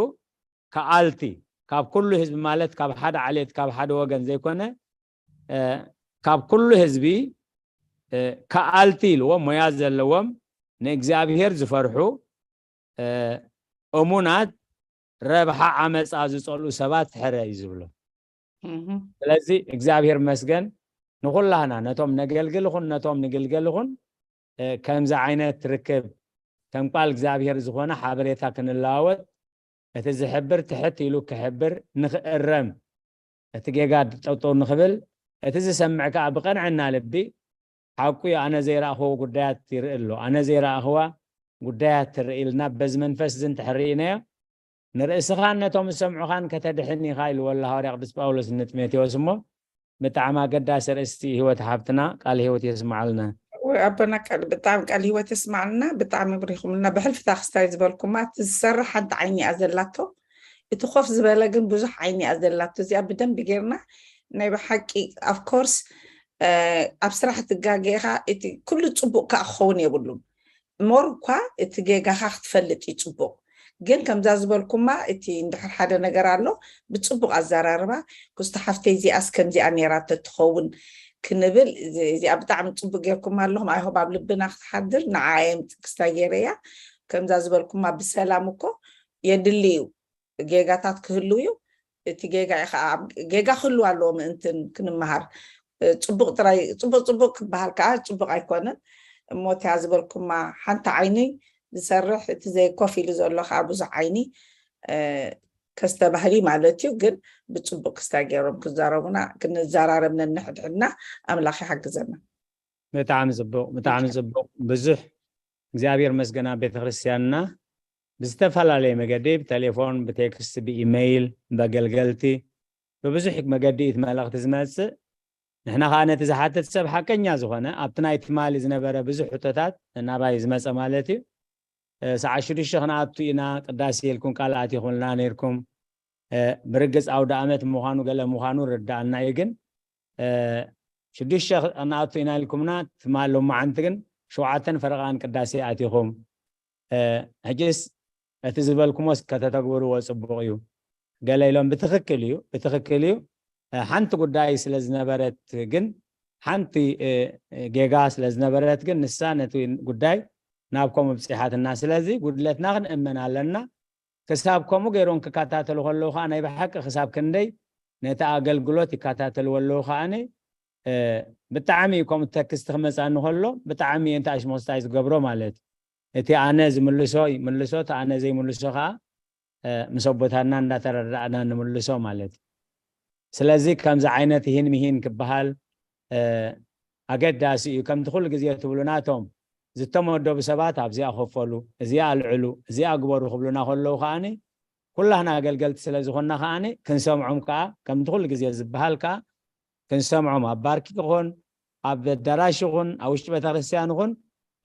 ከኣልቲ፣ ካብ ኩሉ ህዝቢ ማለት ካብ ሓደ ዓሌት ካብ ሓደ ወገን ዘይኮነ ካብ ኩሉ ህዝቢ ከኣልቲ ኢልዎም ሞያ ዘለዎም ንእግዚኣብሔር ዝፈርሑ እሙናት ረብሓ ዓመፃ ዝፀልኡ ሰባት ሕረ እዩ ዝብሎ። ስለዚ እግዚኣብሔር መስገን ንኩላህና ነቶም ነገልግል ኹን ነቶም ንግልገል ኹን ከምዚ ዓይነት ርክብ ከም ቃል እግዚኣብሔር ዝኾነ ሓበሬታ ክንለዋወጥ እቲ ዝሕብር ትሕት ኢሉ ክሕብር፣ ንኽእረም፣ እቲ ጌጋ ጠጠው ንኽብል፣ እቲ ዝሰምዕ ከዓ ብቐንዕና ልቢ ሓቁ እዩ፣ ኣነ ዘይረእኽዎ ጉዳያት ይርኢ ኣሎ፣ ኣነ ዘይረእኽዋ ጉዳያት ትርኢ ኢልና በዚ መንፈስ እዚ እንተሕርኢናዮ ንርእስኻን ነቶም ዝሰምዑኻን ከተድሕን ኢኻ ኢልዎ ኣሎ ሃዋርያ ቅዱስ ጳውሎስ ንጢሞቴዎስ። እሞ ብጣዕሚ ኣገዳሲ ርእስቲ ህይወት ሓብትና ቃል ህይወት የስምዓልና። ወይ ኣቦና ቃል ብጣዕሚ ቃል ህይወት የስምዓልና። ብጣዕሚ ብሪኹምልና። ብሕልፍታ ክስታይ ዝበልኩማ እቲ ዝሰርሕ ሓንቲ ዓይኒ እያ ዘላቶ፣ እቲ ኮፍ ዝበለ ግን ብዙሕ ዓይኒ እያ ዘላቶ። እዚኣ ብደንብ ጌርና ናይ ብሓቂ of course ኣብ ስራሕ ትጋገ ኢኻ። እቲ ኩሉ ፅቡቅ ከዓ ክኸውን የብሉን። ሞር እኳ እቲ ጌጋኻ ክትፈልጥ እዩ ፅቡቅ። ግን ከምዛ ዝበልኩማ እቲ እንድሕር ሓደ ነገር ኣሎ ብፅቡቅ ኣዘራርባ ክስቶ ሓፍተይ እዚኣስ ከምዚኣ ነይራ ተትኸውን ክንብል እዚ- እዚኣ ብጣዕሚ ፅቡቅ ጌርኩማ ኣለኹም። ኣይሆብ ኣብ ልብና ክትሓድር ንዓየም ጥቅስታ ገይረያ ከምዛ ዝበልኩማ ብሰላም እኮ የድሊ እዩ። ጌጋታት ክህልው እዩ። እቲ ጌጋ እዩ ከዓ ኣብ- ጌጋ ክህልው ኣለዎ ምእንትን ክንመሃር። እ፣ ፅቡቅ ጥራይ ፅቡቅ ፅቡቅ ክበሃል ከዓ ፅቡቅ ኣይኮነን። እሞ እቲያ ዝበልኩማ ሓንቲ ዓይኒ ዝሰርሕ እቲ ዘይኮፍ ኢሉ ዘሎ ከዓ ብዙሕ ዓይኒ እ፣ ከስተባህሊ ማለት እዩ። ግን ብፅቡቅ ክስታ ገይሮም ክዛረቡና ክንዘራረብ ነንሕድሕድና ኣምላኽ ይሓግዘና። ብጣዕሚ ፅቡቅ ብጣዕሚ ፅቡቅ። ብዙሕ እግዚኣብሔር መስገና ቤተክርስትያንና ብዝተፈላለየ መገዲ ብቴሌፎን ብቴክስት ብኢመይል በገልገልቲ ብብዙሕ መገዲ እቲ መልእኽቲ ዝመፅእ። ንሕና ከዓ ነቲ ዝሓትት ሰብ ሓቀኛ ዝኾነ ኣብቲ ናይ ትማሊ ዝነበረ ብዙሕ ሕቶታት ናባይ ዝመፀ ማለት እዩ። እ፣ ሰዓት ሽዱሽተ ክንኣቱ ኢና ቅዳሴ ኢልኩም ቃል ኣቲኹምልና ነይርኩም። እ፣ ብርግፅ ኣውደ ኣመት ምዃኑ ገለ ምዃኑ ርዳእና እዩ። ግን እ፣ ሽዱሽተ ክንኣቱ ኢና ኢልኩምና ትማሊ ሎማዓንቲ ግን ሸውዓተን ፈረቓን ቅዳሴ ኣቲኹም። እ፣ ሕጅስ እቲ ዝበልኩሞስ ከተተግብርዎ ፅቡቅ እዩ። ገለ ኢሎም ብትኽክል እዩ ብትኽክል እዩ። እ፣ ሓንቲ ጉዳይ ስለ ዝነበረት ግን ሓንቲ እ፣ እ፣ ጌጋ ስለ ዝነበረት ግን ንሳ ነቲ ጉዳይ ናብ ከምኡ ኣብፂሓትና። ስለዚ ጉድለትና ክንእመን ኣለና። ክሳብ ከምኡ ገይሮም ክከታተሉ ከለዉ ከዓ ናይ ብሓቂ ክሳብ ክንደይ ነቲ ኣገልግሎት ይከታተልዎ ኣለዉ ከዓኒ እ፣ ብጣዕሚ እዩ ከምኡ ተክስቲ ክመፃኒ ከሎ ብጣዕሚ እየ እንታይ ኣሽሞስታይ ዝገብሮ ማለት እዩ። እቲ ኣነ ዝምልሶ ይምልሶ እቲ ኣነ ዘይምልሶ ከዓ እ፣ ምስ ኣቦታትና እንዳተረዳእና ንምልሶ ማለት እዩ። ስለዚ ከምዚ ዓይነት ይህን ምሂን ክበሃል እ፣ ኣገዳሲ እዩ። ከምቲ ኩሉ ግዜ ትብሉ ናቶም ዝተመደቡ ሰባት ኣብዚኣ ከፈሉ፣ እዚኣ ኣልዕሉ፣ እዚኣ ግበሩ ክብሉና ከለዉ ከዓኒ ኩላህና ኣገልገልቲ ስለ ዝኾንና ከዓኒ ክንሰምዖም ከዓ ከምቲ ኩሉ ግዜ ዝበሃል ከዓ ክንሰምዖም ኣብ ባርኪ ይኹን ኣብ ኣዳራሽ ይኹን ኣብ ውሽጢ ቤተክርስትያን ይኹን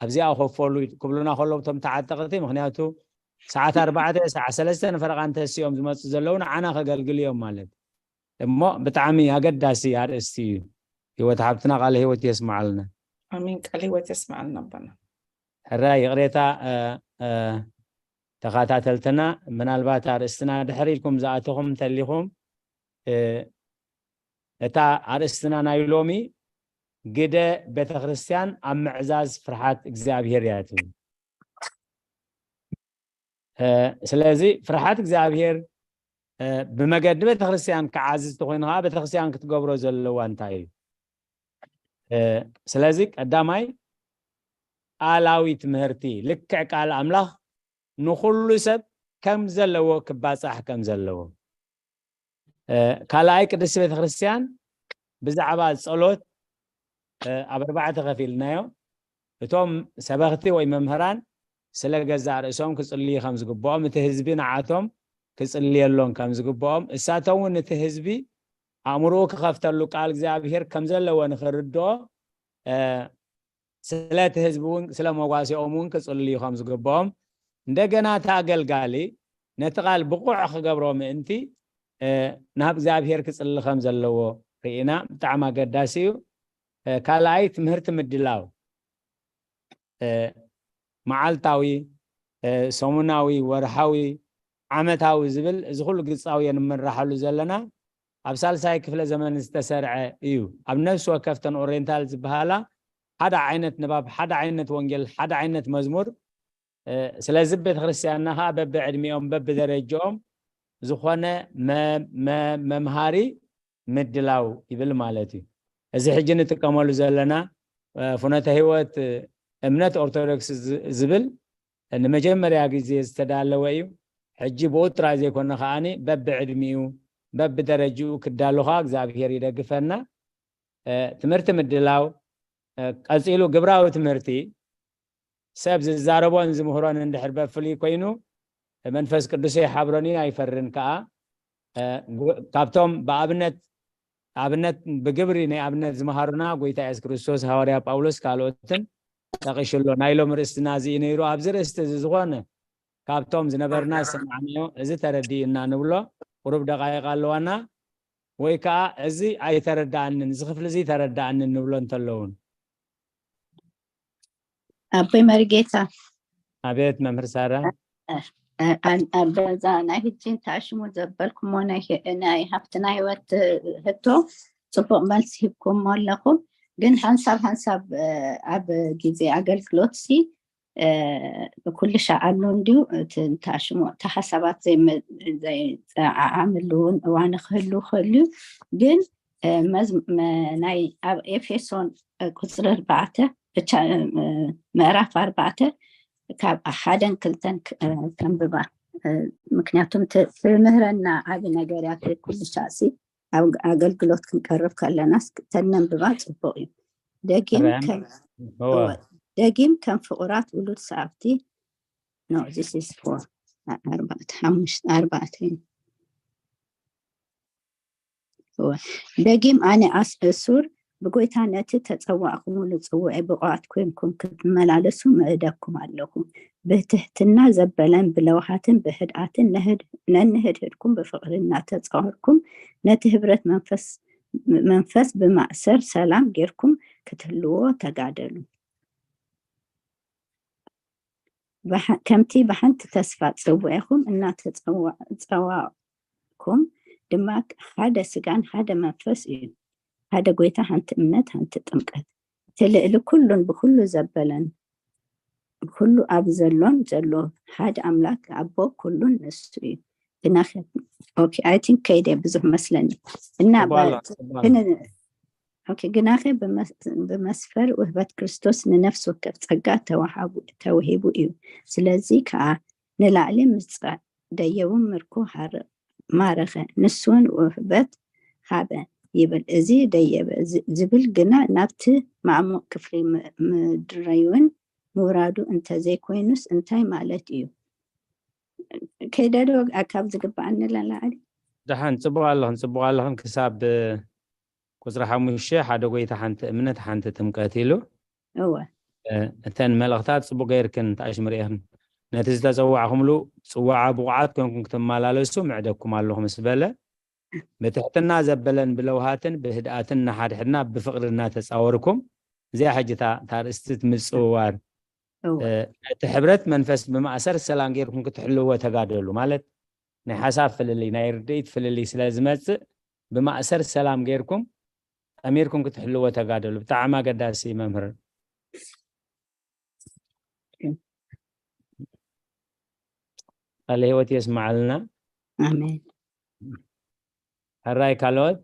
ኣብዚኣ ከፈሉ ክብሉና ከለዉ እቶም ተዓጠቕቲ ምክንያቱ ሰዓት ኣርባዕተ ሰዓት ሰለስተ ንፈረቓ እንተሲኦም ዝመፁ ዘለዉ ንዓና ከገልግሉ እዮም ማለት እሞ ብጣዕሚ ኣገዳሲ ኣርእስቲ እዩ። ህይወት ሓብትና ቃለ ህይወት የስምዓልና። ኣሜን። ቃል ህይወት የስምዓልና ኣቦና። ሕራይ ይቕሬታ እ፣ እ፣ ተኸታተልትና ምናልባት ኣርእስትና ድሕር ኢልኩም ዝኣተኹም እንተሊኹም እ፣ እታ ኣርእስትና ናይ ሎሚ ግደ ቤተክርስትያን ኣብ ምዕዛዝ ፍርሓት እግዚኣብሔር እያ ትብል። እ፣ ስለዚ ፍርሓት እግዚኣብሔር እ፣ ብመገዲ ቤተክርስትያን ክዓዝዝ ተኮይኑ ከዓ ቤተክርስትያን ክትገብሮ ዘለዋ እንታይ እዩ? እ፣ ስለዚ ቀዳማይ ቃላዊ ትምህርቲ ልክዕ ቃል ኣምላኽ ንኩሉ ሰብ ከም ዘለዎ ክባፃሕ ከም ዘለዎ እ፣ ካልኣይ ቅድስቲ ቤተክርስትያን ብዛዕባ ፀሎት እ፣ ኣብ ኣርባዕተ ከፊልናዮ እቶም ሰበኽቲ ወይ መምህራን ስለ ገዛእ ርእሶም ክፅልዩ ከም ዝግብኦም እቲ ህዝቢ ንዓቶም ክፅልየሎም ከም ዝግብኦም እሳቶም እውን እቲ ህዝቢ ኣእምሮኡ ክኸፍተሉ ቃል እግዚኣብሔር ከም ዘለዎ ንክርድኦ እ፣ ስለ እቲ ህዝቢ እውን ስለ መጓሲኦም እውን ክፅልዩ ከም ዝግብኦም እንደገና እቲ ኣገልጋሊ ነቲ ቃል ብቑዕ ክገብሮ ምእንቲ እ፣ ናብ እግዚኣብሔር ክፅሊ ከም ዘለዎ ርኢና ብጣዕሚ ኣገዳሲ እዩ። እ፣ ካልኣይ ትምህርቲ ምድላው እ፣ መዓልታዊ እ፣ ሰሙናዊ ወርሓዊ ዓመታዊ ዝብል እዚ ኩሉ ግፃዊ የንምራሓሉ ዘለና ኣብ ሳልሳይ ክፍለ ዘመን ዝተሰርዐ እዩ። ኣብ ነፍሲ ወከፍተን ኦሪየንታል ዝበሃላ ሓደ ዓይነት ንባብ ሓደ ዓይነት ወንጌል ሓደ ዓይነት መዝሙር እ፣ ስለዚ ቤተክርስትያንና ከዓ በብዕድሚኦም በብደረጃኦም ዝኾነ መ- መ- መምሃሪ ምድላው ይብል ማለት እዩ። እዚ ሕጂ ንጥቀመሉ ዘለና እ፣ ፍኖተ ህይወት እ፣ እምነት ኦርቶዶክስ ዝ- ዝብል ንመጀመርያ ግዜ ዝተዳለወ እዩ። ሕጂ ብኡ ጥራይ ዘይኮነ ከዓኒ በብዕድሚኡ በብደረጅኡ ክዳሉ ከኣ እግዚኣብሔር ይደግፈና። ትምህርቲ ምድላው፣ ቀጺሉ ግብራዊ ትምህርቲ ሰብ ዝዛረቦን ዝምህሮን እንድሕር በፍሉይ ኮይኑ መንፈስ ቅዱስ ኣይሓብሮን እዩ ኣይፈርን ከኣ። ካብቶም ብኣብነት ኣብነት ብግብሪ ናይ ኣብነት ዝመሃሩና ጎይታ የሱስ ክርስቶስ፣ ሃዋርያ ጳውሎስ ካልኦትን ጠቒሹ ኣሎ። ናይ ሎም ርእስትና እዚ እዩ ነይሩ። ኣብዚ ርእስቲ እዚ ዝኾነ ካብቶም ዝነበርና ዝሰማዕናዮ እዚ ተረዲእና ንብሎ ቁሩብ ደቓይቕ ኣለዋና፣ ወይ ከዓ እዚ ኣይተረዳኣንን፣ እዚ ክፍሊ እዚ ተረዳኣንን ንብሎ እንተለውን። ኣቦይ መሪጌታ። ኣቤት መምህር ሳራ። እ፣ እ፣ ኣን-፣ ኣብ በዛ ናይ ህጂ እንተኣሽሙ ዘበልኩሞ ናይ ህ-፣ ናይ ሃብትና ህይወት ህቶ ጽቡቕ መልሲ ሂብኩሞ ኣለኹም። ግን ሓንሳብ ሓንሳብ፣ እ፣ ኣብ ግዜ ኣገልግሎት ሲ፣ እ፣ ኩሉ ሻዕ ኣሎ እንድዩ፣ እቲ እንተኣሽሙ፣ እቲ ሓሳባት ዘይመ-፣ ዘይጸዓዓምሉ እውን እዋን ክህሉ ይኽእል እዩ። ግን፣ እ፣ መዝ-፣ መ-፣ ናይ ኣብ ኤፌሶን፣ እ፣ ቁጽሪ ኣርባዕተ፣ ብቻ፣ እ፣ ምዕራፍ ኣርባዕተ ካብ ሓደን ክልተን ክ-፣ እ፣ ከንብባ። እ፣ ምክንያቱም ት-፣ ትምህረና ዓቢ ነገር እያ። ኩሉ ሻዕ ሲ ኣብ ኣገልግሎት ክንቀርብ ከለናስ ተነንብባ ጽቡቕ እዩ። ደጊም ራም-፣ ከም፣ እወ። እወ፣ ደጊም ከም ፍቑራት ውሉድ ሰዓብቲ፣ no, this is for ኣርባዕተ፣ ሓሙሽተ፣ ኣርባዕተ እዩ። እወ። ደጊም ኣነ ኣስ-፣ እሱር ብጎይታ ነቲ ተጸዋዕኩምሉ ጽውዒ ብቑዓት ኮይንኩም ክትመላለሱ ምእደኩም ኣለኹ። ብትሕትና ዘበለን ብለውሃትን ብህድኣትን ነህድ-፣ ነንህድህድኩም ብፍቕሪ እናተጻወርኩም ነቲ ህብረት መንፈስ፣ መንፈስ ብማእሰር ሰላም ጌርኩም ክትህልዎ ተጋደሉ። ብሓ-፣ ከምቲ ብሓንቲ ተስፋ ጽውዒኹም እናተጸዋ-፣ ጸዋዕኩም ድማ ሓደ ስጋን ሓደ መንፈስ እዩ። ሓደ ጎይታ፣ ሓንቲ እምነት፣ ሓንቲ ጥምቀት። እቲ ልዕሊ ኩሉን ብኩሉ ዘበለን ብኩሉ ኣብ ዘሎን ዘሎ ሓደ ኣምላክ ኣቦ ኩሉን ንሱ እዩ። ግናኸ፣ ኦኬ፣ I think ከይደ ብዙሕ መስለኒ። እና ጽቡቕ ኣሎ፣ በ-፣ ጽቡቕ ኣሎ። ክን-፣ ኦኬ፣ ግናኸ ብመስ-፣ ብመስፈር ውህበት ክርስቶስ ንነፍስ ወከፍ ጸጋ ተዋሃቡ-፣ ተዋሂቡ እዩ። ስለዚ ከኣ ንላዕሊ ምጽዕ ደየቡ ምርኮ ሃረ-፣ ማረኸ፣ ንሱን ውህበት ሃበ ይብል። እዚ ደየበ ዝ-፣ ዝብል ግና ናብቲ ማዕሙቕ ክፍሊ ም-፣ ምድረዩን ምውራዱ እንተዘይኮይኑስ እንታይ ማለት እዩ? ከይደ ዶ ካብ ዝግብኣኒ ንላዕሊ? ደሓን፣ ጽቡቕ ኣለኽን፣ ጽቡቕ ኣለኽን። ክሳብ ቁጽሪ ሓሙሽተ፣ ሓደ ጎይታ፣ ሓንቲ እምነት፣ ሓንቲ ጥምቀት ኢሉ። እወ። እ፣ እተን መልእኽታት ጽቡቕ ገይርክን ተኣሽምርኤኽን። ነቲ ዝተጸዋዕኹምሉ ጽዋዓ ብቑዓት ኮንኩም ክትመላለሱ ምዕደኩም ኣለኹ ምስ በለ፣ ብትሕትና ዘበለን ብለውሃትን ብህድኣትን ንሓድሕድና ብፍቕሪ እናተጻወርኩም፣ እዚኣ ሕጂ እታ፣ እታ ኣርእስቲ ምጽውዋር፣ እወ። እ፣ ነቲ ሕብረት መንፈስ ብማእሰር ሰላም ጌርኩም ክትሕልዎ ተጋደሉ። ማለት ናይ ሓሳብ ፍልልይ፣ ናይ ርድኢት ፍልልይ ስለ ዝመጽእ፣ ብማእሰር ሰላም ጌርኩም ጠሚርኩም ክትሕልዎ ተጋደሉ። ብጣዕሚ ኣገዳሲ መምህር። ቃለ ህይወት የስምዓልና። ኣሜን። ሕራይ ካልኦት?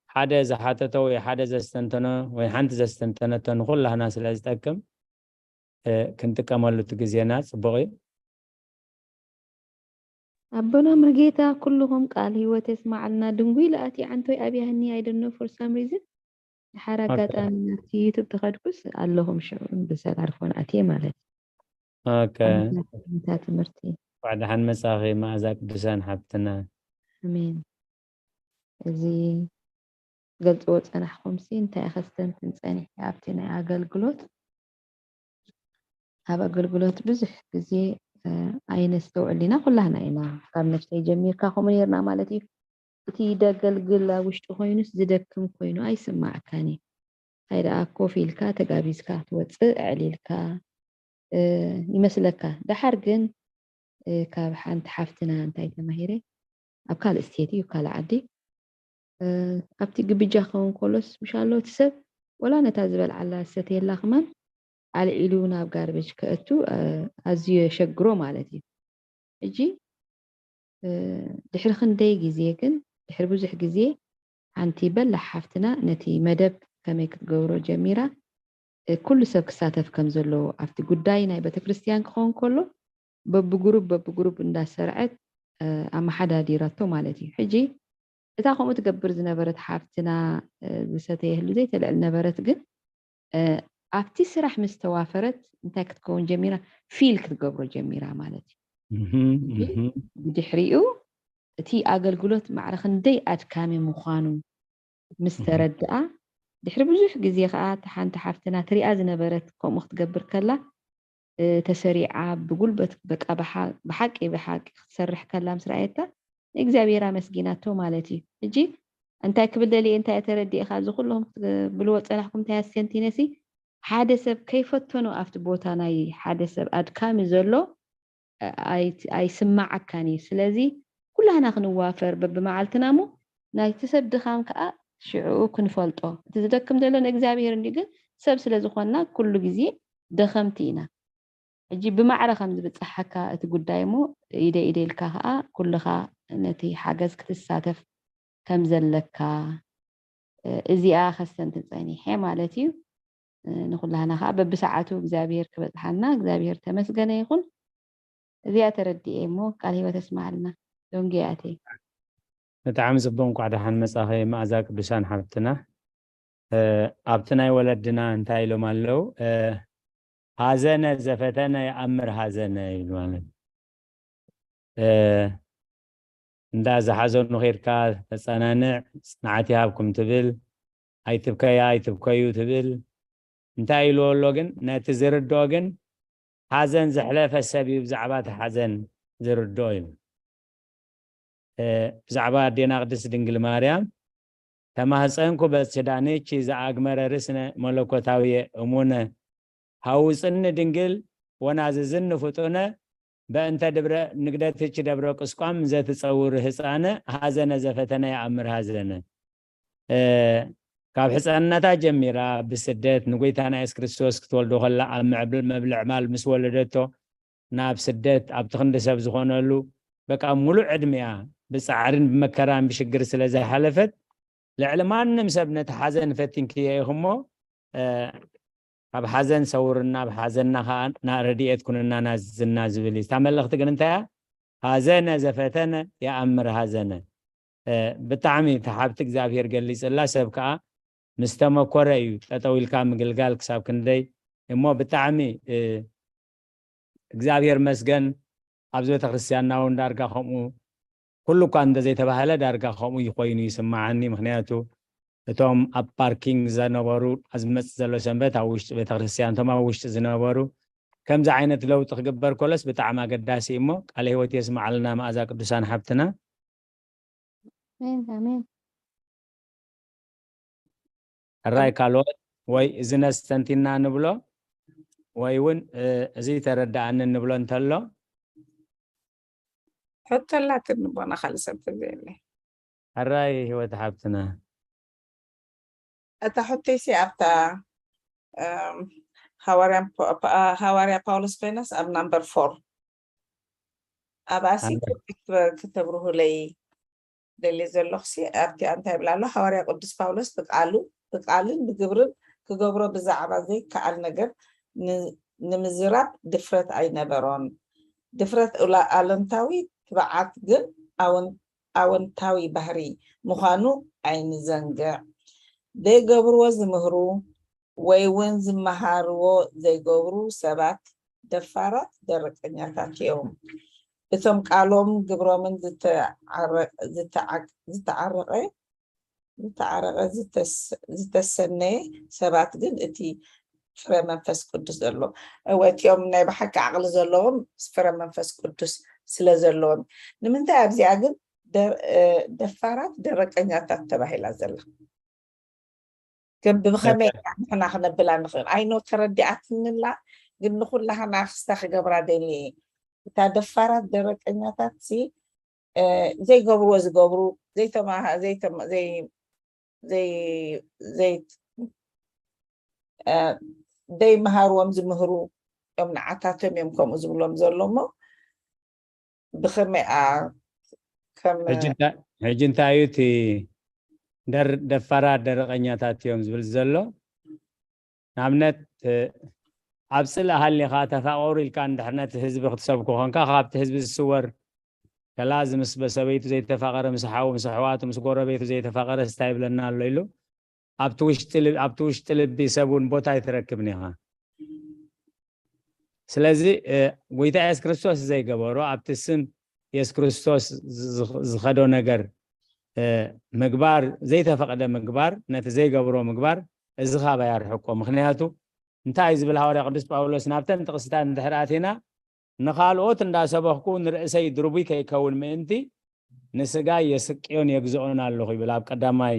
ሓደ ዝሓተተ ወይ ሓደ ዘስተንተነ ወይ ሓንቲ ዘስተንተነቶ ንኹላህና ስለ ዝጠቅም፣ እ፣ ክንጥቀመሉ እቲ ግዜና ጽቡቕ እዩ። ኣቦና መርጌታ፣ ኩልኹም ቃል ህይወት የስማዓልና። ድንጉይ ለኣቲ ዓንቶይ ኣብያህኒ፣ I don't know, for some reason። ድሓር ኦኬ። ኣጋጣሚ ናብቲ YouTube ተኸድኩስ ኣለኹም ሽዑ ብሰላርፎን ኣትየ ማለት እዩ። ኦኬ። ኣመታት ትምህርቲ። እንኳዕ ደሓን መጻኺ መኣዛ ቅዱሳን ሓብትና። ኣሜን። እዚ ገልጽዎ ጸናሕኩምሲ እንታይ ከስተንትን ጸኒሐ ኣብቲ ናይ ኣገልግሎት። ኣብ ኣገልግሎት ብዙሕ ግዜ፣ እ፣ ኣይነስተውዕል ኢና፣ ኩላህና ኢና። ካብ ነፍሰይ ጀሚርካ ከምኡ ኔርና ማለት እዩ። እቲ ደገልግል ኣብ ውሽጢ ኮይኑስ ዝደክም ኮይኑ ኣይስማዓካን እዩ። እንታይ ደኣ ኮፍ ኢልካ ተጋቢዝካ ትወጽእ፣ ኣዕሊልካ፣ እ፣ ይመስለካ። ደሓር ግን፣ እ፣ ካብ ሓንቲ ሓፍትና እንታይ ተማሂረ፣ ኣብ ካልእ ስቴት እዩ፣ ካልእ ዓዲ፣ እ፣ ኣብቲ ግብጃ ክኸውን ከሎስ ምሽ ኣሎ እቲ ሰብ ወላ ነታ ዝበልዓላ ዝሰትየላ ከማን ኣልዒሉ ናብ ጋርቤጅ ከእቱ፣ እ፣ ኣዝዩ የሸግሮ ማለት እዩ። ሕጂ፣ እ፣ ድሕሪ ክንደይ ግዜ ግን፣ ድሕሪ ብዙሕ ግዜ ሓንቲ በላሕ ሓፍትና ነቲ መደብ ከመይ ክትገብሮ ጀሚራ፣ እ፣ ኩሉ ሰብ ክሳተፍ ከም ዘለዎ ኣብቲ ጉዳይ ናይ ቤተክርስትያን ክኸውን ከሎ በብጉሩብ በብጉሩብ እንዳሰርዐት፣ እ፣ ኣመሓዳዲራቶ ማለት እዩ። ሕጂ እታ ከምኡ ትገብር ዝነበረት ሓፍትና፣ እ፣ ዝሰተየህሉ ዘይተልዕል ነበረት፣ ግን፣ እ፣ ኣብቲ ስራሕ ምስ ተዋፈረት እንታይ ክትከውን ጀሚራ? ፊል ክትገብሮ ጀሚራ ማለት እዩ። እህም፣ ሕጂ እህም። ብድሕሪኡ እቲ ኣገልግሎት ማዕረ ክንደይ ኣድካሚ ምዃኑ ምስ እህም። ተረድኣ፣ ድሕሪ ብዙሕ ግዜ ከዓ እታ ሓንቲ ሓፍትና ትሪኣ ዝነበረት ከምኡ ክትገብር ከላ፣ እ፣ ተሰሪዓ ብጉልበት በቃ ብሓ-፣ ብሓቂ ብሓቂ ክትሰርሕ ከላ ምስ ረኣየታ ንእግዚኣብሔር ኣመስጊናቶ ማለት እዩ። ሕጂ እንታይ ክብል ደልየ፣ እንታይ ተረዲእኻ፣ እዚ ኩልኹም ክትብልዎ ጸናሕኩም እንታይ ኣሰንቲነሲ፣ ሓደ ሰብ ከይፈተኖ ኣብቲ ቦታ ናይ ሓደ ሰብ ኣድካሚ ዘሎ ኣይ-፣ ኣይስማዓካን እዩ። ስለዚ ኩላህና ክንዋፈር በብመዓልትና እሞ ናይቲ ሰብ ድኻም ከዓ ሽዕኡ ክንፈልጦ። እቲ ዝደክም ዘሎ ንእግዚኣብሔር እንዲ፣ ግን ሰብ ስለ ዝኾንና ኩሉ ግዜ ደኸምቲ ኢና። ሕጂ ብማዕረ ከም ዝብጽሓካ እቲ ጉዳይ እሞ ኢደ ኢደ ኢልካ ከዓ ኩልኻ ነቲ ሓገዝ ክትሳተፍ ከም ዘለካ፣ እ፣ እዚኣ ከስተንትን ጸኒሐ ማለት እዩ። እ፣ ንኹላህና ከዓ በብሰዓቱ እግዚኣብሔር ክበጽሓና እግዚኣብሔር ተመስገነ ይኹን። እዚኣ ተረዲኤ እሞ ቃል ህይወት ኣስምዓልና። ዶንጌ ኣተይ። ብጣዕሚ ጽቡቅ፣ እንኳዕ ደሓን መጻኺ መኣዛ ቅዱሳን ሓፍትና። እ፣ ኣብቲ ናይ ወለድና እንታይ ኢሎም ኣለዉ? እ፣ "ሐዘነ ዘፈተነ የአምር ሐዘነ" ይብሉ ማለት። እ፣ እንዳ ዝሓዘኑ ኸይድካ ተጸናንዕ፣ ጽንዓት ይሃብኩም ትብል፣ "ኣይትብከያ ኣይትብከዩ" ትብል። እንታይ ኢልዎ ኣሎ ግን? ነቲ ዝርድኦ ግን ሓዘን ዘሕለፈ ሰብ እዩ ብዛዕባ እቲ ሓዘን ዝርድኦ እዩ። እ፣ ብዛዕባ ኣዴና ቅድስት ድንግል ማርያም "ተማህፀንኩ በስዳንኪ ዘአግመረ ርእስነ መለኮታዊ እሙነ፣ ሐውፅኒ ድንግል ወናዝዝኒ ፍጡነ፣ በእንተ ድብረ ንግደትኪ ደብረ ቁስቋም ዘትጸውር ህፃነ፣ ሐዘነ ዘፈተነ የአምር ሐዘነ።" እ፣ ካብ ሕፃንነታ ጀሚራ ብስደት ንጎይታና የሱስ ክርስቶስ ክትወልዶ ከላ ኣብ መዕብል-፣ መብልዕ ማል ምስ ወለደቶ ናብ ስደት ኣብቲ ክንዲ ሰብ ዝኾነሉ በቃ ሙሉእ ዕድሚኣ ብጻዕርን ብመከራን ብሽግር ስለ ዝሓለፈት ልዕሊ ማንም ሰብ ነቲ ሓዘን ፈቲንክዮ ኢኹሞ፣ እ፣ ካብ ሓዘን ሰውርና፣ ኣብ ሓዘንና ኸዓ ና ረድኤት ኩንና ናዝና ዝብል እዩ። እታ መልእኽቲ ግን እንታይ እያ? "ሐዘነ ዘፈተነ የአምር ሐዘነ።" እ፣ ብጣዕሚ እቲ ሓብቲ እግዚኣብሔር ገሊጽላ፣ ሰብ ከኣ ምስ ተመኮረ እዩ ጠጠው ኢልካ ምግልጋል ክሳብ ክንደይ እሞ ብጣዕሚ፣ እ፣ እግዚኣብሔር መስገን። ኣብዚ ቤተክርስትያንና እውን ዳርጋ ከምኡ ኩሉ እኳ እንተዘይተባህለ ዳርጋ ከምኡ ይኮይኑ ይስምዓኒ። ምክንያቱ እቶም ኣብ ፓርኪንግ ዝነበሩ ኣብ ዝመጽእ ዘሎ ሰንበት ኣብ ውሽጢ ቤተክርስትያን እቶም ኣብ ውሽጢ ዝነበሩ ከምዚ ዓይነት ለውጢ ክግበር ከሎስ ብጣዕሚ ኣገዳሲ እዩ እሞ ቃለ ህይወት የስምዓልና መኣዛ ቅዱሳን ሓብትና። ኣሜን፣ ኣሜን። ሕራይ ካልኦት ወይ እዚ ነስተንቲና ንብሎ ወይ እውን፣ እ፣ እዚ ተረዳኣኒ ንብሎ እንተሎ ሕቶ ኣላትኒ ቦና ካልእ ሰብ ተዘየለ። ሕራይ ህይወት ሓብትና። እታ ሕቶይሲ ኣብታ፣ እም፣ ሃዋርያ ፖ-፣ ፓ-፣ ሃዋርያ ፓውሎስ ኮይናስ ኣብ ናምበር ፎር። ኣብኣሲ ኣንበር። ክብ-፣ ክተብርሁለይ ደልየ ዘለኹሲ ኣብቲ እንታይ ይብላ ኣሎ? ሃዋርያ ቅዱስ ፓውሎስ ብቃሉ፣ ብቃልን ብግብርን ክገብሮ ብዛዕባ ዘይከኣል ነገር ን-፣ ንምዝራብ ድፍረት ኣይነበሮን። ድፍረት ኡላ-፣ ኣሉንታዊ ትብዓት ግን ኣውን-፣ ኣወንታዊ ባህሪ ምዃኑ ኣይንዘንግዕ። ዘይገብርዎ ዝምህሩ ወይ እውን ዝመሃርዎ ዘይገብሩ ሰባት ደፋራት ደረቀኛታት እዮም። እቶም ቃሎም ግብሮምን ዝተዓረ-፣ ዝተዓ-፣ ዝተዓረቐ፣ ዝተዓረቐ ዝተስ-፣ ዝተሰነየ ሰባት ግን እቲ ፍረ መንፈስ ቅዱስ ዘለዎም። እወ፣ እቲኦም ናይ ብሓቂ ዓቕሊ ዘለዎም ፍረ መንፈስ ቅዱስ ስለ ዘለዎም። ንምንታይ ኣብዚኣ ግን ደ-፣ እ፣ ደፋራት ደረቀኛታት ተባሂላ ዘላ? ከም ብኸመይ ንሕና ክነብላ ንኽእል? ኣይኖ ተረዲኣትንላ፣ ግን ንኹላህና ክስታ ክገብራ ደልየ እየ። እታ ደፋራት ደረቀኛታት ሲ፣ እ፣ ዘይገብርዎ ዝገብሩ፣ ዘይተማሃ-፣ ዘይተማ-፣ ዘይ-፣ ዘይ-፣ ዘይ-፣ እ፣ ዘይመሃርዎም ዝምህሩ እዮም፣ ንዓታቶም እዮም ከምኡ ዝብሎም ዘሎ እሞ፣ ብኸመይ፣ ኣ፣ ከም ሕጂ እንታ-፣ ሕጂ እንታይ እዩ እቲ ደር-፣ ደፋራት ደረቐኛታት እዮም ዝብል ዘሎ? ንኣብነት፣ ኣብ ፅልእ ሃሊኻ ተፋቐሩ ኢልካ እንድሕር ነቲ ህዝቢ ክትሰብኩ ኮንካ፣ ካብቲ ህዝቢ ዝስወር፣ ከላ እዚ ምስ በሰበይቱ ዘይተፋቐረ፣ ምስ ሓው ምስ ኣሕዋቱ ምስ ጎረቤቱ ዘይተፋቐረ ስታይ ይብለና ኣሎ ኢሉ ኣብቲ ውሽጢ ልቢ ሰብ እውን ቦታ ኣይትረክብን ኢኻ። ስለዚ ጎይታ የሱስ ክርስቶስ ዘይገበሮ ኣብቲ ስም የሱስ ክርስቶስ ዝኸዶ ነገር ምግባር ዘይተፈቕደ ምግባር፣ ነቲ ዘይገብሮ ምግባር፣ እዚ ካብ ኣያርሕቆ። ምክንያቱ እንታይ ዝብል ሃዋርያ ቅዱስ ጳውሎስ ናብተን ጥቕስታት እንድሕር ኣቲና፣ ንኻልኦት እንዳሰበኽኩ ንርእሰይ ድርቡይ ከይከውን ምእንቲ ንስጋይ የስቅዮን የግዝኦን ኣለኹ ይብል ኣብ ቀዳማይ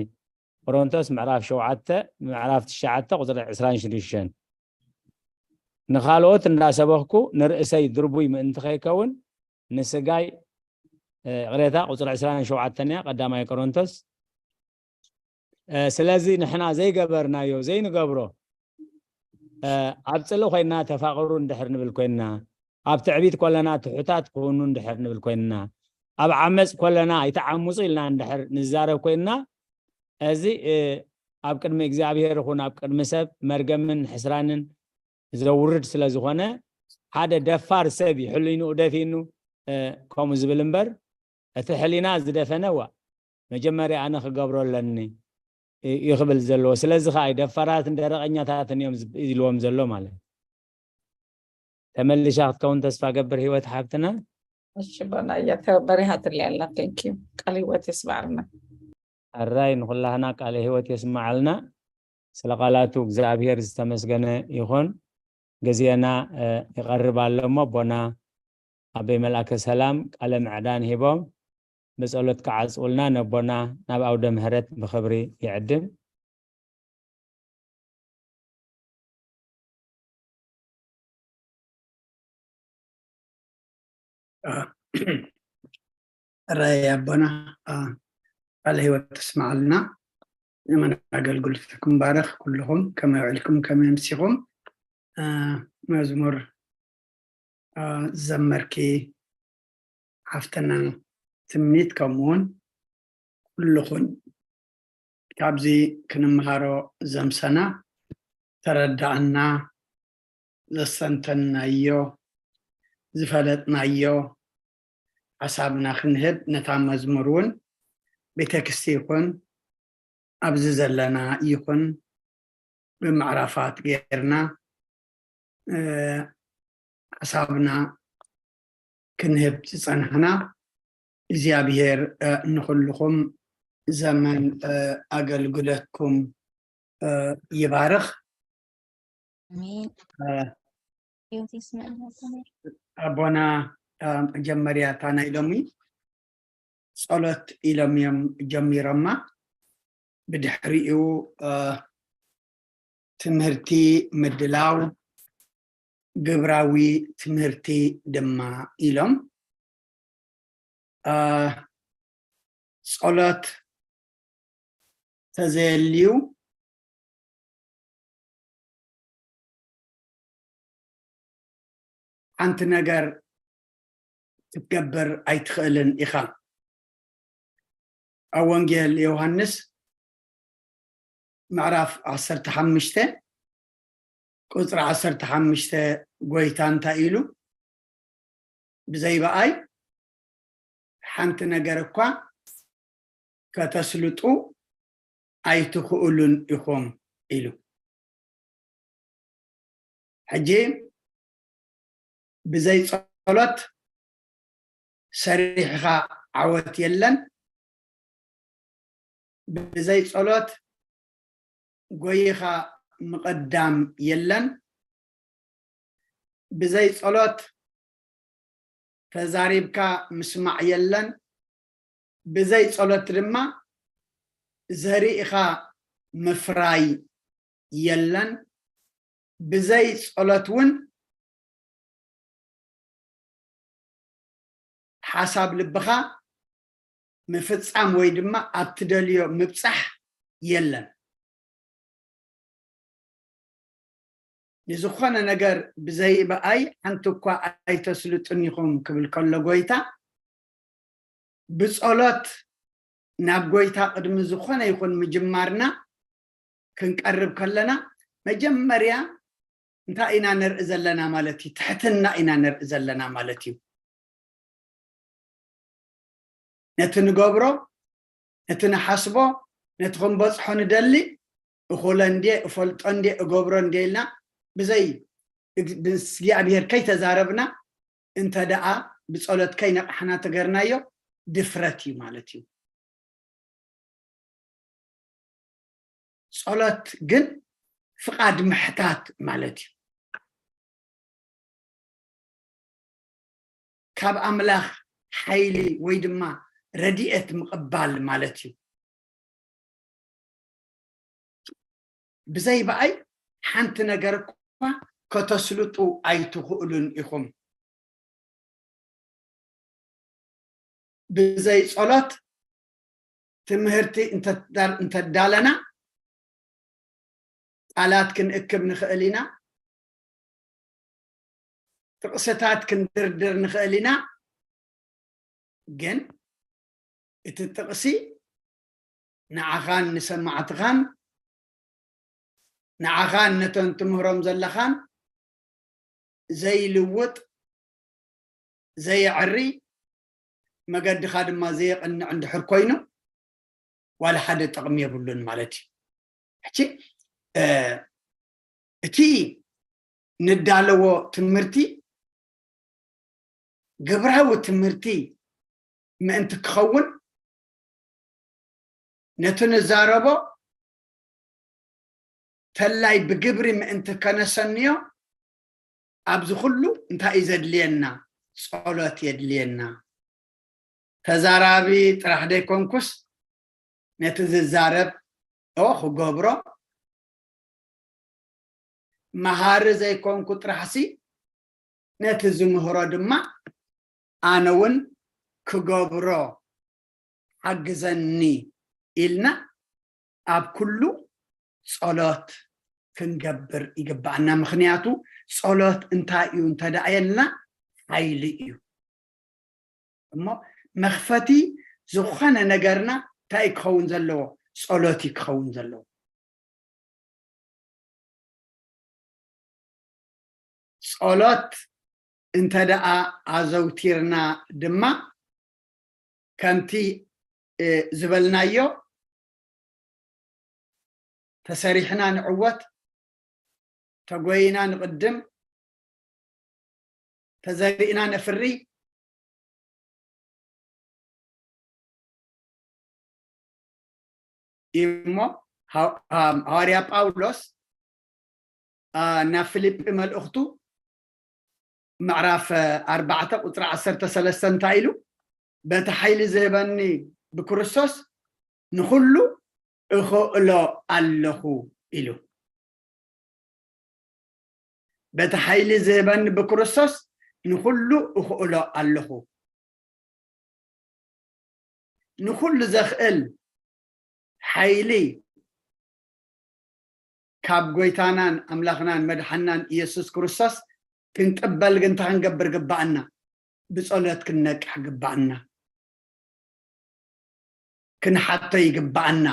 ቆሮንቶስ ምዕራፍ ሸውዓተ ምዕራፍ ትሽዓተ ቁፅሪ ዕስራን ሽዱሽተን። ንኻልኦት እንዳሰበኽኩ ንርእሰይ ድርቡይ ምእንቲ ከይከውን ንስጋይ፣ ይቕሬታ፣ ቁፅሪ ዕስራን ሸውዓተን እያ፣ ቀዳማይ ቆሮንቶስ። ስለዚ ንሕና ዘይገበርናዮ ዘይንገብሮ፣ ኣብ ፅልእ ኮይና ተፋቕሩ እንድሕር ንብል ኮይንና፣ ኣብ ትዕቢት ኮለና ትሑታት ኩኑ እንድሕር ንብል ኮይንና፣ ኣብ ዓመፅ ኮለና ኣይትዓምፁ ኢልና እንድሕር ንዛረብ ኮይንና፣ እዚ ኣብ ቅድሚ እግዚኣብሔር ይኹን ኣብ ቅድሚ ሰብ መርገምን ሕስራንን ዘውርድ ስለ ዝኾነ፣ ሓደ ደፋር ሰብ እዩ ሕሊንኡ ደፊኑ ከምኡ ዝብል እምበር፣ እቲ ሕሊና ዝደፈነ ዋ መጀመርያ ኣነ ክገብሮ ኣለኒ እዩ ክብል ዘለዎ። ስለዚ ከዓ ደፋራትን ደረቐኛታትን እዮም ኢልዎም ዘሎ ማለት እዩ። ተመልሻ ክትከውን ተስፋ ገብር ህይወት ሓብትና። እሺ፣ በናያ ተበሪሃትልያ ኣላ። Thank you። ቃል ህይወት የስማዕልና። ኣራይ ንኹላህና ቃለ ህይወት የስማዓልና። ስለ ቃላቱ እግዚኣብሔር ዝተመስገነ ይኹን። ግዜና ይቐርብ ኣሎ እሞ ኣቦና ኣበይ መልኣከ ሰላም ቃለ ምዕዳን ሂቦም ብጸሎት ክዓጽውልና ነቦና ናብ ኣውደ ምህረት ብኽብሪ ይዕድም። ራይ ኣቦና ቃለ ህይወት ተስማዓልና። ዘመን ኣገልግሎትኩም ባረኽ። ኩልኹም ከመይ ውዕልኩም ከመይ ኣምሲኹም? መዝሙር ዘመርኪ ሓፍትና ትምኒት ከምኡውን ኩልኹን ካብዚ ክንምሃሮ ዘምሰና ተረዳእና ዘሰንተናዮ ዝፈለጥናዮ ሓሳብና ክንህብ ነታ መዝሙር እውን ብቴክስቲ ይኹን ኣብዚ ዘለና ይኹን ብምዕራፋት ጌርና ሓሳብና ክንህብ ዝፀናሕና እግዚኣብሔር ንኩልኹም ዘመን ኣገልግሎትኩም ይባርኽ። ኣቦና መጀመርያ እታ ናይ ሎሚ ጸሎት ኢሎም እዮም ጀሚሮማ። ብድሕሪኡ ትምህርቲ ምድላው፣ ግብራዊ ትምህርቲ ድማ ኢሎም ጸሎት ተዘየልዩ ሓንቲ ነገር ክትገብር ኣይትኽእልን ኢኻ። ኣብ ወንጌል ዮሃንስ ምዕራፍ ዓሰርተ ሓሙሽተ ቁፅሪ ዓሰርተ ሓሙሽተ ጎይታ እንታይ ኢሉ? ብዘይ ብኣይ ሓንቲ ነገር እኳ ከተስልጡ ኣይትኽእሉን ኢኹም ኢሉ። ሕጂ ብዘይ ጸሎት ሰሪሕኻ ዓወት የለን። ብዘይ ጸሎት ጎይኻ ምቕዳም የለን። ብዘይ ጸሎት ተዛሪብካ ምስማዕ የለን። ብዘይ ጸሎት ድማ ዘሪእኻ ምፍራይ የለን። ብዘይ ጸሎት እውን ሓሳብ ልብኻ ምፍጻም ወይ ድማ ኣብ ትደልዮ ምብጻሕ የለን። ንዝኾነ ነገር ብዘይ ብኣይ ሓንቲ እኳ ኣይተስልጡን ኢኹም ክብል ከሎ ጎይታ፣ ብጸሎት ናብ ጎይታ ቅድሚ ዝኾነ ይኹን ምጅማርና ክንቀርብ ከለና መጀመርያ እንታይ ኢና ንርኢ ዘለና ማለት እዩ? ትሕትና ኢና ንርኢ ዘለና ማለት እዩ። ነቲ ንገብሮ፣ ነቲ ንሓስቦ፣ ነቲ ክንበጽሖ ንደሊ፣ እኹለ እንድየ፣ እፈልጦ እንድየ፣ እገብሮ እንድየ ኢልና ብዘይ እግ-፣ ምስ እግዚኣብሔር ከይተዛረብና፣ እንተ ደኣ ብጸሎት ከይነቓሕና ተገርናዮ፣ ድፍረት እዩ ማለት እዩ። ጸሎት ግን ፍቓድ ምሕታት ማለት እዩ። ካብ ኣምላኽ ሓይሊ ወይ ድማ ረድኤት ምቕባል ማለት እዩ። ብዘይ ብኣይ ሓንቲ ነገር እኳ ከተስልጡ ኣይትኽእሉን ኢኹም። ብዘይ ጸሎት ትምህርቲ እንተዳ-፣ እንተዳለና ቃላት ክንእክብ ንኽእል ኢና፣ ጥቕስታት ክንድርድር ንኽእል ኢና። ግን እቲ ጥቕሲ ንዓኻን ንሰማዕትኻን፣ ንዓኻን ነተን ትምህሮም ዘለኻን ዘይልውጥ፣ ዘየዕሪ፣ መገድኻ ድማ ዘየቕንዕ እንድሕር ኮይኑ፣ ዋላ ሓደ ጥቕሚ የብሉን ማለት እዩ። ሕጂ፣ እ፣ እቲ ንዳለዎ ትምህርቲ ግብራዊ ትምህርቲ ምእንቲ ክኸውን፣ ነቲ ንዛረቦ ተላይ ብግብሪ ምእንቲ ከነሰንዮ፣ ኣብዚ ኩሉ እንታይ እዩ ዘድልየና? ጸሎት የድልየና። ተዛራቢ ጥራሕ ደይኮንኩስ፣ ነቲ ዝዛረብ ኦ ክገብሮ፣ መሃሪ ዘይኮንኩ ጥራሕሲ፣ ነቲ ዝምህሮ ድማ ኣነ እውን ክገብሮ ሓግዘኒ ኢልና ኣብ ኩሉ ጸሎት ክንገብር ይግባኣና። ምኽንያቱ ጸሎት እንታይ እዩ እንተ ደኣ ኢልና፣ ሓይሊ እዩ። እሞ መኽፈቲ ዝኾነ ነገርና እንታይ እዩ ክኸውን ዘለዎ? ጸሎት እዩ ክኸውን ዘለዎ። ጸሎት እንተ ደኣ ኣዘውቲርና ድማ፣ ከምቲ፣ እ፣ ዝበልናዮ፣ ተሰሪሕና ንዕወት፣ ተጎይና ንቕድም፣ ተዘሪእና ነፍሪ፣ እዩ እሞ፣ ሃው-፣ ሃም-፣ ሃዋርያ ጳውሎስ፣ አ፣ ናብ ፊልጲ መልእኽቱ ምዕራፍ ኣርባዕተ ቁጽሪ ዓሰርተ ሰለስተ እንታይ ኢሉ? "በቲ ሓይሊ ዝህበኒ ብክርስቶስ ንኹሉ እኽእሎ ኣለኹ" ኢሉ። "በቲ ሓይሊ ዝህበኒ ብክርስቶስ ንኹሉ እኽእሎ ኣለኹ።" ንኹሉ ዘኽእል ሓይሊ ካብ ጎይታናን ኣምላኽናን መድሓናን ኢየሱስ ክርስቶስ ክንቅበል ግን እንታይ ክንገብር ግባኣና? ብጸሎት ክንነቅሕ ግባኣና። ክንሓቶ ይግባኣና።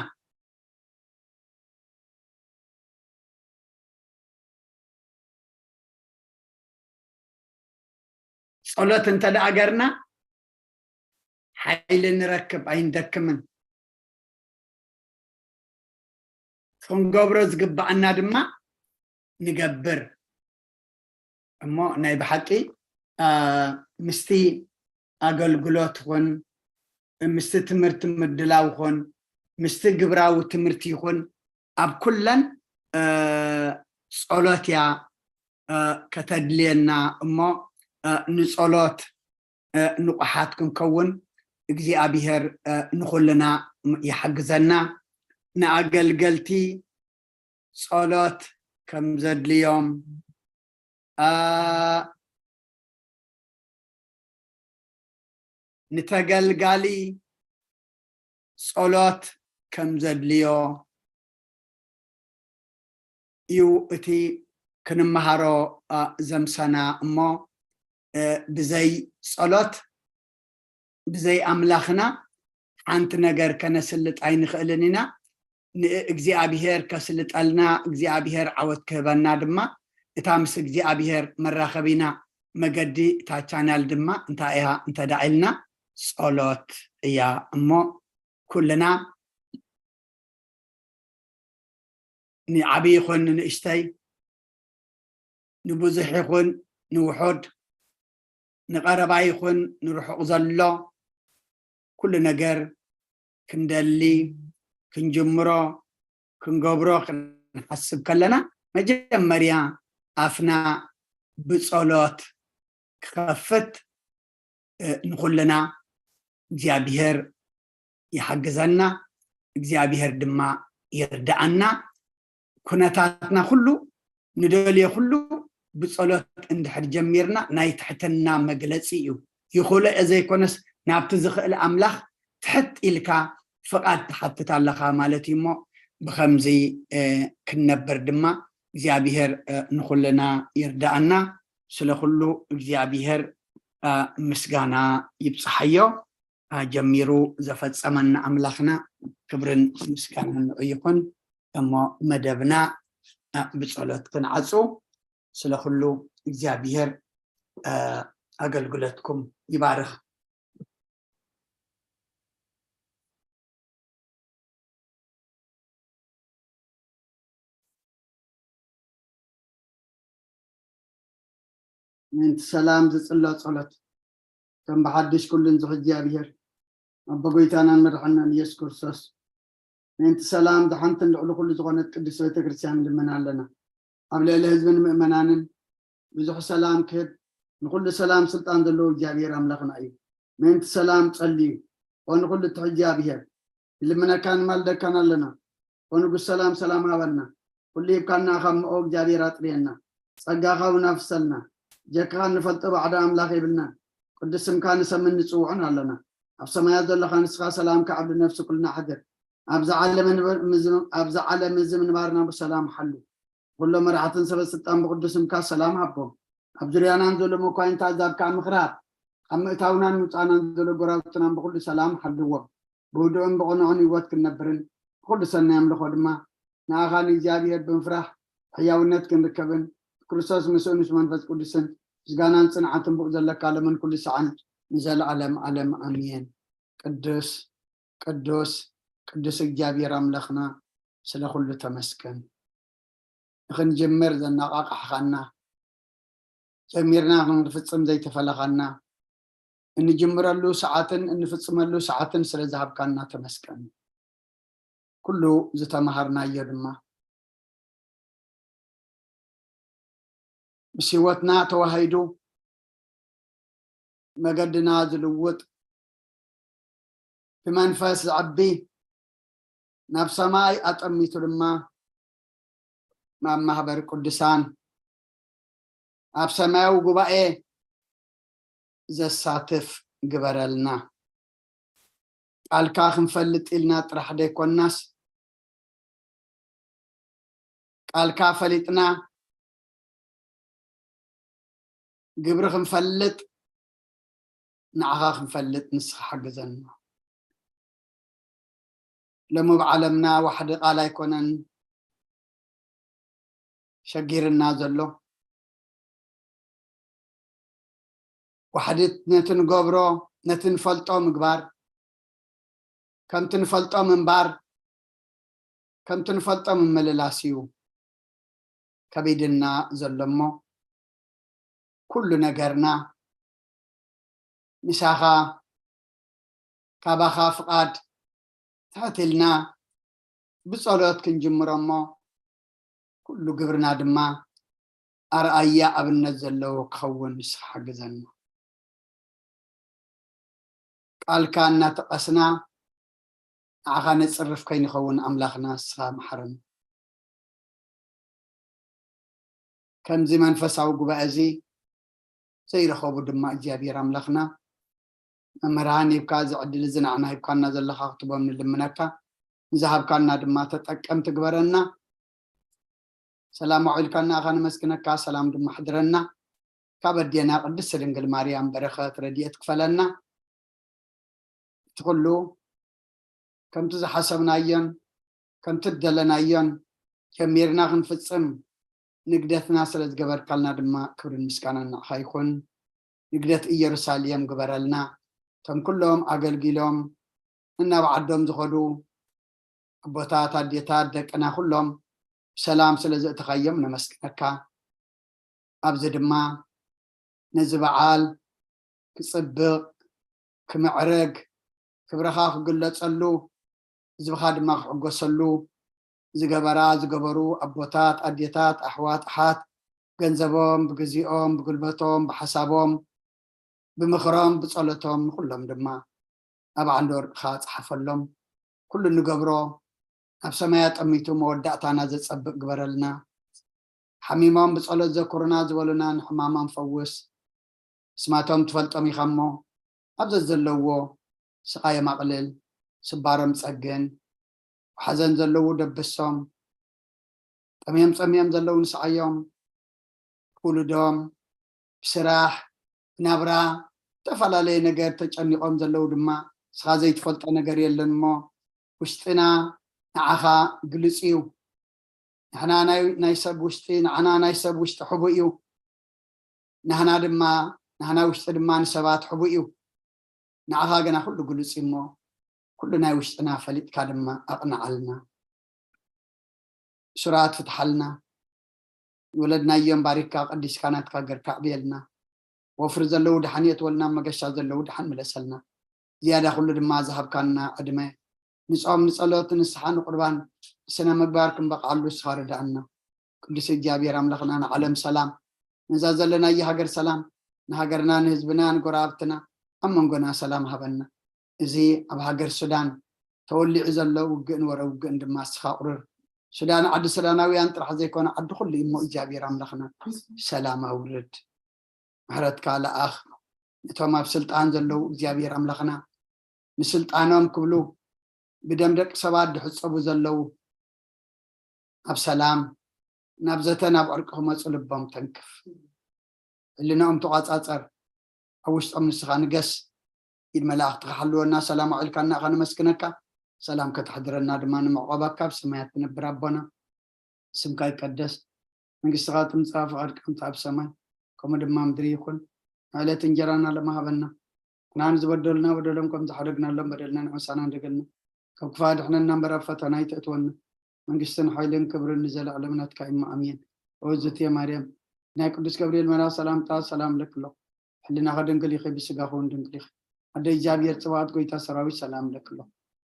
ጸሎት እንተ ደኣ ገርና፣ ሓይሊ ንረክብ፣ ኣይንደክምን። ክንገብሮ ዝግባኣና ድማ ንገብር። እሞ ናይ ብሓቂ፣ አ፣ ምስቲ ኣገልግሎት ይኹን፣ ምስቲ ትምህርቲ ምድላው ይኹን፣ ምስቲ ግብራዊ ትምህርቲ ይኹን፣ ኣብ ኩለን፣ እ፣ ጸሎት እያ፣ እ፣ ከተድልየና እሞ፣ እ፣ ንጸሎት፣ እ፣ ንቑሓት ክንከውን እግዚኣብሔር፣ እ፣ ንኹልና ይሓግዘና። ንኣገልገልቲ ጸሎት ከም ዘድልዮም፣ እ፣ ንተገልጋሊ ጸሎት ከም ዘድልዮ እዩ እቲ ክንመሃሮ፣ እ፣ ዘምሰና እሞ፣ እ፣ ብዘይ ጸሎት፣ ብዘይ ኣምላኽና ሓንቲ ነገር ከነስልጥ ኣይንኽእልን ኢና። ንእግዚኣብሔር ከስልጠልና፣ እግዚኣብሔር ዓወት ክህበና ድማ እታ ምስ እግዚኣብሔር መራኸቢና መገዲ፣ እታ ቻናል ድማ እንታይ እያ እንተዳ ኢልና፣ ጸሎት እያ። እሞ ኩልና ንዓቢ ይኹን ንንእሽተይ፣ ንብዙሕ ይኹን ንውሑድ፣ ንቐረባ ይኹን ንርሑቕ ዘሎ፣ ኩሉ ነገር ክንደሊ፣ ክንጅምሮ፣ ክንገብሮ ክንሓስብ ከለና፣ መጀመርያ ኣፍና ብጸሎት ክኸፍት፣ እ፣ ንኹልና እግዚኣብሔር ይሓግዘና፣ እግዚኣብሔር ድማ ይርድኣና። ኩነታትና ኩሉ፣ ንደልዮ ኩሉ ብጸሎት እንድሕር ጀሚርና፣ ናይ ትሕትና መግለጺ እዩ። ይኽእሎ እየ ዘይኮነስ፣ ናብቲ ዝኽእል ኣምላኽ ትሕት ኢልካ ፍቓድ ትሓትት ኣለኻ ማለት እዩ። እሞ ብኸምዚ፣ እ፣ ክንነብር ድማ እግዚኣብሔር፣ እ፣ ንኹልና ይርድኣና። ስለ ኩሉ እግዚኣብሔር፣ እ፣ ምስጋና ይብጽሓዮ። እ፣ ጀሚሩ ዘፈጸመና ኣምላኽና ክብርን ምስጋናን ንዑ ይኹን። እሞ መደብና፣ እ፣ ብጸሎት ክንዓጹ። ስለ ኩሉ እግዚኣብሔር፣ እ፣ ኣገልግሎትኩም ይባርኽ። ምእንቲ ሰላም ዝጽሎ ጸሎት። ከም ብሓድሽ ኩሉን ዝሕጂ እግዚኣብሔር፣ ኣቦ ጎይታናን መድሓናን ኢየሱስ ክርስቶስ፣ ምእንቲ ሰላም፣ እዛ ሓንትን ልዕሊ ኩሉ ዝኾነት ቅድስት ቤተክርስትያን ንልምን ኣለና። ኣብ ልዕሊ ህዝብን ምእመናንን ብዙሕ ሰላም ክህብ፣ ንኹሉ ሰላም ስልጣን ዘለዎ እግዚኣብሔር ኣምላኽና እዩ። ምእንቲ ሰላም ጸልዩ። ኦ ንኹሉ እትሕጂ እግዚኣብሔር፣ ንልምነካን ንማልደካን ኣለና። ኦ ንጉስ ሰላም፣ ሰላም ሃበና። ኩሉ ሂብካና፣ ካብ ምኦ እግዚኣብሔር ኣጥርየና። ጸጋኻ እውን ኣፍሰልና። ጀካኻ እንፈልጦ ባዕዳ ኣምላኽ የብልናን። ቅዱስ ስምካ ንሰምን ንጽውዖን ኣለና። ኣብ ሰማያት ዘለኻ ንስኻ ሰላምካ ኣብ ነፍሲ ኩልና ኣሕድር። ኣብዛ ዓለም ንበር-፣ ምዝ-፣ ኣብዛ ዓለም እዚ ምንባርና ብሰላም ሓሉ። ኩሎም መራሕትን ሰበ ስልጣን ብቅዱስ ስምካ ሰላም ሃቦም። ኣብ ዙርያናን ዘሎ መኳይንት ኣዛብካ ምኽራር፣ ኣብ ምእታውናን ምውፃእናን ዘሎ ጎራብትናን ብኩሉ ሰላም ሓልዎም። ብህዱእን ብቕኑዕን ህይወት ክንነብርን ብኩሉ ሰናይ ኣምልኾ ድማ ንኣኻ ንእግዚኣብሔር ብምፍራሕ ሕያውነት ክንርከብን ብክርስቶስ ምስኡ ምስ መንፈስ ቅዱስን ምስጋናን ጽንዓትን ብኡ ዘለካ ሎምን ኩሉ ሰዓን ንዘለዓለም ዓለም ኣሜን። ቅዱስ ቅዱስ ቅዱስ እግዚኣብሔር ኣምላኽና ስለ ኩሉ ተመስገን። ንኽንጅምር ዘነቓቕሕኻና፣ ጀሚርና ክንፍጽም ዘይተፈለኻና፣ እንጅምረሉ ሰዓትን እንፍጽመሉ ሰዓትን ስለ ዝሃብካና ተመስገን። ኩሉ ዝተማሃርናዮ ድማ ምስ ህይወትና ተዋሃሂዱ መገድና ዝልውጥ፣ ብመንፈስ ዝዓቢ፣ ናብ ሰማይ ኣጠሚቱ ድማ ናብ ማህበር ቅዱሳን፣ ኣብ ሰማያዊ ጉባኤ ዘሳትፍ ግበረልና። ቃልካ ክንፈልጥ ኢልና ጥራሕ ዘይኮናስ፣ ቃልካ ፈሊጥና ግብሪ ክንፈልጥ፣ ንዓኻ ክንፈልጥ ንስኻ ሓግዘና። ሎሚ ኣብ ዓለምና ዋሕዲ ቃል ኣይኮነን ሸጊርና ዘሎ። ዋሕዲ ነቲ ንገብሮ፣ ነቲ ንፈልጦ ምግባር፣ ከምቲ ንፈልጦ ምንባር፣ ከምቲ ንፈልጦ ምምልላስ እዩ ከቢድና ዘሎ እሞ፣ ኩሉ ነገርና ምሳኻ፣ ካባኻ ፍቓድ ትሕት ኢልና ብጸሎት ክንጅምሮ እሞ፣ ኩሉ ግብርና ድማ ኣርኣያ ኣብነት ዘለዎ ክኸውን ንስኻ ሓግዘና። ቃልካ እናጠቐስና ንዓኻ ነጽርፍ ከይንኸውን ኣምላኽና ንስኻ መሓረና። ከምዚ መንፈሳዊ ጉባኤ እዚ ዘይረኸቡ ድማ እግዚኣብሔር ኣምላኽና መምህራን ሂብካ፣ እዚ ዕድል እዚ ንዓና ሂብካና ዘለኻ ክትቦም ንልምነካ። ንዝሃብካና ድማ ተጠቀምቲ ግበረና። ሰላም ኣውዒልካና ኢኻ፣ ነመስግነካ። ሰላም ድማ ኣሕድረና። ካብ ኣዴና ቅድስቲ ድንግል ማርያም በረኸት ረድኤት ክፈለና። እቲ ኩሉ ከምቲ ዝሓሰብናዮን ከምቲ ዝደለናዮን ጀሚርና ክንፍጽም ንግደትና ስለ ዝገበርካልና ድማ ክብርን ምስጋናን ንዓኻ ይኹን። ንግደት ኢየሩሳሌም ግበረልና። እቶም ኩሎም ኣገልጊሎም እናብ ዓዶም ዝኸዱ ኣቦታት፣ ኣዴታት፣ ደቅና ኩሎም ብሰላም ስለ ዘእተኻዮም ነመስግነካ። ኣብዚ ድማ ነዚ በዓል ክጽብቕ፣ ክምዕርግ፣ ክብርኻ ክግለጸሉ፣ ህዝብኻ ድማ ክሕጎሰሉ ዝገበራ ዝገበሩ ኣቦታት፣ ኣዴታት፣ ኣሕዋት፣ ኣሓት፣ ገንዘቦም፣ ብግዚኦም፣ ብጉልበቶም፣ ብሓሳቦም፣ ብምኽሮም፣ ብጸሎቶም፣ ንኹሎም ድማ ኣብ ዓንዲ ወርቅኻ ጸሓፈሎም። ኩሉ እንገብሮ ናብ ሰማይ ኣጠሚቱ መወዳእታና ዘጸብቕ ግበረልና። ሓሚሞም ብጸሎት ዘኩሩና ዝበሉና ንሕማሞም ፈውስ። ስማቶም ትፈልጦም ኢኻ እሞ፣ ኣብ ዘዘለውዎ ስቓዮም ኣቕልል፣ ስባሮም ጸግን፣ ብሓዘን ዘለዉ ደብሶም፣ ጠምዮም ጸሚኦም ዘለዉ ንስዓዮም፣ ብውሉዶም፣ ብስራሕ፣ ብናብራ፣ ዝተፈላለየ ነገር ተጨኒቖም ዘለዉ ድማ፣ ንስኻ ዘይትፈልጦ ነገር የለን እሞ፣ ውሽጥና ንዓኻ ግልጽ እዩ። ንሕና ናይ ናይ ሰብ ውሽጢ፣ ንዓና ናይ ሰብ ውሽጢ ሕቡእ እዩ። ናህና ድማ፣ ናህና ውሽጢ ድማ ንሰባት ሕቡእ እዩ። ንዓኻ ግና ኩሉ ግሉጽ እዩ እሞ፣ ኩሉ ናይ ውሽጥና ፈሊጥካ ድማ ኣቕንዓልና። እሱራት ፍትሓልና። ዝወለድናዮም ባሪክካ፣ ቀዲስካ፣ ናትካ ገርካ ኣዕብየልና። ወፍሪ ዘለዉ ደሓን የእትወልና፣ መገሻ ዘለዉ ደሓን ምለሰልና። ዝያዳ ኩሉ ድማ ዝሃብካና ዕድመ፣ ንጾም፣ ንጸሎት፣ ንስሓ፣ ንቁርባን፣ ንስነ ምግባር ክንበቕዓሉ ንስኻ ርድኣና። ቅዱስ እግዚኣብሔር ኣምላኽና፣ ንዓለም ሰላም፣ ነዛ ዘለናያ ሃገር ሰላም፣ ንሃገርና፣ ንህዝብና፣ ንጎረባብትና፣ ኣብ መንጎና ሰላም ሃበና። እዚ ኣብ ሃገር ሱዳን ተወሊዑ ዘሎ ውግእን ወረ ውግእን ድማ ንስኻ ቁርር። ሱዳን ዓዲ ሱዳናውያን ጥራሕ ዘይኮነ ዓዲ ኩሉ እዩ እሞ እግዚኣብሔር ኣምላኽና ሰላም ኣውርድ። ምሕረትካ ለኣኽ። ነቶም ኣብ ስልጣን ዘለዉ እግዚኣብሔር ኣምላኽና ንስልጣኖም ክብሉ ብደም ደቂ ሰባት ድሕጸቡ ዘለዉ ኣብ ሰላም ናብ ዘተ ናብ ዕርቂ ክመጹ ልቦም ተንክፍ። ህልናኦም ተቋጻጸር። ኣብ ውሽጦም ንስኻ ንገስ። ኢድ መላእኽትኻ ሓልወና። ሰላም ኣውዒልካና ኢኻ ነመስግነካ። ሰላም ከተሕድረና ድማ ንምዕቆባካ ኣብ ሰማያት ትነብር ኣቦና። ስምካ ይቀደስ፣ መንግስትኻ ትምጻእ፣ ፍቓድካ ከምቲ ኣብ ሰማይ ከምኡ ድማ ምድሪ ይኹን። ንዕለት እንጀራና ሎሚ ሃበና። ንሕና ንዝበደሉና በደሎም ከም ዝሓደግናሎም በደልና ንሕሳና እንደገልና። ካብ ክፋ ድሕነና እምበር ኣብ ፈተና ኣይተእትወና። መንግስትን ሓይልን ክብርን ንዘለዓለም ናትካ እዩ። ኣሜን። ኦ ዝትየ ማርያም፣ ናይ ቅዱስ ገብርኤል መልኣክ ሰላምታ ሰላም ለክሎ። ሕልናኸ ድንግል ኢኺ፣ ብስጋኸ እውን ድንግል ኢኺ። ኣደ እግዚኣብሔር ጽባኦት፣ ጎይታ ሰራዊት፣ ሰላም ለክሎ።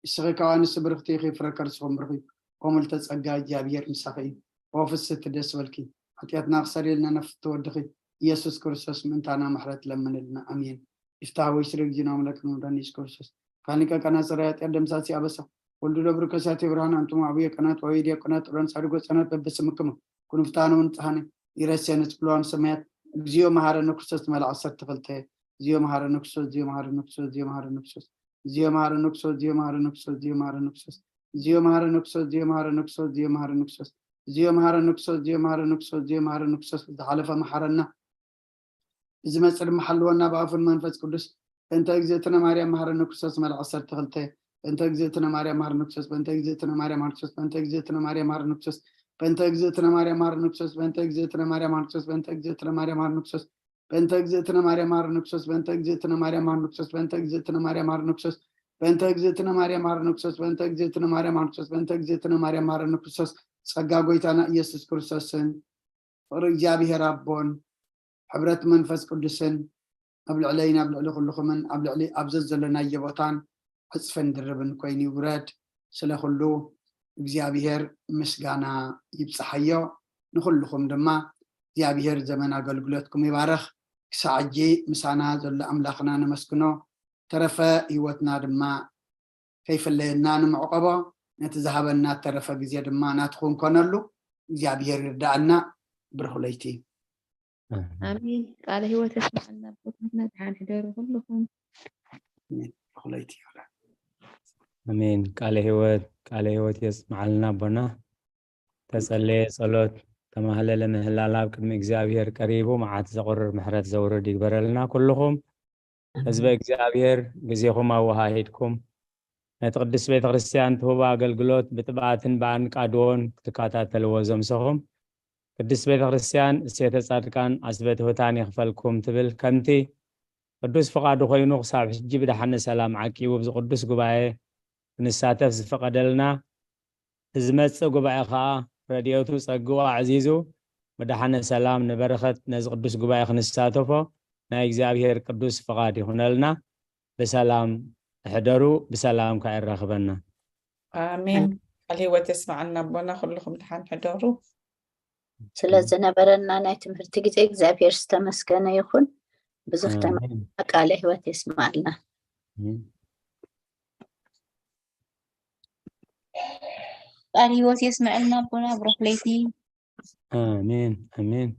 እስኺ ካብ ኣንስቲ ብርኽቲ ኢኺ፣ ፍረ ከርስኹም ብሩኽ እዩ። ከምኡ ልተጸጋ እግዚኣብሔር ምሳኺ እዩ። ኦ ፍስሕቲ ደስ በልኪ፣ ሓጢኣትና ክሰርየልና ነፍቲ ወድኺ ኢየሱስ ክርስቶስ ምእንታና ምሕረት ለምንልና። ኣሜን። ይፍታህ ወይ ስረ ጊዜና ኣምላክ መድኃኒት ኢየሱስ ክርስቶስ ካሊቀ ቀና ጽረ ኃጢአት ደምሳሲ ኣበሳ ወልዱ ለብሩ ከሳቴ ብርሃን ኣንቱም ዓብየ ቀናት ወይድየ ቀናት ጥሮን ሳድጎ ጸናት በበስምክሙ ኩንፍታነ ወንጽሃነ ይረሴነ ጽልዋን ሰማያት። እግዚኦ መሐረነ ክርስቶስ መልኣክ ሰርተ ክልተ። እግዚኦ መሐረነ ክርስቶስ፣ እግዚኦ መሐረነ ክርስቶስ፣ እግዚኦ መሐረነ ክርስቶስ፣ እግዚኦ መሐረነ ክርስቶስ፣ እግዚኦ መሐረነ ክርስቶስ፣ እግዚኦ መሐረነ ክርስቶስ፣ እግዚኦ መሐረነ ክርስቶስ፣ እግዚኦ መሐረነ ክርስቶስ፣ እግዚኦ መሐረነ ክርስቶስ፣ እግዚኦ መሐረነ ክርስቶስ፣ እግዚኦ መሐረነ ክርስቶስ። ዝሓለፈ መሐረና፣ ብዝመጽእ ድማ ሓልወና ብኣፉን መንፈስ ቅዱስ። በእንተ እግዝእትነ ማርያም መሐረነ ክርስቶስ መልኣክ ሰርተ ክልተ። በእንተ እግዝእትነ ማርያም መሐረነ ክርስቶስ፣ በእንተ እግዝእትነ ማርያም መሐረነ ክርስቶስ፣ በእንተ እግዝእትነ ማርያም መሐረነ ክርስቶስ፣ በእንተ እግዝእትነ ማርያም መሐረነ ክርስቶስ፣ በእንተ እግዝእትነ ማርያም መሐረነ ክርስቶስ፣ በእንተ እግዝእትነ ማርያም መሐረነ ክርስቶስ፣ በእንተ እግዝእትነ ማርያም መሐረነ ክርስቶስ፣ በእንተ እግዝእትነ ማርያም መሐረነ ክርስቶስ፣ በእንተ እግዝእትነ ማርያም መሐረነ ክርስቶስ፣ በእንተ እግዝእትነ ማርያም መሐረነ ክርስቶስ፣ በእንተ እግዝእትነ ማርያም መሐረነ ክርስቶስ፣ ጸጋ ጎይታና ኢየሱስ ክርስቶስን ፍቕሪ እግዚኣብሔር ኣቦን ሕብረት መንፈስ ቅዱስን ኣብ ልዕለይን ኣብ ልዕሊ ኩልኹምን ኣብ ልዕሊ ኣብ ዘዘለናዮ ቦታን ዕጽፍን ድርብን ኮይኑ ይውረድ። ስለ ኩሉ እግዚኣብሔር ምስጋና ይብጽሓዮ። ንኹልኹም ድማ እግዚኣብሔር ዘመን ኣገልግሎትኩም ይባርኽ። ክሳዕ ሕጂ ምሳና ዘሎ ኣምላኽና ነመስግኖ። ተረፈ ህይወትና ድማ ከይፍለየና ንምዕቆቦ፣ ነቲ ዝሃበና እተረፈ ግዜ ድማ ናቱ ክንኮነሉ እግዚኣብሔር ይርዳእና። ብሩኽ ለይቲ። ኣሜን። ቃለ ህይወት የስምዓልና ኣቦታትና፣ ደሓን ሕደሩ ኩልኹም። ኣሜን። ብሩኽ ለይቲ ይሁን። ኣሜን። ቃለ ህይወት፣ ቃለ ህይወት የስምዓልና ኣቦና። ተጸለየ ጸሎት፣ ተማህለለ ምህላላ ኣብ ቅድሚ እግዚኣብሔር ቀሪቡ፣ መዓት ዘቑርር ምሕረት ዘውርድ ይግበረልና ኩልኹም። ህዝበ እግዚኣብሔር፣ ግዜኹም ኣወሃሂድኩም ነቲ ቅድስት ቤተ ክርስቲያን ትህቦ ኣገልግሎት ብትብዓትን ብኣንቃድዎን ክትከታተልዎ ዘምሰኹም ቅድስት ቤተ ክርስቲያን እሴተ ጻድቃን ዓስበ ትሑታን ይኽፈልኩም ትብል። ከምቲ ቅዱስ ፍቓዱ ኮይኑ ክሳብ ሕጂ ብደሓነ ሰላም ዓቂቡ ኣብዚ ቅዱስ ጉባኤ ክንሳተፍ ዝፈቐደልና፣ ዝመጽእ ጉባኤ ኸኣ ረድኤቱ ጸግኡ ኣዕዚዙ ብደሓነ ሰላም ንበረኸት ነዚ ቅዱስ ጉባኤ ክንሳተፎ ናይ እግዚኣብሔር ቅዱስ ፍቓድ ይኹነልና። ብሰላም ሕደሩ፣ ብሰላም ከኣ የራኽበና። ኣሜን። ቃል ህይወት የስማዓልና ኣቦና። ኩልኹም ደሓን ሕደሩ። ስለ ዝነበረና ናይ ትምህርቲ ግዜ እግዚኣብሔር ዝተመስገነ ይኹን። ብዙሕ ተማ ኣሜን። ቃለ ህይወት የስማዓልና። ኣሜን። ቃል ህይወት የስመዐልና ኣቦና። ብሩኽ ለይቲ። ኣሜን ኣሜን።